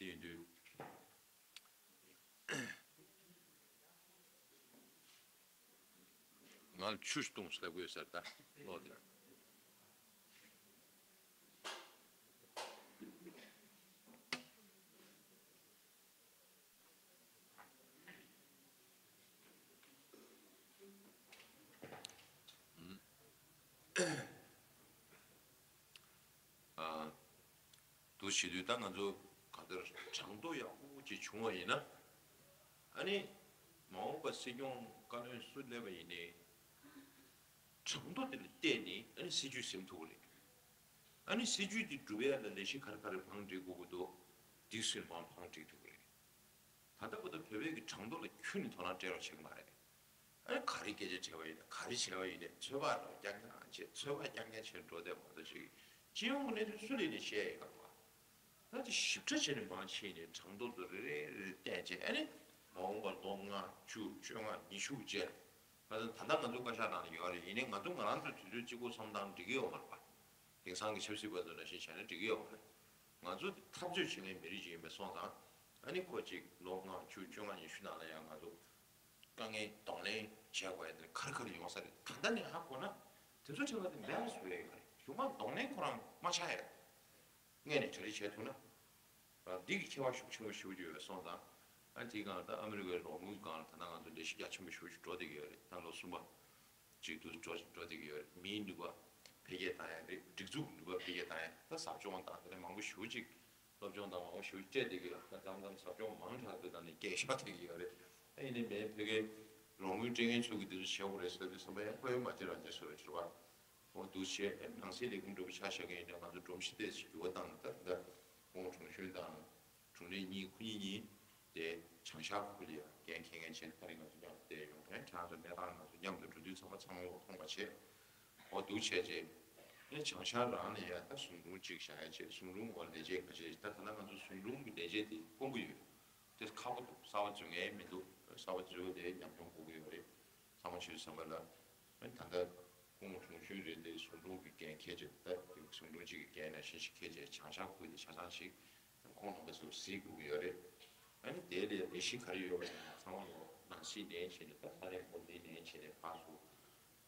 དེ་ཡིན་དུས་ང་ལ་ཆུ་ཞིག་བཏུང་ཟེར་དགོས་ཟེར་ད་ལོག་དེ། ཨ། འདུ་བྱེད་དུས་ད་ང་ཚོ་གང་ལྟར་གྲངས་ཐོ་ཡག་པོ་ཅིག་བྱུང་བ་ཡིན་ན། ཨ་ནི་མ་འོངས་པ་སྲིད་སྐྱོང་བཀའ་བློན་སུ་སླེབས་པ་ཡིན་ནའི། གྲངས་ཐོ་དེ་ལ་བལྟས་ནས་ཨ་ནི་སྲིད་ཇུས་འཛིན་ཐུབ་ཀྱི་རེད། ཨ་ནི་སྲིད་ཇུས་དེ་སྒྲུབ་ཡ་ལ་ལས་གཞི་ག་རེ་ག་རེ་བང་སྒྲིག་དགོས་ཀྱི་འདུག་འདི་ཚོའི་མང་བང་སྒྲིག་ཐུབ་ཀྱི་རེད། ད་ལྟ་བར་དུ་བོད་པའི་གི་གྲངས་ཐོ་ལ་ཁྱོན་ནས་དོ་སྣང་སྤྲད་རོགས་བྱེད་ཀྱི་མ་རེད། ཨ་ནི་ག་རེ་སྐད་ཆ་དྲིས་པ་ཡིན་ན་ག་རེ་བྱས་པ་ཡིན་ནའི་ཚོད་དཔག་རོགས་རྐྱང་རྐྱང་བྱས། ཚོད་དཔག་རྐྱང་རྐྱང་བྱས་འགྲོ་བསྡད་མ་གཏོགས་ཅིག་སྤྱི་ཡོངས་ཀྱི་གནས་ཚུལ་སུ་ལ་ནས་བཤད་ཡོད་ག་རེད་བ། ད་དེ་ཞིབ་ཕྲ་བྱས་ནས་མང་ཆེ་ནས་གྲངས་ཐོ་ཚོ་རེ་རེ་རེ་བལྟས་བྱས། ཨ་ནི་མ་འོངས་པ་ལོ་ལྔ་བཅུ་བཅོ་ལྔ་ཉི་ཤུ་རྗེས་ལ། ད་ལྟ་ད་ལྟ་ང་ཚོ་བཀའ་ཤག་ནང་ལ་ཡོད་རེད། ཡིན་ནའི་ང་ཚོ་ང་རང་ཚོའི་དུས་ཚོད་གཅིག་པོ་བསམ་བཏང་འགྲིག་གི་ཡོད་མ་རེད་པ། དེང་སང་གི་ཆབ་སྲིད་པ་ཚོ་ནང་བཞིན་བྱས་ན་འགྲིག་གི་ཡོད་མ་རེད། ང་ཚོ་འཐབ་རྩོད་བྱེད་མཁན་མི་རིགས་ཅིག་ཡིན་པ་སོང་ཙང་། ཨ་ནི་ཁོ་ཅིག་ལོ་ལྔ་བཅུ་བཅོ་ལྔ་ཉི་ཤུ་ནང་ལ་ཡང་ང་ཚོ་དཀའ་ངལ་གདོང་ལེན་བྱེད་དགོས་ཡ་དེ་ག་རེ་ག་རེ་ཡོང་ས་རེད། ད་ལྟ་ནས་ཧ་གོ་ན་དེ་ཚོ་ཁྲིད་པ་དེ་འབའ་སུ་ཡོད་ཡོད་རེད། གཞུག་མ་གདོང་ལེན་ཁོ་རང་མ་ཆགས་ཡ། སྔོན་ནས་གྲ་སྒྲིག་བྱས་ཐུབ་ན། ཨ། འདི་གི་ཁྱད་པར་ཤུགས་ཆེན་པོ་ཞེ་པོ་ཅིག་ཡོད་པ་སོང་ཙང་། ཨ། དེའི་སྒང་ལ་ད་ཨ་མི་རི་ཀའི་རོགས་དངུལ་སྒང་ལ་ད་ལྟ་ང་ཚོ་ལས་གཞི་རྒྱ་ཆེན་པོ་ཞེ་པོ་ཅིག་འགྲོ་བསྡད་ཀྱི་ཡོད་རེད། ད་ལོ་གསུམ་པ་ཅིག་ཏུ་འགྲོ་འགྲོ་བསྡད་ཀྱི་ཡོད་རེད། མིའི་ནུས་པ་འཕེལ་རྒྱས་བཏང་ཡ་རེད། སྒྲིག་འཛུགས་ནུས་པ་འཕེལ་རྒྱས་བཏང་ཡ། ད་ཟབ་སྦྱོང་དང་དེ་འདྲ་མང་པོ་ཞེ་པོ་ཅིག་སློབ་སྦྱོང་དང་མང་པོ་ཞེ་པོ་ཅིག་སྤྲད་བསྡད་ཀྱི་ཡོད། ད་མཚམས་མཚམས་ཟབ་སྦྱོང་མང་དྲགས་དེ་ད་ནི་སྐད་ཤོར་བསྡད་ཀྱི་ཡོད་རེད། ཨ། ཡིན་ནའི་མེད་བོད་སྐད་ རོགས་དངུལ་སྤྲད་མཁན་ཚོ་གིས་དེ་ཚོ་བྱེད་དགོས་རེད་ཟེར་དུས་ཙམ་པ་ཡང་ཁོ་ཡང་མ་བྱེད་རང་བྱེད་བཟོ་འདྲ་ཞིག་རེད་བ། འོ་འདུག་བྱས་ནང་སྲིད་ལས་ཁུངས་འདྲ་པོ་ཆ་བཞག་མཁན་ཡིན་ན་ང་ཚོ་སྒྲོམ་གཞི་ཏོག་ཙམ་འགྱུར་བ་བཏང་ད་ད་ཁོང་དྲུང་གཞོན་དང་། དྲུང་ལས་གཉིས་ཁུ་གཉིས་གཉིས་དེ་བྱང་ཤར་ཁུལ་ལ་ཡང་འགན་འཁྱེར་མཁན་བྱས་ནས་ད་རིང་ང་ཚོ་མཉམ་དུ་བསྡད་ཡོང་མཁན་ཁྱེད་རང་ཚོ་གནས་སྟངས་ང་ཚོ་མཉམ་དུ་འགྲོ་དུས་ཚང་མ་ཚང་མ་མཐོང་བ་བྱས། འོ་འདུག་བྱས་རྗེས་ཨེ་བྱང་ཤར་རང་ནས་ཡང་ད་ཟུང་དྲུང་གཅིག་བཞག་ཡ་བྱས་ཟུང་དྲུང་འོག་ལས་བྱེད་ག་བྱས་ད་ད་ལྟ་ང་ཚོ་ཟུང་དྲུང་གི་ལས་བྱེད་དེ་དཀོན་པོ་ཡོད། དེ་ཁག་པོ་འདུག་གསར་པ་འཛུལ་མཁན་མི་འདུག་གསར་པ་འཛུལ་བ་དེ་ཉམས་མྱོང་དགོས་ཀྱི་ཡོད་རེད། ཚང་མ་བྱས་བསམ་པ་ལ་ཨེ་ད་ལྟ་ཁོང་དྲུང་གཞོན་རེད་དེ་ཟུང་དྲུང་གི་འགན་འཁྱེར་བྱས་ད་ཟུང་དྲུང་གཅིག་གི་འགན་ནང་བཞིན་ཞིག་འཁྱེར་བྱས་བྱང་ཤར་ཁུལ་དེ་ཆ་ཚང་ཞིག་ཁོང་རྣམ་པ་ཚོ་གཟིགས་དགོས་ཀྱི་ཡོད་རེད། ཨ་ནི་དེ་ལས་ལས་གཞི་ག་རེ་ཡོད་པ་ཡིན་ན་ཚང་མ་ལོ་ནང་སྲིད་ནས་བྱས་ནས་ད་ས་གནས་འགོ་འཛིན་ནས་བྱས་ནས་ཕར་ཚུར་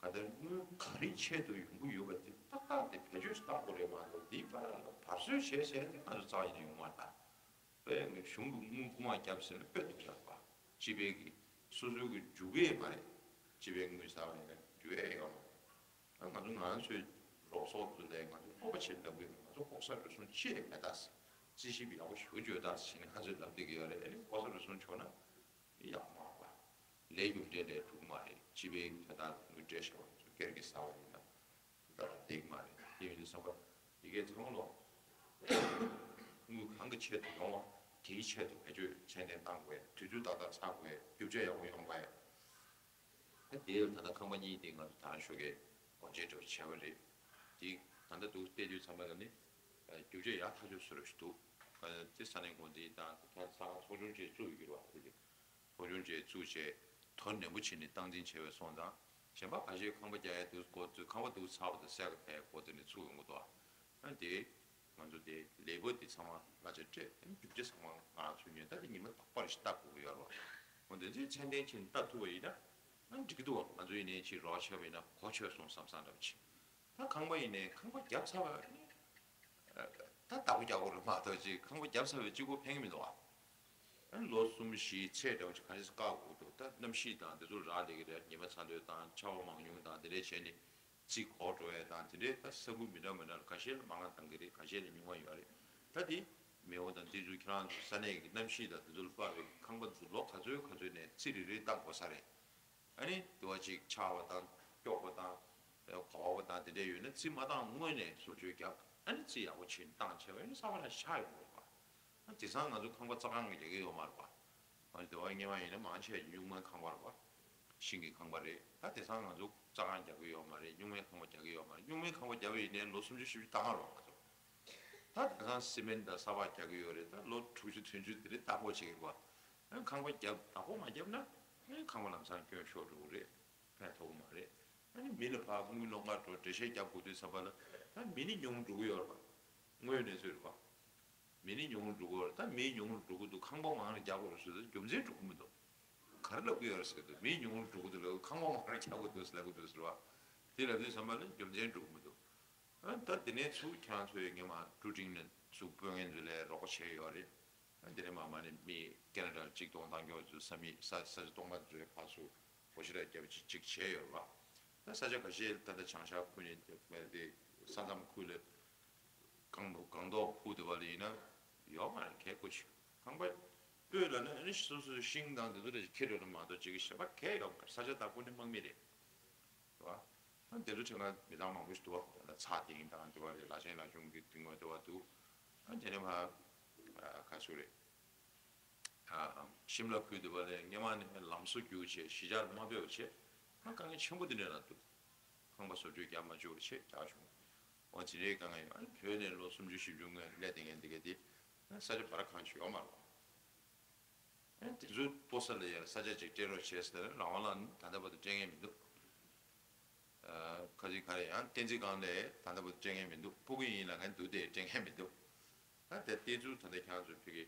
ག་ད་དངུལ་ག་རེ་ཆེད་དུ་ཡོང་གི་ཡོད་པ་དེ་ཏག་ཏག་དེ་བེད་སྤྱོད་བཏང་དགོས་རེད་མ་གཏོགས་འདིའི་བར་ལ་བར་གསོད་བྱས་བྱས་ཏེ་ང་ཚོ་རྩ་བ་ཉིད་ནས་ཡོང་མ་རེད་ད། དཔེ་གཞུང་གི་དངུལ་རྐུ་མ་བརྒྱབ་ཟེར་ན་དཔེ་སྡུག་ཆགས་པ། སྤྱི་པའི་གི་སོ་སོའི་གི་འཇུག་གི་མ་རེད། སྤྱི་པའི་དངུལ་ཟ་བ་ཡིན་ན་འཇུག་ཡས་ཡོད་མ་རེད། ང་ཚོ་ང་ཚོའི་རོགས་ཚོགས་ཚོ་ལས་ང་ཚོ་སྤོབས་པ་ཆེ་ལབ་དགོས། ང་ཚོ་ལྐོག་ཟ་རུལ་སུངས་ཅི་ཡང་མེད་ད། རྩིས་ཞིབ་ཡག་པོ་ཞུ་བརྗོད་ད་ཟེར་ནས་ང་ཚོས་ལབ་བསྡད་ཀྱི་ཡོད་རེད། ཨ་ནི་ལྐོག་ཟ་རུལ་སུངས་བྱུང་ན་ཡག་མ་རེད་པ། ལས་རྒྱུ་འབྲས་ལས་འགྲོ་གི་མ་རེད། སྤྱི་པའི་དེ་དག་དངུལ་སྤྲད་བཞག་པ་ཚོ་སྒེར་གྱི་ཟ་བ་ཡིན་ན་ད་བསྡད་ཀྱི་མ་རེད། དེ་ཡིན་དུས་ཙམ་པ་ཡི་གེ་ཚང་ལོ་དངུལ་གང་གི་ཆེད་དུ་ཡོང་བ་དེའི་ཆེད་དུ་བེད་སྤྱོད་ཚད་ལྡན་གཏང་དགོས། དུས་ཚོད་ཏག་ཏག་ཚར་དགོས། རྒྱུ་ཆ་ཡག་པོ་ཡོང་དགོས། ད་དེ་ད་ལྟ་ཁང་པ་གཉིས་དེ་ང་ཚོ་ད་ཞོགས་ཀས་སྒོ་འབྱེད་འདྲ་བོ་བྱས་པ་རེད། དེ་ད་ལྟ་འདུག་བལྟས་དུས་ཚང་མ་ལ་ནི་རྒྱུ་ཆ་ཡག་ཐག་ཆོད་བཟོ་འདྲ་ཞིག་འདུག་དེ་ས་གནས་འགོ་འཛིན་དང་ཁྱེད་ས་ཁང་ཚོགས་ཆུང་བཅས་བཙུགས་ཡོད་རེད་བ། དེ་ཚོགས་ཆུང་བཅས་བཙུགས་བྱས་དོ་ནན་པོ་བྱས་ནས་སྟངས་འཛིན་བྱས་པའི་སོང་ཙང་གཞན་པ་ཁ་ཤས་ཁང་པ་རྒྱག་ཡས་འདུག་འགོ་ཚུགས། ཁང་པ་འདུག་ཚར་བ་དང་སེ་ག་ཕའི་འགོ་ཚུགས་ནས་ཚུགས་ཡོང་གི་འདུག་ཨ་དེ། ང་ཚོ་དེ་ལས་བགོ་དེ་ཚང་མ་གླ་ཆ་སྤྲད་རྒྱུ་ཆ་ཚང་མ་ང་རང་ཚོས་ཉོས། ད་དེ་ཉི་མ་རྟག་པར་ཞིག་ལྟ་དགོས་ཀྱི་ཡོད་རེད་བ། འོ་དེ་ཚོའི་ཚད་ལྡན་ཆེད་ལྟ་ཐུབ་པ་ཡིན་ན་ཨ་འགྲིག་གི་འདུག་ང་ཚོ་ཡིན་ནའི་ཅིག་རོགས་བྱས་པ་ཡིན་ན་གོ་ཆོད་སོང་བསམ་བསམ་འདྲ་པོ་ཅིག་ད་ཁང་པ་ཡིན་ནའི་ཁང་པ་བརྒྱབ་ཚར་བ་ཡིན་ན་ད་བདག་པོ་རྒྱག་དགོས་རེད་མ་གཏོགས་ཅིག་ཁང་པ་བརྒྱབ་ཚར་བའི་གཅིག་པོ་ཕན་གྱི་མི་འདུག་བ། ཨ་ལོ་གསུམ་བཞི་ཚད་འདྲ་པོ་ཅིག་ག་རེ་བཀག་དགོས་འདུག་ད་གནམ་གཤིས་དང་དེ་ཚོ་རག་ལས་ཀྱི་རེད། ཉི་མ་ཚ་དྲོད་དང་ཆར་པ་མང་ཉུང་དང་དེ་འདྲས་བྱས་ནས། རྩིས་གོ་འགྲོ་ཡས་དང་དེ་འདྲའི་ད་ས་ཁུལ་མི་འདྲ་མི་འདྲ་ལ་ཁ་ཤས་ལ་མང་བ་བཏང་གི་རེད། ཁ་ཤས་ལ་ཉུང་བ་ཡོད་རེད། ད་དེ་མེའོ་དང་དེ་ཚོ་ཁྱེད་རང་ཚོ་ས་གནས་ཀྱི་གནམ་གཤིས་དང་དེ་ཚོ་ལ་དཔག་པའི་ཁང་པ་དེ་ཚོ་ལོ་ག་ཚོད་ག་ཚོད་ནས་རྩིས་རེ་རེ་བཏང་དགོས་ས་རེད། ཨ་ནི་དུ་བ་ཅིག་ཆག་པ་དང་སྐྱོག་པ་དང་ག་བ་པ་དང་དེ་འདྲས་ཡོད་ན་རྩིས་མ་བཏང་སྔོན་ནས་བཟོ་བཅོས་བརྒྱབ། ཨ་ནི་རྩིས་ཡག་པོ་བྱས་ནས་བཏང་བྱས་པ་ཡིན་ན་གསར་པ་ལ་ཆག་ཡོང་གི་རེད་པ། ཨ་དེང་སང་ང་ཚོ་ཁང་པ་རྩྭ་ཁང་གི་རྒྱག་གི་ཡོད་མ་རེད་པ། ང་ཚོ་སྡེ་བ་སྔོན་མ་ཡིན་ན་མང་ཆེ་བ་སྨྱུག་མའི་ཁང་པ་རེད་པ། ཤིང་གི་ཁང་པ་རེད། ད་དེང་སང་ང་ཚོ་རྩྭ་ཁང་རྒྱག་གི་ཡོད་མ་རེད། སྨྱུག་མའི་ཁང་པ་རྒྱག་གི་ཡོད་མ་རེད། སྨྱུག་མའི་ཁང་པ་རྒྱབ་པ་ཡིན་ནའི་ལོ་སུམ་ཅུ་བཞི་བཅུ་བཏང་ང་རེད་པ་ང་ཚོ། ད་དེང་སང་སི་མེན་དང་ས་ཕག་རྒྱག་གི་ཡོད་རེད། ད་ལོ་དྲུག་ཅུ་བདུན་ཅུ་དེ་རིང་བདག་པོ་བྱེད་ཀྱི་རེད་པ། ཨ་ཁང་པ་རྒྱབ་བདག་པོ་མ་བརྒྱབ་ན་ཨ་ཁང་པ་ལམ་སང་སྐྱོན་ཤོར་འགྲོ་གི་རེད། ཕན་ཐོགས་ཀྱི་མ་རེད། ཨ་ནི་མི་ལ་ཕར་དངུལ་སློང་ག་འགྲོ་འགྲེལ་བཤད་རྒྱབ་དགོས་དུས་ཙམ་པ་ལ་ད་མི་ནི་ཉུང་འགྲོ་གི་ཡོད་རེད་པ། དངོས་ཡོད་གནས་ཚུལ་རེད་པ། མི་ནི་ཉུང་རུ་འགྲོ་གི་རེད། ད་མི་ཉུང་རུ་འགྲོ་གི་འདུག་ཁང་པ་མང་རུ་རྒྱག་དགོས་རེད་ཟེར་དུས་རྒྱུ་མཚན་འགྲོ་གི་མི་འདུག་ག་རེ་ལབ་ཀྱི་ཡོད་རེད་ཟེར་དུས་མི་ཉུང་རུ་འགྲོ་གི་འདུག་ལབ་ཁང་པ་མང་རུ་རྒྱག་དགོས་འདུག་ཟེར་ལབ་ཀྱི་འདུག་ཟེར་བ། དེ་ལབ་དུས་ཙམ་པ་ལ་རྒྱུ་མཚན་འགྲོ་གི་མི་འདུག་ཨ་ད་དེ་ནས་ཚུར་ཁྱེད་རང་ཚོའི་སྔོན་མ་ཀྲུ་ཀྲིང་ནས་ཚུར་དཔོན་ངན་ཚོ་ལ་རོགས་པ་བྱས་ཡོད་རེད། ཨ་དེ་ནས་མ་མ་ནས་མི་ཁེ་ན་ཌ་ལ་གཅིག་སྟོང་བཏང་མཁན་ཚོ་ས་མིག་ས་ས་ཆ་སྟོང་པ་ཚོའི་ཕར་ཚུར་སྒོ་ཕྱེ་ར་རྒྱབ་ཅིག་ཅིག་བྱས་ཡོད་རེད་བ། ད་ས་ཆ་ཁ་ཤས་ད་ལྟ་བྱང་ཤར་ཁུལ་ནས་དེ་ས་མཚམས་ཁུལ་ལ། སྒང་དུ་སྒང་ཏོག་ཕུག་དེ་བ་ལ་ཡིན་ན་ཡོད་མ་རེད། གས་ཀོ་ཆུ་ཁང་པ་སྤོས་ལ་ནི་ཨ་ནི་སོ་སོའི་ཤིང་དང་དེ་ཚོ་རེ་ཁྱེར་འགྲོ་ན་མ་གཏོགས་ཅིག་གི་གཞན་པ་གས་ཡོད་མ་རེད། ས་ཆ་བདག་པོ་ནི་དམག་མི་རེད། རེད་བ། ད་དེ་ཚོ་ཁྲི་ཁ་མི་ཚང་མང་པོ་ཞིག་འདུག་བ། ད་ཚ་དེང་དང་དེ་བ་རེད། ལ་ཆེན་ལ་ཆུང་གི་དེ་ངོས་དེ་བ་འདུག་ཨ་དེ་ནས་ཕ་ཁ་སུ་རེད། ཤིམ་ལ་ཁུལ་དུ་བ་ལས་སྔོན་མ་ནས་ལམ་བཟོ་རྒྱུ་བྱས་གཞིས་ཆགས་མ་སྤོས་པ་བྱས་ད་དཀའ་ངལ་ཆེན་པོ་འདི་འདྲ་ལ་འདུག་ཁང་པ་བཟོ་བཅོས་རྒྱག་མ་བཅུག་པ་བྱས་རྒྱག་བྱུང་། འོ་དེ་འདྲའི་དཀའ་ངལ་ཡོད། ཨ་ནི་བོད་ནས་ལོ་སུམ་ཅུ་བཞི་བཅུ་སྔོན་སླེབས་བསྡད་མཁན་འདི་ག་དེ་ས་ཆ་བར་ཁང་ཞིག་ཡོད་མ་རེད། ཨ་ནི་དེ་ཚོའི་སྤོ་ས་ལ་ཡང་ས་ཆ་ཅིག་སྤྲད་རོགས་བྱས་ཟེར་ན་རང་དབང་ལགས་ནི་ད་ལྟ་བར་དུ་སྤྲད་མཁན་མི་འདུག་ཁ་ཅིག་ག་རེ་ཡང་བསྟན་འཛིན་སྒང་ལས་ད་ལྟ་བར་སྤྲད་མཁན་མི་འདུག་སྤུ་གུ་ཡིན་ལ་ངས་འདུག་སྟེ་སྤྲད་མཁན་མི་འདུག་ད་དེ་བལྟས་ཚུལ་ད་ལྟ་ཁྱེད་རང་ཚོ་ཕ་གི་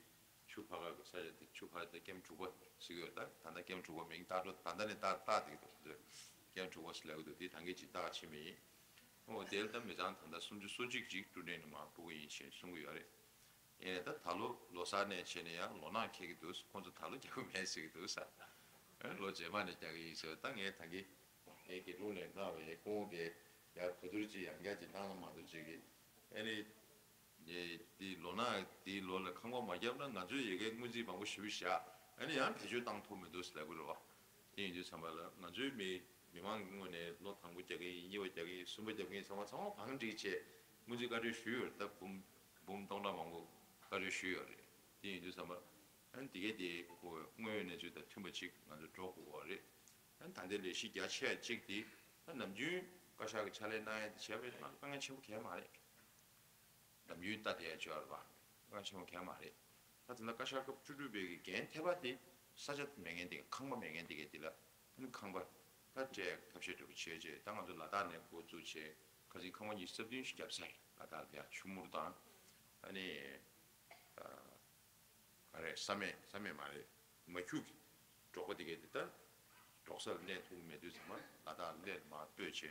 ཆུ་ཕར་ཁ་གི་ས་ཆ་དེ་ཆུ་ཕར་དེ་ཀེམ་དྲུག་པ་ཟེར་གི་ཡོད། ད་ད་ལྟ་ཀེམ་དྲུག་པ་མིང་བཏགས་འགྲོ་ད་ལྟ་ནས་ཏག་ཏག་དེ་གི་འདུག་ཀེམ་དྲུག་པ་ཟེར་ལབ་གི་འདུག་དེ་ད་གིན་ཅིག་བཏགས་ཕྱིན་མི་ཡིན། འོ་དེ་ལ་ད་མི་ཚང་ད་ལྟ་སུམ་ཅུ་སོ་གཅིག་ཅིག་ཀྲུ་ནེ་ནས་མར་སྤུ་གུ་ཡིན་ཞེས་གསུང་གི་ཡོད་རེད། ཡིན་ནའི་ད་ད་ལོ་ལོ་གསར་ནས་བྱས་ནས་ཡང་ལོ་ནག་འཁེལ་གི་འདུག་ཁོང་ཚོ་ད་ལོ་རྒྱག་གི་མེད་ཟེར་གི་འདུག་ས། ལོ་རྗེས་མ་ནས་རྒྱག་གི་ཡིན་ཟེར། ད་ངས་ད་གིན་ངའི་དགེ་སློང་ལས་སྔ་བའི་ཁོང་གིས་ཡར་གོ་བསྡུར་ཅིག་ཡང་བསྐྱར་ཅིག་བཏང་ན་མ་གཏོགས་ཅིག་གིས་ཨ་ནི་འདི་ལོ་ནག་འདིའི་ལོ་ལ་ཁང་པ་མ་བརྒྱབ་ན་ང་ཚོའི་ཡ་གིའི་སྔོན་རྩིས་མང་པོ་ཞེ་པོ་བཞག་ཨ་ནི་ཡང་བེད་སྤྱོད་བཏང་ཐུབ་མི་འདུག་ཟེར་ལབ་གི་རེད་བ། དེ་ཡིན་དུས་ཙམ་པ་ལ་ང་ཚོའི་མི་མི་མང་གི་ངོས་ནས་ལོ་དང་པོ་རྒྱག་གི་ཡིན། གཉིས་པ་རྒྱག་གི་ཡིན། གསུམ་པ་རྒྱག་གི་ཡིན། ཚང་མ་ཚང་མ་བང་སྒྲིག་བྱས་སྔོན་རྩིས་བཀའ་འཁྲོལ་ཞུས་ཡོད་རེད། ད་འབུམ་འབུམ་སྟོང་ཕྲག་མང་པོ་བཀའ་འཁྲོལ་ཞུས་ཡོད་རེད། དེ་ཡིན་དུས་ཙམ་པ་ཨ་ནི་དེ་གའི་དེ་ཁོ་དངོས་ཡོད་གནས་ཚུལ་དང་མཐུན་པ་ཅིག་ང་ཚོ་འགྲོ་དགོས་པ་རེད། ཨ་ནི་ད་ལྟའི་ལས་གཞི་རྒྱ་ཆེ་བ་ཅིག་དེ་ད་ནམ་རྒྱུན་བཀའ་ཤག་གི་ཕྱག་ལས་གནང་ཡ་དེ་བྱས་པ་ཡིན་ན་ང་ཚོ་དཀའ་ངལ་ཆེན་པོ་གང་ཡང་མ་རེད། ནམ་རྒྱུན་ལྟ་བསྡད་ཡ་ཆོག་རེད་པ། དཀའ་ཆེན་པོ་གང་ཡང་མ་རེད། ད་དེ་འདྲ་བཀའ་ཤག་སྐབས་བཅུ་དྲུག་པའི་གི་འགན་ཐེབས་པ་དེ་ས་ཆ་མེད་མཁན་དེ་ག་ཁང་པ་མེད་མཁན་དེ་གའི་དེ་ལ་ཨ་ནི་ཁང་པ་ད་སྤྲད་ཐབས་ཤེས་འདྲ་པོ་བྱས་རྗེས་ད་ང་ཚོ་ལ་དྭགས་ནས་འགོ་བཙུགས་བྱས་ཁ་སང་ཁང་པ་ཉི་ཤུ་རྩ་བདུན་ཞིག་བརྒྱབ་ཚར་རེད། ལ་དྭགས་ལ་ཡ་ཆུ་མུར་དང་ཨ་ནི་ག་རེ་བསམ་ཡས་བསམ་ཡས་མ་རེད། མ་ཁྱུག་གི་འབྲོག་པ་དེ་གའི་དེ་ལྟར་འབྲོག་སར་གནས་ཐུབ་ཀྱི་མེད་དུས་ཙམ་པ་ལ་དྭགས་གནས་མར་སྤོས་བྱས་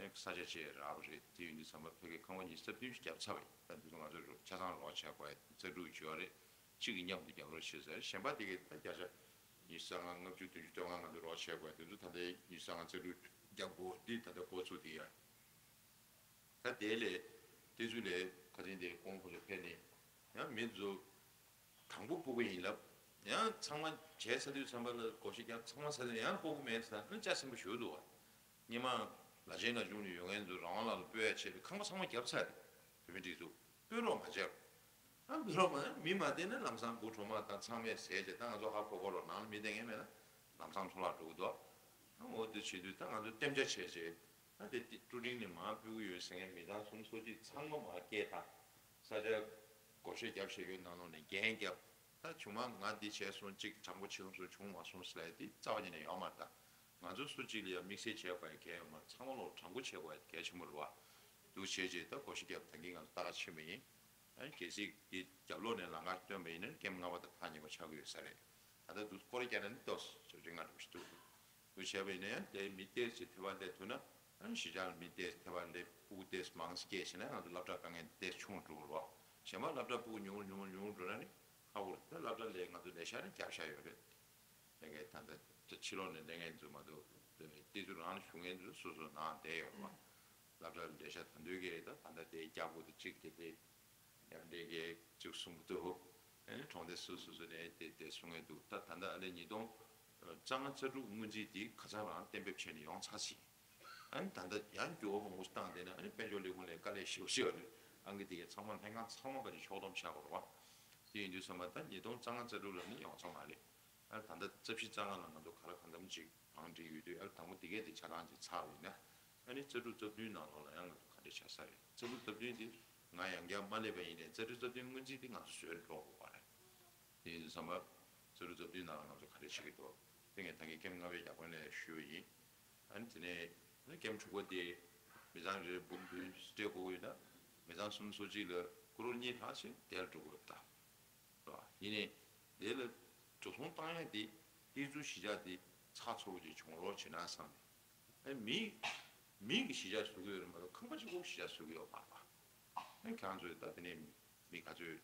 ཨེ་ས་ཆ་བཅས་རག་པ་རེད། དེ་ཡིན་དུས་ཙམ་པ་ཕ་གི་ཁང་པ་ཉི་ཤུ་རྩ་བདུན་ཞིག་བརྒྱབ་ཚར་བ་ཡིན། ད་འདི་ཚོ་ང་ཚོ་ཆ་ཚང་རོགས་བྱས་དགོས་ཡ་རྩ་དྲུག་བྱས་པ་རེད། གཅིག་གི་མཉམ་དུ་རྒྱབ་རོགས་བྱེད་ཟེར། གཞན་པ་དེ་གའི་ད་བརྒྱ་ཆ་ཉི་ཤུ་རྩ་ལྔ་ལྔ་བཅུ་བདུན་ཅུ་དོན་ལྔ་ང་ཚོ་རོགས་བྱས་དགོས་ཡ་དེ་ཚོ་ད་ལྟའི་ཉི་ཤུ་རྩ་ལྔ་རྩ་དྲུག་རྒྱབ་དགོས། འདི་ད་ལྟ་འགོ་ཚུགས་དེ་ཡ། ད་དེ་ལས་དེ་ཚོ་ལས་ཁ་སང་དེ་ཁོང་ཁོ་ཚོ་ཕེབས་ནས་ཡང་མི་ཚོ་དང་པོ་སྤོ་གི་ཡིན་ལབ། ཡང་ཚང་མ་བྱས་ཚར་དུས་ཙམ་པ་ལ་བགོ་བཤའ་རྒྱབ་ཚང་མ་ཚར་དུས་ཡང་སྤོ་གི་མེད་ཟེར་ན་ཅག་སེམས་པ་ཞུ་འདུག་བ། སྔོན་མ་ལ་ཆེན་ལ་ཆུང་ནས་ཡོད་མཁན་ཚོ་རང་དབང་ལ་ལ་སྤོ་ཡ་བྱས་ཏེ་ཁང་པ་ཚང་མ་བརྒྱབ་ཚར་རེད། བོད་མི་སྒྲིག་འཛུགས་སྤོ་རོགས་མ་བྱས་རོགས། ཨ་འདི་རོགས་མ་མི་མ་བསྡད་ན་ལམ་སང་བུ་གྲོགས་མ་དང་ཚང་མས་ཟས་བྱས་ད་ང་ཚོ་ཧ་གོ་གོ་རོགས་ནང་ལ་མི་བསྡད་མཁན་མེད་ན་ལམ་སང་འཕྲོ་བརླག་འགྲོ་གི་འདུག་ཨ་འོ་དེ་བྱེད་དུས་ད་ང་ཚོ་གཏན་འཇགས་བྱས་བྱས་ཨ་དེ་ཀྲུ་ཀྲིང་ནས་མར་སྤོ་གི་ཡོད་ཟེར་མཁན་མི་ཚང་གསུམ་ཚོ་གཅིག་ཚང་མ་མར་སྐད་བཏང་ས་ཆ་བགོ་བཤའ་རྒྱབ་བཞག་ཡོད་ནང་ལོགས་ནས་འགན་བརྒྱབ། ད་བྱུང་མ་ང་འདི་བྱས་སོང་གཅིག་དྲང་པོ་བྱུང་སོང་བྱུང་མ་སོང་ཟེར་ལས་དེ་རྩ་བ་ཉིད་ནས་ཡོད་མ་རེད། ད་ང་ཚོ་སུ་གཅིག་ལ་ཡང་དམིགས་བསལ་བྱས་དགོས་ཡ་གལ་ཡོད་མ་རེད། ཚང་མ་ལོག་དྲང་པོ་བྱེད་དགོས་ཡ་གལ་ཆེན་པོ་རེད་བ། འདུག་བྱས་རྗེས་ད་བགོ་བཤའ་རྒྱབ་ད་གིན་ང་ཚོ་ལྟ་ག་ཕྱིན་པ་ཡིན། ཨ་ནི་གལ་སྲིད་འདི་རྒྱབ་ལོགས་ནས་ལམ་ཁ་སྟོན་པ་ཡིན་ན་ཀེམ་ལྔ་པ་དང་ཐག་ཉེ་པོ་ཆགས་ཀྱི་ཡོད་ས་རེད། ད་ལྟ་འདུག་སྐོར་ར་བརྒྱབ་ན་ནི་ཏོག་ཙམ་རིང་ང་འགྲོ་ཞིག་འདུག་འདུག་བྱས་པ་ཡིན་ན་ཡང་དེ་མི་ཏོག་ཙམ་ཐེ་བ་ལས་ཐུབ་ན་ཨ་ནི་གཞིས་ཆགས་ལ་མི་ཏོག་ཙམ་ཐེ་བ་ལས་སྤུ་གུ་ཏོག་ཙམ་མང་ཙམ་སྐྱེས་ཕྱིན་ན་ང་ཚོ་སློབ་གྲྭ་དཀའ་ངལ་ཏོག་ཙམ་ཆུང་རུ་འགྲོ་གི་རེད་བ། གཞན་པ་སློབ་གྲྭ་སྤུ་གུ་ཉུང་རུ་ཉུང་རུ་ཉུང་རུ་འགྲོ་ན་ནི་ཁག་པོ་རེད། ད་སློབ་གྲྭ་ལས་ང་ཚོ་ལས་ཤག་ནི་རྒྱབ་ཤག་ཡོད་རེད། ལས་ཀའི་ད་ལྟ་ཕྱི་ལོགས་ནས་ལས་ངན་ཚོ་མ་གཏོགས་དེ་ཚོ་རང་ལ་ཞུ་མཁན་ཚོ་སོ་སོ་ནང་བསྡད་ཡོད་རེད་བ། སློབ་གྲྭ་ལས་ཤག་ད་འདོད་ཀྱི་རེད། ད་ད་ལྟ་དེ་རྒྱ་བོད་དུ་གཅིག་དེ་དེ་མཉམ་འབྲེལ་གྱི་གཅིག་གསུང་གི་འདུག་ཨ་ནི་གྲོང་སྡེ་སོ་སོ་སོ་ནས་དེ་དེ་གསུང་གི་འདུག་ད་ད་ལྟ་ཨ་ནི་ཉིས་སྟོང་རྩ་ལྔ་རྩ་དྲུག་སྔོན་རྩིས་དེ་ཁ་སང་རང་གཏན་འབེབས་བྱས་ནས་ཡོང་ཚར་ཟིན། ཨ་ནི་ད་ལྟ་ཡང་འགྱུར་བ་མང་པོ་ཞིག་བཏང་བསྡད་ན་ཨ་ནི་དཔལ་འབྱོར་ལས་ཁུངས་ལ་དཀའ་ལས་ཞེ་པོ་ཞིག་ཡོད་རེད། ཨང་ཀི་དེ་གའི་ཚང་མ་ལྷན་ཁང་ཚང་མ་ག་ཅིག་ཕྱོགས་བསྡོམས་བྱ་དགོས་རེད་བ། དེ་ཡིན་དུས་ཙམ་པ་ད་ཉིས་སྟོང་རྩ་ལྔ་རྩ་དྲུག་ལ་ནི་ཡོང་ས་མ་རེད། ཨ་ད་ལྟ་རྩ་བཞི་རྩ་ལྔ་ལ་ང་ཚོ་ག་ལ་གང་འཚམ་ཅིག་བང་སྒྲིག་ཡོད་དུས་ཨ་དང་པོ་དེ་གས་དེ་ཆ་ཚང་ཅིག་ཚར་བ་ཡིན་ན་ཨ་ནི་རྩ་དྲུག་རྩ་བདུན་ནང་ལོགས་ལ་ཡང་ང་ཚོ་ག་འདྲས་བྱ་ས་རེད། རྩ་དྲུག་རྩ་བདུན་དེ་ང་ཡང་བསྐྱར་མ་སླེབས་པ་ཡིན་ནའི་རྩ་དྲུག་རྩ་བདུན་སྔོན་རྩིས་དེ་ང་ཚོ་བཟོས་འགྲོ་དགོས་པ་རེད། དེ་ཡིན་དུས་ཙམ་པ་རྩ་དྲུག་རྩ་བདུན་ནང་ལ་ང་ཚོ་ག་འདྲས་བྱེད་ཀྱི་འདུག་དེ་ངས་ད་གིན་ཀེམ་ལྔ་པའི་བརྒྱ་དཔོན་ལ་ཞུས་པ་ཡིན། ཨ་ནི་དེ་ནས་ཀེམ་དྲུག་པ་དེ་མི་ཚང་རེ་འབུམ་བདུན་སྤྲད་དགོས་ཡོད་ན་མི་ཚང་གསུམ་སོ་གཅིག་ལ་ཀོ་རོར་གཉིས་ལྷག་ཞིག་དེ་ལ་འགྲོ་དགོས་ཡོད་ད། རེད་བ། ཡིན་ནའི་དེ་ལ་འགྲོ་སོང་བཏང་ཡ་དེ་ཏི་ཛུ་གཞིས་ཆགས་དེ་ཚགས་ཚུད་པོ་ཅིག་བྱུང་རོགས་བྱེད་ན་བསམ་ནས། ཨ་མི་མི་གི་གཞིས་ཆགས་བཟོ་གི་ཡོད་རེད་མ་གཏོགས་ཁང་པ་གཅིག་པོ་གཞིས་ཆགས་བཟོ་གི་ཡོད་མ་རེད་བ། ཨ་ཁྱེད་རང་ཚོས་ད་དེ་ནས་མི་ག་ཚོད་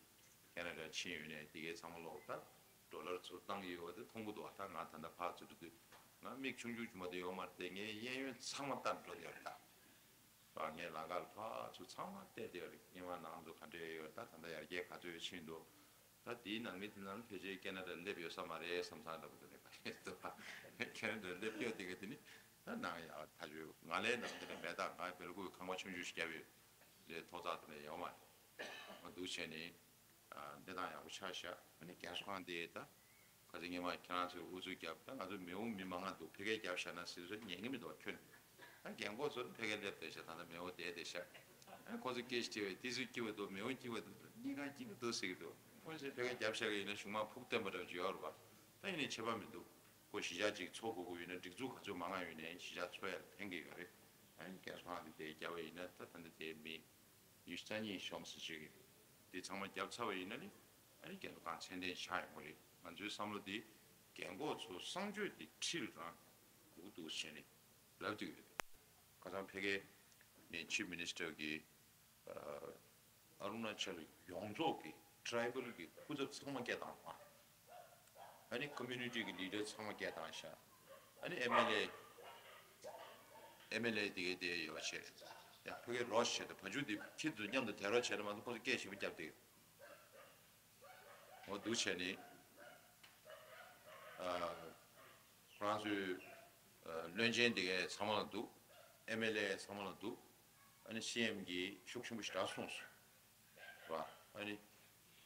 ཁེ་ན་ཌ་ཕྱིན་ཡོད་ནས་དེ་གའི་ཚང་མ་ལོག་ད་ཌོ་ལར་ཚུར་བཏང་གི་ཡོད་པ་དེ་མཐོང་གི་འདུག་ད་ང་ད་ལྟ་ཕར་ཚུར་འགྲོ་དུས་ང་མིག་ཆུང་ཆུང་ཅིག་མ་གཏོགས་ཡོད་མ་རེད་དེ་ངའི་གཡས་གཡོན་ཚང་མ་བལྟས་འགྲོ་ཡོད་རེད་ད། ང་ལམ་ཁ་ལ་ཕར་ཚུར་ཚང་མ་བལྟས་བསྡད་ཡོད་རེད། སྔོན་མ་ནང་དུ་ག་འདྲ་ཡོད་ད་ད་ལྟ་ཡར་རྒྱས་ག་ཚོད་ཕྱིན་འདུག་ད་དེའི་ནང་མི་དེ་ནང་ཕལ་ཆེར་ཁེ་ན་ཌ་སླེབས་ཡོད་ས་མ་རེད་བསམ་བསམ་འདྲ་པོ་དེ་ནས་ག་རེ་འདུག་ཁེ་ན་ཌ་སླེབས་ཡོད་དེ་ག་དེ་ནི་ད་ནང་ཡག་ཐག་ཆོད་ང་ལའི་ནང་དེ་ནས་མེད་ད། ང་བེལ་ཀུ་ཁང་པ་ཆུང་ཆུང་ཞིག་བརྒྱབ་ཡོད་རེད། ཐོག་བརྩེགས་དེ་ནས་ཡོད་མ་རེད། ང་འདུག་བྱས་ནས་གནས་སྟངས་ཡག་པོ་ཆགས་ཤག་ཨ་ནི་རྒན་གསོ་ཁང་དེ་ད། ཁ་སང་ཉི་མ་ཁྱེད་རང་ཚོས་ཨུ་ཚུགས་བརྒྱབ་ད་ང་ཚོ་མི་འོང་མི་མང་ང་འདུག་ཕ་གིར་བརྒྱབ་བཞག་ན་ཟེར་ཚོ་ཉན་གི་མི་འདུག་ཁྱོད་ཨ་རྒན་གོག་ཚོ་ཕ་གིར་སླེབས་བསྡད་ཤག་ད་ལྟ་མི་འོང་བསྡད་བསྡད་ཤག་ཨ་ཁོ་ཚོ་སྐད་ཆ་དྲིས་པས་དེ་ཚོས་སྐྱིད་པ་འདུག་མི་འོང་སྐྱིད་པ་འདུག་གཉིས་ཀ་སྐྱིད་པ་འདུག་ཟེར་གི་འདུག་ཁོ་ཚོས་ཕ་གིར་བརྒྱབ་བཞག་གི་ཡིན་ན་གཞུང་མང་ཕུགས་བརྟན་པ་འདྲ་བོ་ཅིག་ཡོད་རེད་པ། ད་ཡིན་ནའི་ཁྱད་པར་མི་འདུག་ཁོ་གཞིས་ཆགས་ཅིག་འཚོ་དགོས་ཀྱི་ཡོད་ན་སྒྲིག་འཛུགས་ག་ཚོད་མང་ང་ཡོད་ནའི་གཞིས་ཆགས་འཚོ་ཡ་ལ་ཕན་གི་ཡོད་རེད། ཨ་ནི་རྒན་གསོ་ཁང་དེ་དེ་བརྒྱབ་པ་ཡིན་ན་ད་ད་ལྟ་དེ་མི་ཉི་ཤུ་རྩ་གཉིས་ཤོང་ཟེར་བྱེད་ཀྱི་རེད། དེ་ཚང་མ་བརྒྱབ་ཚར་བ་ཡིན་ན་ནི་ཨ་ནི་རྒན་གསོ་ཁང་ཚད་ལྡན་ཆགས་ཡོང་གི་རེད། ང་ཚོའི་བསམ་བློ་དེ་རྒན་གོག་ཚོ་གསང་སྤྱོད་དེ་ཁྲིད་རང་འདུག་འདུག་བྱས་ནས་ལབ་བསྡད་ཡོད། ཁ་སང་ཕ་གིའི་ནས་ཆིབ་མི་ནི་སི་ཊར་གྱིས་ཨ་རུ་ན་ཅལ་ཡོངས་རྫོགས་ཀྱི་ཊི་རའི་བལ་གྱི་སྐུ་ཚབ་ཚང་མ་སྐད་བཏང་བ། ཨ་ནི་ཀོ་མུ་ནི་ཊི་གི་ལི་ཌར་ཚང་མ་སྐད་བཏང་ཤག་ཨ་ནི་ཨེམ་ཨེལ་ཨེ་ཨེམ་ཨེལ་ཨེ་དེ་གའི་དེ་ཡོད་བྱས། ཡང་ཕ་གིར་རོགས་བྱས་ཏེ་བ་ཕྱུགས་དེ་ཁྱེད་ཚོ་མཉམ་དུ་དེ་རོགས་བྱས་ཏེ་མ་གཏོགས་ཁོ་ཚོ་སྐད་ཞེ་པོ་བརྒྱབ་བསྡད་ཡོད། འོ་འདུག་བྱས་ནི། ཨ། ཁོ་རང་ ཚོའི་བློན་ཆེན་དེ་གའི་ཚང་མ་ལ་འདུག་ཨེམ་ཨེལ་ཨེ་ཚང་མ་ལ་འདུག་ཨ་ནི་སི་ཨེམ་གྱིས་ཤུགས་ཆེན་པོ་ཞེ་དྲག་གསུངས་སོང་། ར། ཨ་ནི་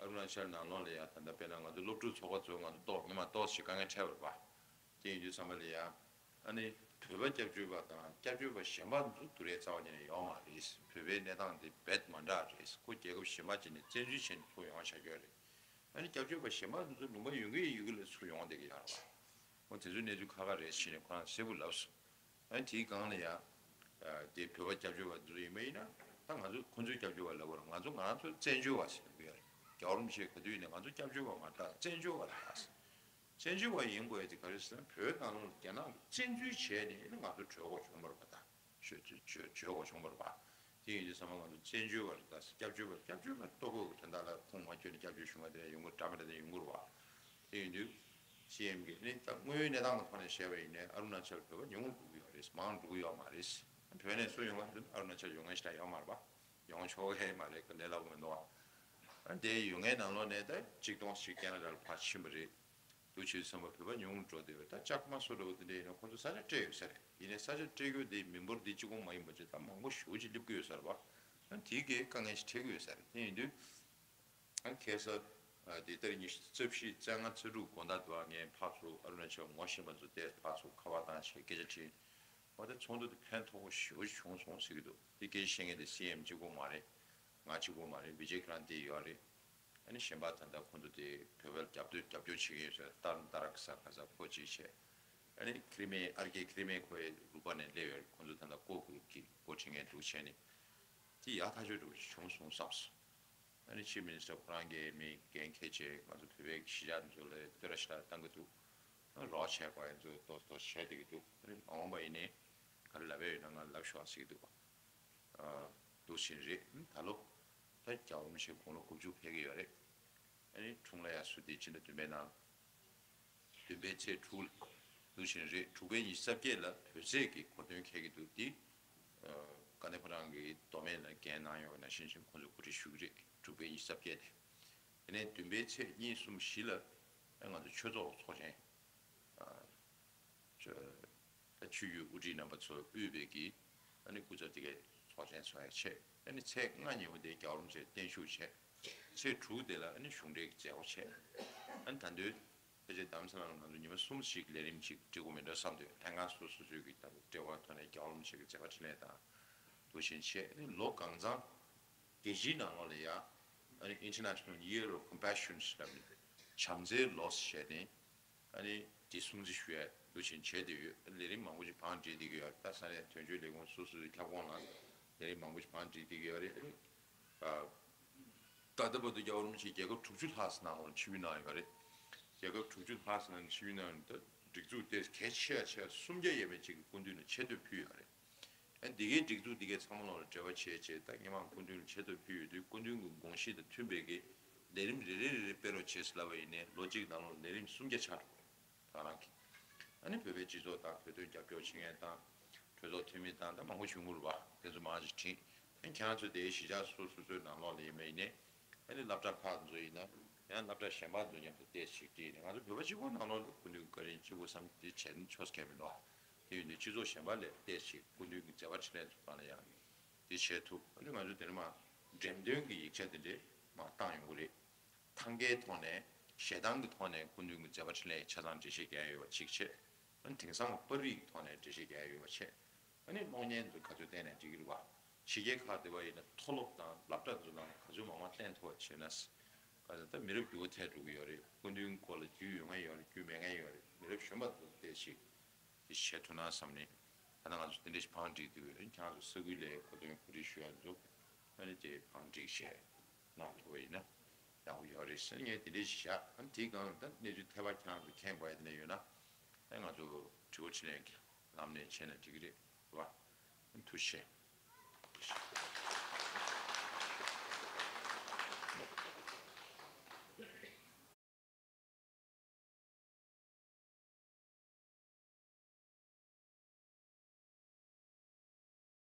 ཨ་རུ་ན་ཅལ་ནང་ལོགས་ལ་ཡ་ད་ལྟ་དཔེར་ན་ང་ཚོ་སློབ་ཕྲུག་ཚོགས་པ་ཚོ་ང་ཚོ་ཏོག་ངེས་མ་ཏོག་ཞིག་དཀའ་ངལ་འཕྲད་པ་རེད་པ། དེ་ཡིན་དུས་ཚང་མ་ལ་ཡ། ཨ་ནི་བོད་པ་སྐྱབས་བཅོལ་བ་དང་སྐྱབས་བཅོལ་བ་གཞན་པ་ཚོ་དུ་རེ་རྩ་བ་ཉིད་ནས་ཡོད་མ་རེད། བོད་པའི་གནས་སྟངས་དེ་རྦད་མ་འདྲ་རེད། ཁོ་རྒྱལ་ཁབ་གཞན་པ་ཅིག་ནས་བཙན་འཛུལ་བྱས་ནས་ཚུར་ཡོང་བྱ་རྒྱུ་རེད། ཨ་ནི་སྐྱབས་བཅོལ་བ་གཞན་པ་ཚོ་ལུང་པ་ཡོད་མཁན་ཡོད་མཁན་ལ་ཚུར་ཡོང་བསྡད་ཀྱི་ཡོད་རེད་པ། འོ་དེ་ཚོའི་གནས་ཚུལ་ཁག་ཁག་རེད་ཟེར་ནས་ཁོ་རང་གསལ་པོ་ལབ་སོང་། ཨ་ནི་དེའི་སྒང་ལ་ཡ། དེ་བོད་པ་སྐྱབས་བཅོལ་བ་ཚོ་ཡིན་པ་ཡིན་ན། ད་ང་ཚོ་ཁོ་ཚོའི་སྐྱབས་བཅོལ་བ་ལབ་པར་ང་ཚོ་ང་རང་ཚོ་བཙན་བྱོལ་བ་ཟེར་གྱི་ཡོད་རེད། རྒྱལ་བ་རིན་པོ་ཆེ་ག་དུས་ནས་ང་ཚོ་སྐྱབས་བཅོལ་བ་མ་རེད། ད་བཙན་བྱོལ་བ་རེད་ད། བཙན་བྱོལ་བ་ཡིན་དགོས་ཡ་དེ་ག་རེ་ཟེར་ན། བོད་ནང་ལོགས་ལ་རྒྱ་ནག་གིས་བཙན་འཛུལ་བྱས་ནས་ཨ་ནི་ང་ཚོ་བྲོས་དགོས་བྱུང་བ་རེད་པ། ད་བྲོས་བྲོས་བྲོས་དགོས་བྱུང་བ་རེད་པ། དེ་ཡིན་དུས་ཚང་མ་ང་ཚོ་བཙན་བྱོལ་བ་རེད། ད་སྐྱབས་བཅོལ་བ་སྐྱབས་བཅོལ་བ་ལྟོ་གོས་ཀྱི་དོན་དག་ལ་ཁུངས་མ་འཁྱོལ་ནས་སྐྱབས་བཅོལ་བྱུང་བ་དེ་ཡོང་གི་འདྲ་མི་འདྲ་དེ་ཡོང་གི་རེད་པ། དེ་ཡིན་དུས་སི་ཨེམ་གྱིས་ནི་ད་དངོས་ཡོད་གནས་སྟངས་ཀྱི་ཐོག་ནས་བཤད་པ་ཡིན་ནའི་ཨ་རུ་ན་ཅལ་བོད་པ་ཉུང་རུ་འགྲོ་གི་ཡོད་རེད། མང་རུ་འགྲོ་གི་ཡོད་མ་རེད། བོད་ནས་སུ་ཡོང་ག་འདུག་ཨ་རུ་ན་ཅལ་ཡོང་མཁན་ཞེ་དྲག་ཡོད་མ་རེད་པ། ཡོང་ཆོག་གི་མ་རེད། ག་ལེ་ལབ་མི་འདུག་ཨ། ཨ་དེ་ཡོང་མཁན་ནང་ལོགས་ནས་ད་གཅིག་སྟོང་ཞིག་ཁེ་ན་ཌ་ལ་ཕར་ཕྱིན་པ་རེད། འདུག་བྱས་ཙང་བོད་པ་ཉུང་རུ་འགྲོ་བསྡད་ཡོད། ད་ལྕགས་མ་སོ་འདྲ་བོ་དེ་འདྲ་ཡིན་ན་ཁོ་ཚོ་ས་ཆ་སྤྲད་ཡོད་ས་རེད། ཡིན་ནའི་ས་ཆ་སྤྲད་རྒྱུ་དེ་མི་འབོར་འདི་གཅིག་པོ་མ་ཡིན་པ་བྱས་ད་མང་པོ་ཞེ་པོ་ཅིག་སླེབས་ཀྱི་ཡོད་ས་རེད་པ། ཨ་དེ་གའི་དཀའ་ངལ་ཞིག་འཕྲད་ཀྱི་ཡོད་ས་རེད། དེ་ཡིན་དུས། ཨ་ཁ་སང་། ཨ་འདི་ལྟར་ཉི་ཤུ་རྩ་བཞི་རྩ་ལྔ་རྩ་དྲུག་དགོང་དག་དུ་ཨ་ངས་ཕར་ཚུར་ཨ་རུ་ན་ཅལ་ངོ་ཤེས་པ་ཚོ་དེ་ཕར་ཚུར་ཁ་པར་བཏང་བྱས་སྐད་ཆ་དྲིས། འོ་དེ་ཚོགས་འདུ་དེ་ཕན་ཐོགས་པོ་ཞེ་པོ་ཅིག་བྱུང་སོང་ཟེར་གྱི་འདུག་དེ་སྐད་ཆ་བཤད་མཁན་དེ་སི་ཨེམ་གཅིག་པོ་མ་རེད། ང་གཅིག་པོ་མ་རེད། བི་ཇེ་ཀི་རང་དེ་ཡོད་རེད། ཨ་ནི་གཞན་པ་ད་ལྟ་ཁོང་ཚོ་དེ་བོད་པར་རྒྱབ་སྐྱོར་རྒྱབ་སྐྱོར་བྱེད་ཀྱི་ཡོད་ཟེར། ཏར་ཏར་ཀ་ས་ག་ས་ཁོ་ཅིག་བྱས། ཨ་ནི་ཁི་རི་མེ་ཨར་ཀེ་ཁི་རི་མེ་ཁོའི་རུ་པ་ནས་སླེབས་ཡོད་རེད། ཁོང་ཚོ་ད་ལྟ་ཀོ་གི་གི་འགོ་ཁྲིད་མཁན་འདུག་བྱས་ནས། དེ་ཡག་ཐག་ཆོད་འདྲ་བོ་ཞིག་བྱུང་སོང་བསམ་སོང་། ཨ་ནི་ཕྱི་མི་ནི་སི་ཊར་ཁོ་རང་གིས་མི་འགན་འཁྱེར་བྱས་ང་ཚོ་བོད་པའི་གཞིས་ཆགས་འདི་ཚོ་ལ་བསྟོད་ར་ཞེ་དྲག་བཏང་གི་འདུག་རོགས་བྱས་པ་ཡིན་ཚོ་ཏོག་ཏོག་བྱས་བསྡད་ཀྱི་འདུག་ཨ་ནི་མ་འོངས་པ་ཡིན་ནའི་ག་རེ་ལབ་ཡ་ཡོད་ན་ང་ལབ་ཤོག་ཟེར་གྱི་འདུག་ཨ། འདུག་བཞིན་རེད། ད་ལོ་ད་རྒྱལ་བ་རིན་པོ་ཆེ་དགུང་ལོ་དགུ་བཅུ་ཕེབས་ཀྱི་ཡོད་རེད། ཨ་ནི་འཁྲུངས་ལྷ་དབྱར་གསོལ་འདི་ཕྱི་ཟླ་བདུན་པའི་ནང་། བདུན་པའི་ཚེས་དྲུག་ལ་འདུག་བཞིན་རེད། དྲུག་པའི་ཉི་ཤུ་རྩ་བརྒྱད་ལ་བོད་ཚེས་ཀྱི་གོ་སྟོན་འཁེལ་གྱི་འདུག་འདི། ཨ་དཀའ་གནད་ཕོ་བྲང་གི་མདོ་སྨད་ལ་འགན་གནང་ཡོད་པ་ནང་བཞིན་བྱས་ཁོང་ཚོས་གོ་སྒྲིག་ཞུ་གི་རེད། དྲུག་པའི་ཉི་ཤུ་རྩ་བརྒྱད་དེ། དེ་ནས་བདུན་པའི་ཚེས་གཉིས་གསུམ་བཞི་ལ་ཨ་ང་ཚོ་ཆོས་ཚོགས་ཚོགས་ཆེན། ཨ་ཆོས་ད་ཆོས་བརྒྱུད་དབུ་ཁྲིད་རྣམ་པ་ཚོ་དབུས་པའི་གི་ཨ་ནི་སྐུ་ཚབ་དེ་གའི་ཚོགས་ཆེན་ཚོགས་ཡ་ཆེད། ཨ་ནི་ཚེས་ལྔ་ཉིན་མོ་དེ་རྒྱལ་བ་རིན་པོ་ཆེ་བརྟན་བཞུགས་བྱས། ཚེས་དྲུག་དེ་ལ་ཨ་ནི་གཞུང་འབྲེལ་གྱི་མཛད་སྒོ་བྱས། ཨ་ནི་ད་དུང་ཕལ་ཆེར་རྡ་རམ་ས་ལ་ལ་ང་ཚོ་ཉི་མ་གསུམ་ཞིག་ལས་རིམ་ཞིག་སྒྲིག་དགོས་མིན་འདྲ་བསམ་འདུག་ལྷན་ཁང་སོ་སོ་སོའི་གི་ད་འབྲེལ་བ་ཐོག་ནས་རྒྱལ་བ་རིན་པོ་ཆེ་གི་མཛད་པ་འཕྲིན་ལས་དང་འདུག་བཞིན་བྱས། ཨ་ནི་ལོ་གང་ཚང་རྒྱལ་སྤྱིའི་ནང་ལོགས་ལ་ཡ་ཨ་ནི་International Year of Compassion ཞེས་ལབ་ནས་བྱམས་བརྩེའི་ལོ་ཞེས་ནས། ཨ་ནི་དེ་སྲུང་བརྩི་ཞུ་ཡ་འདུག་བཞིན་བྱས་བསྡད་ཡོད། ལས་རིམ་མང་པོ་ཞིག་བང་སྒྲིག་བསྡད་ཀྱི་ཡོད་རེད། ད་ས་གནས་དོན་གཅོད་ལས་ཁུངས་སོ་སོའི་ཁྱབ་ཁོངས་ལ་ལས་རིམ་མང་པོ་ཞིག་བང་སྒྲིག་བསྡད་ཀྱི་ཡོད་རེད། ཨ་ནི་ད་ལྟ་བར་དུ་རྒྱལ་བ་རིན་པོ་ཆེས་རྒྱལ་ཁབ་དྲུག་ཅུ་ལྷག་ཙམ་ནང་ལ་ཆིབས་བསྒྱུར་གནང་ཡོད་རེད། རྒྱལ་ཁབ་དྲུག་ཅུ་ལྷག་ཙམ་ནང་ཆིབས་བསྒྱུར་གནང་ཡོད་རེད། ད་སྒྲིག་འཛུགས་དེ་གལ་ཆེ་ཡ་ཆེ་ཡ་སུམ་བརྒྱ་ཡས་མས་ཅིག་གི་སྐུ་མདུན་ལ་ཆེ་བསྟོད་ཕུལ་ཡོད་རེད། ཨ་འདི་གའི་སྒྲིག་འཛུགས་འདི་གའི་ཚང་མ་ལ་འབྲེལ་བ་བྱས་བྱས་ད་སྔོན་མ་སྐུ་མདུན་ལ་ཆེ་བསྟོད་ཕུལ་ཡོད་དུས་སྐུ་མདུན་གྱི་དགོངས་གཞི་དང་མཐུན་པའི་གི་ལས་རིམ་རེ་རེ་རེ་རེ་སྤེལ་རོགས་བྱས་ཟེར་ལབ་པ་ཡིན་ནའི་ལོ་གཅིག་ནང་ལོགས་ལས་རིམ་སུམ་བརྒྱ་ཆགས་འགྲོ་གི་རེད། ད་རང་གི་ཨ་ནི་བོད་པའི་སྤྱི་ཚོགས་དང་བོད་དོན་རྒྱབ་སྐྱོར་བྱེད་མཁན་དང་གྲོས་ཚོགས་འཐུས་མི་དང་ད་མང་པོ་བྱུང་གི་རེད་པ། དེ་ཚོ་མང་ཞིག་དྲིས། ཨ་ནི་ཁྱེད་རང་ཚོ་དེའི་གཞིས་ཆགས་སོ་སོ་སོའི་ནང་ལོགས་ལ་ཡིན་པ་ཡིན་ནའི་ཨ་ནི་སློབ་གྲྭ་ཁག་ཚོ་ཡིན་ན་ཡང་སློབ་གྲྭ་གཞན་པ་ཚོ་མཉམ་དུ་ཏོག་ཙམ་ཞིག་དྲིས་ནས་ང་ཚོ་བོད་པ་གཅིག་པོ་ནང་ལོགས་ལ་སྐུ་མདུན་གྱི་བཀའ་དྲིན་གཅིག་པུ་བསམ་དེ་བྱས་ན་ཆོག་ས་ཁེལ་མི་འདུག་དེ་ཡིན་དུས་སྤྱི་ཚོགས་གཞན་པ་ལ་ཏོག་ཙམ་ཞིག་སྐུ་མདུན་གྱི་མཛད་པ་འཕྲིན་ལས་ཚོ་སྒང་ལ་ཡང་དེ་བྱེད་ཐུབ། ཨ་ནི་ང་ཚོ་དེ་རིང་མར་འགྲེམས་སྟོན་གྱི་ཡིག་ཆ་དེ་འདྲས་མར་བཏང་ཡོང་གི་རེད། ཐང་གའི་ཐོག་ནས་ཞལ་ཐང་གི་ཐོག་ནས་སྐུ་མདུན་གྱི་མཛད་པ་འཕྲིན་ལས་ཆ་ཚང་འགྲེལ་བཤད་རྒྱག་ཡ་ཡོད་པ་གཅིག་བྱས། ཨ་ནི་དེང་སང་གི་པར་རིས་ཀྱི་ཐོག་ནས་འགྲེལ་བཤད་རྒྱག་ཡ་ཡོད་པ་བྱས། ཨ་ནི་གློག་བརྙན་ཚོ་ག་ཚོད་བལྟས་ནས་འགྲིག་གི་རེད་པ། ཕྱི་རྒྱལ་ཁག་དེ་པར་ཡིན་ན་མཐོ་སློབ་དང་སློབ་གྲྭ་ཚོ་ནང་ག་ཚོད་མང་མང་བསྟན་ཐུབ་པ་བྱས་ན། ག་ཚོད་ད་མི་རབས་འགྱུར་བ་ཐེབས་འགྲོ་གི་ཡོད་རེད། སྐུ་མདུན་སྐོར་ལ་རྒྱུས་ཡོད་མཁན་ཡོད་རེད། རྒྱུས་མེད་མཁན་ཡོད་རེད། མི་རབས་གཞོན་པ་ཚོ་ཏོག་ཙམ་ཞིག་དེ་བྱེད་ཐུབ་ན་བསམ་ནས། ད་ལྟ་ང་ཚོ་དེ་འདྲ་ཞིག་བང་སྒྲིག་འདུག་ཡོད། ཁྱེད་རང་ཚོ་ས་ཁུལ་ལ་གོ་སྟོན་གོ་སྒྲིག་ཞུ་ཡ་འདུག་ཨ་ནི་དེ་བང་སྒྲིག་བྱས་གནང་ཐུབ་པ་ཡིན་ན་ཡག་པོ་ཡོད་རེད་ཟེར། ངས་དེ་འདྲ་ཞིག་བཞག་ཨ་ནི་དེའི་སྒང་ལ་ད་གནས་ཚུལ་ཐད་པ་ཁྱེད་རང་ཚོ་མཁྱེན་དགོས་ཡ་དེ་འདྲ་ཡོད་ན། ཨ་ང་ཚོ་དྲི་བ་དྲིས་ལན་གྱི་ལམ་ནས་བྱས་ན་འགྲིག་གི་རེད་བ། ཨ་ཐུགས་རྗེ་ཆེ།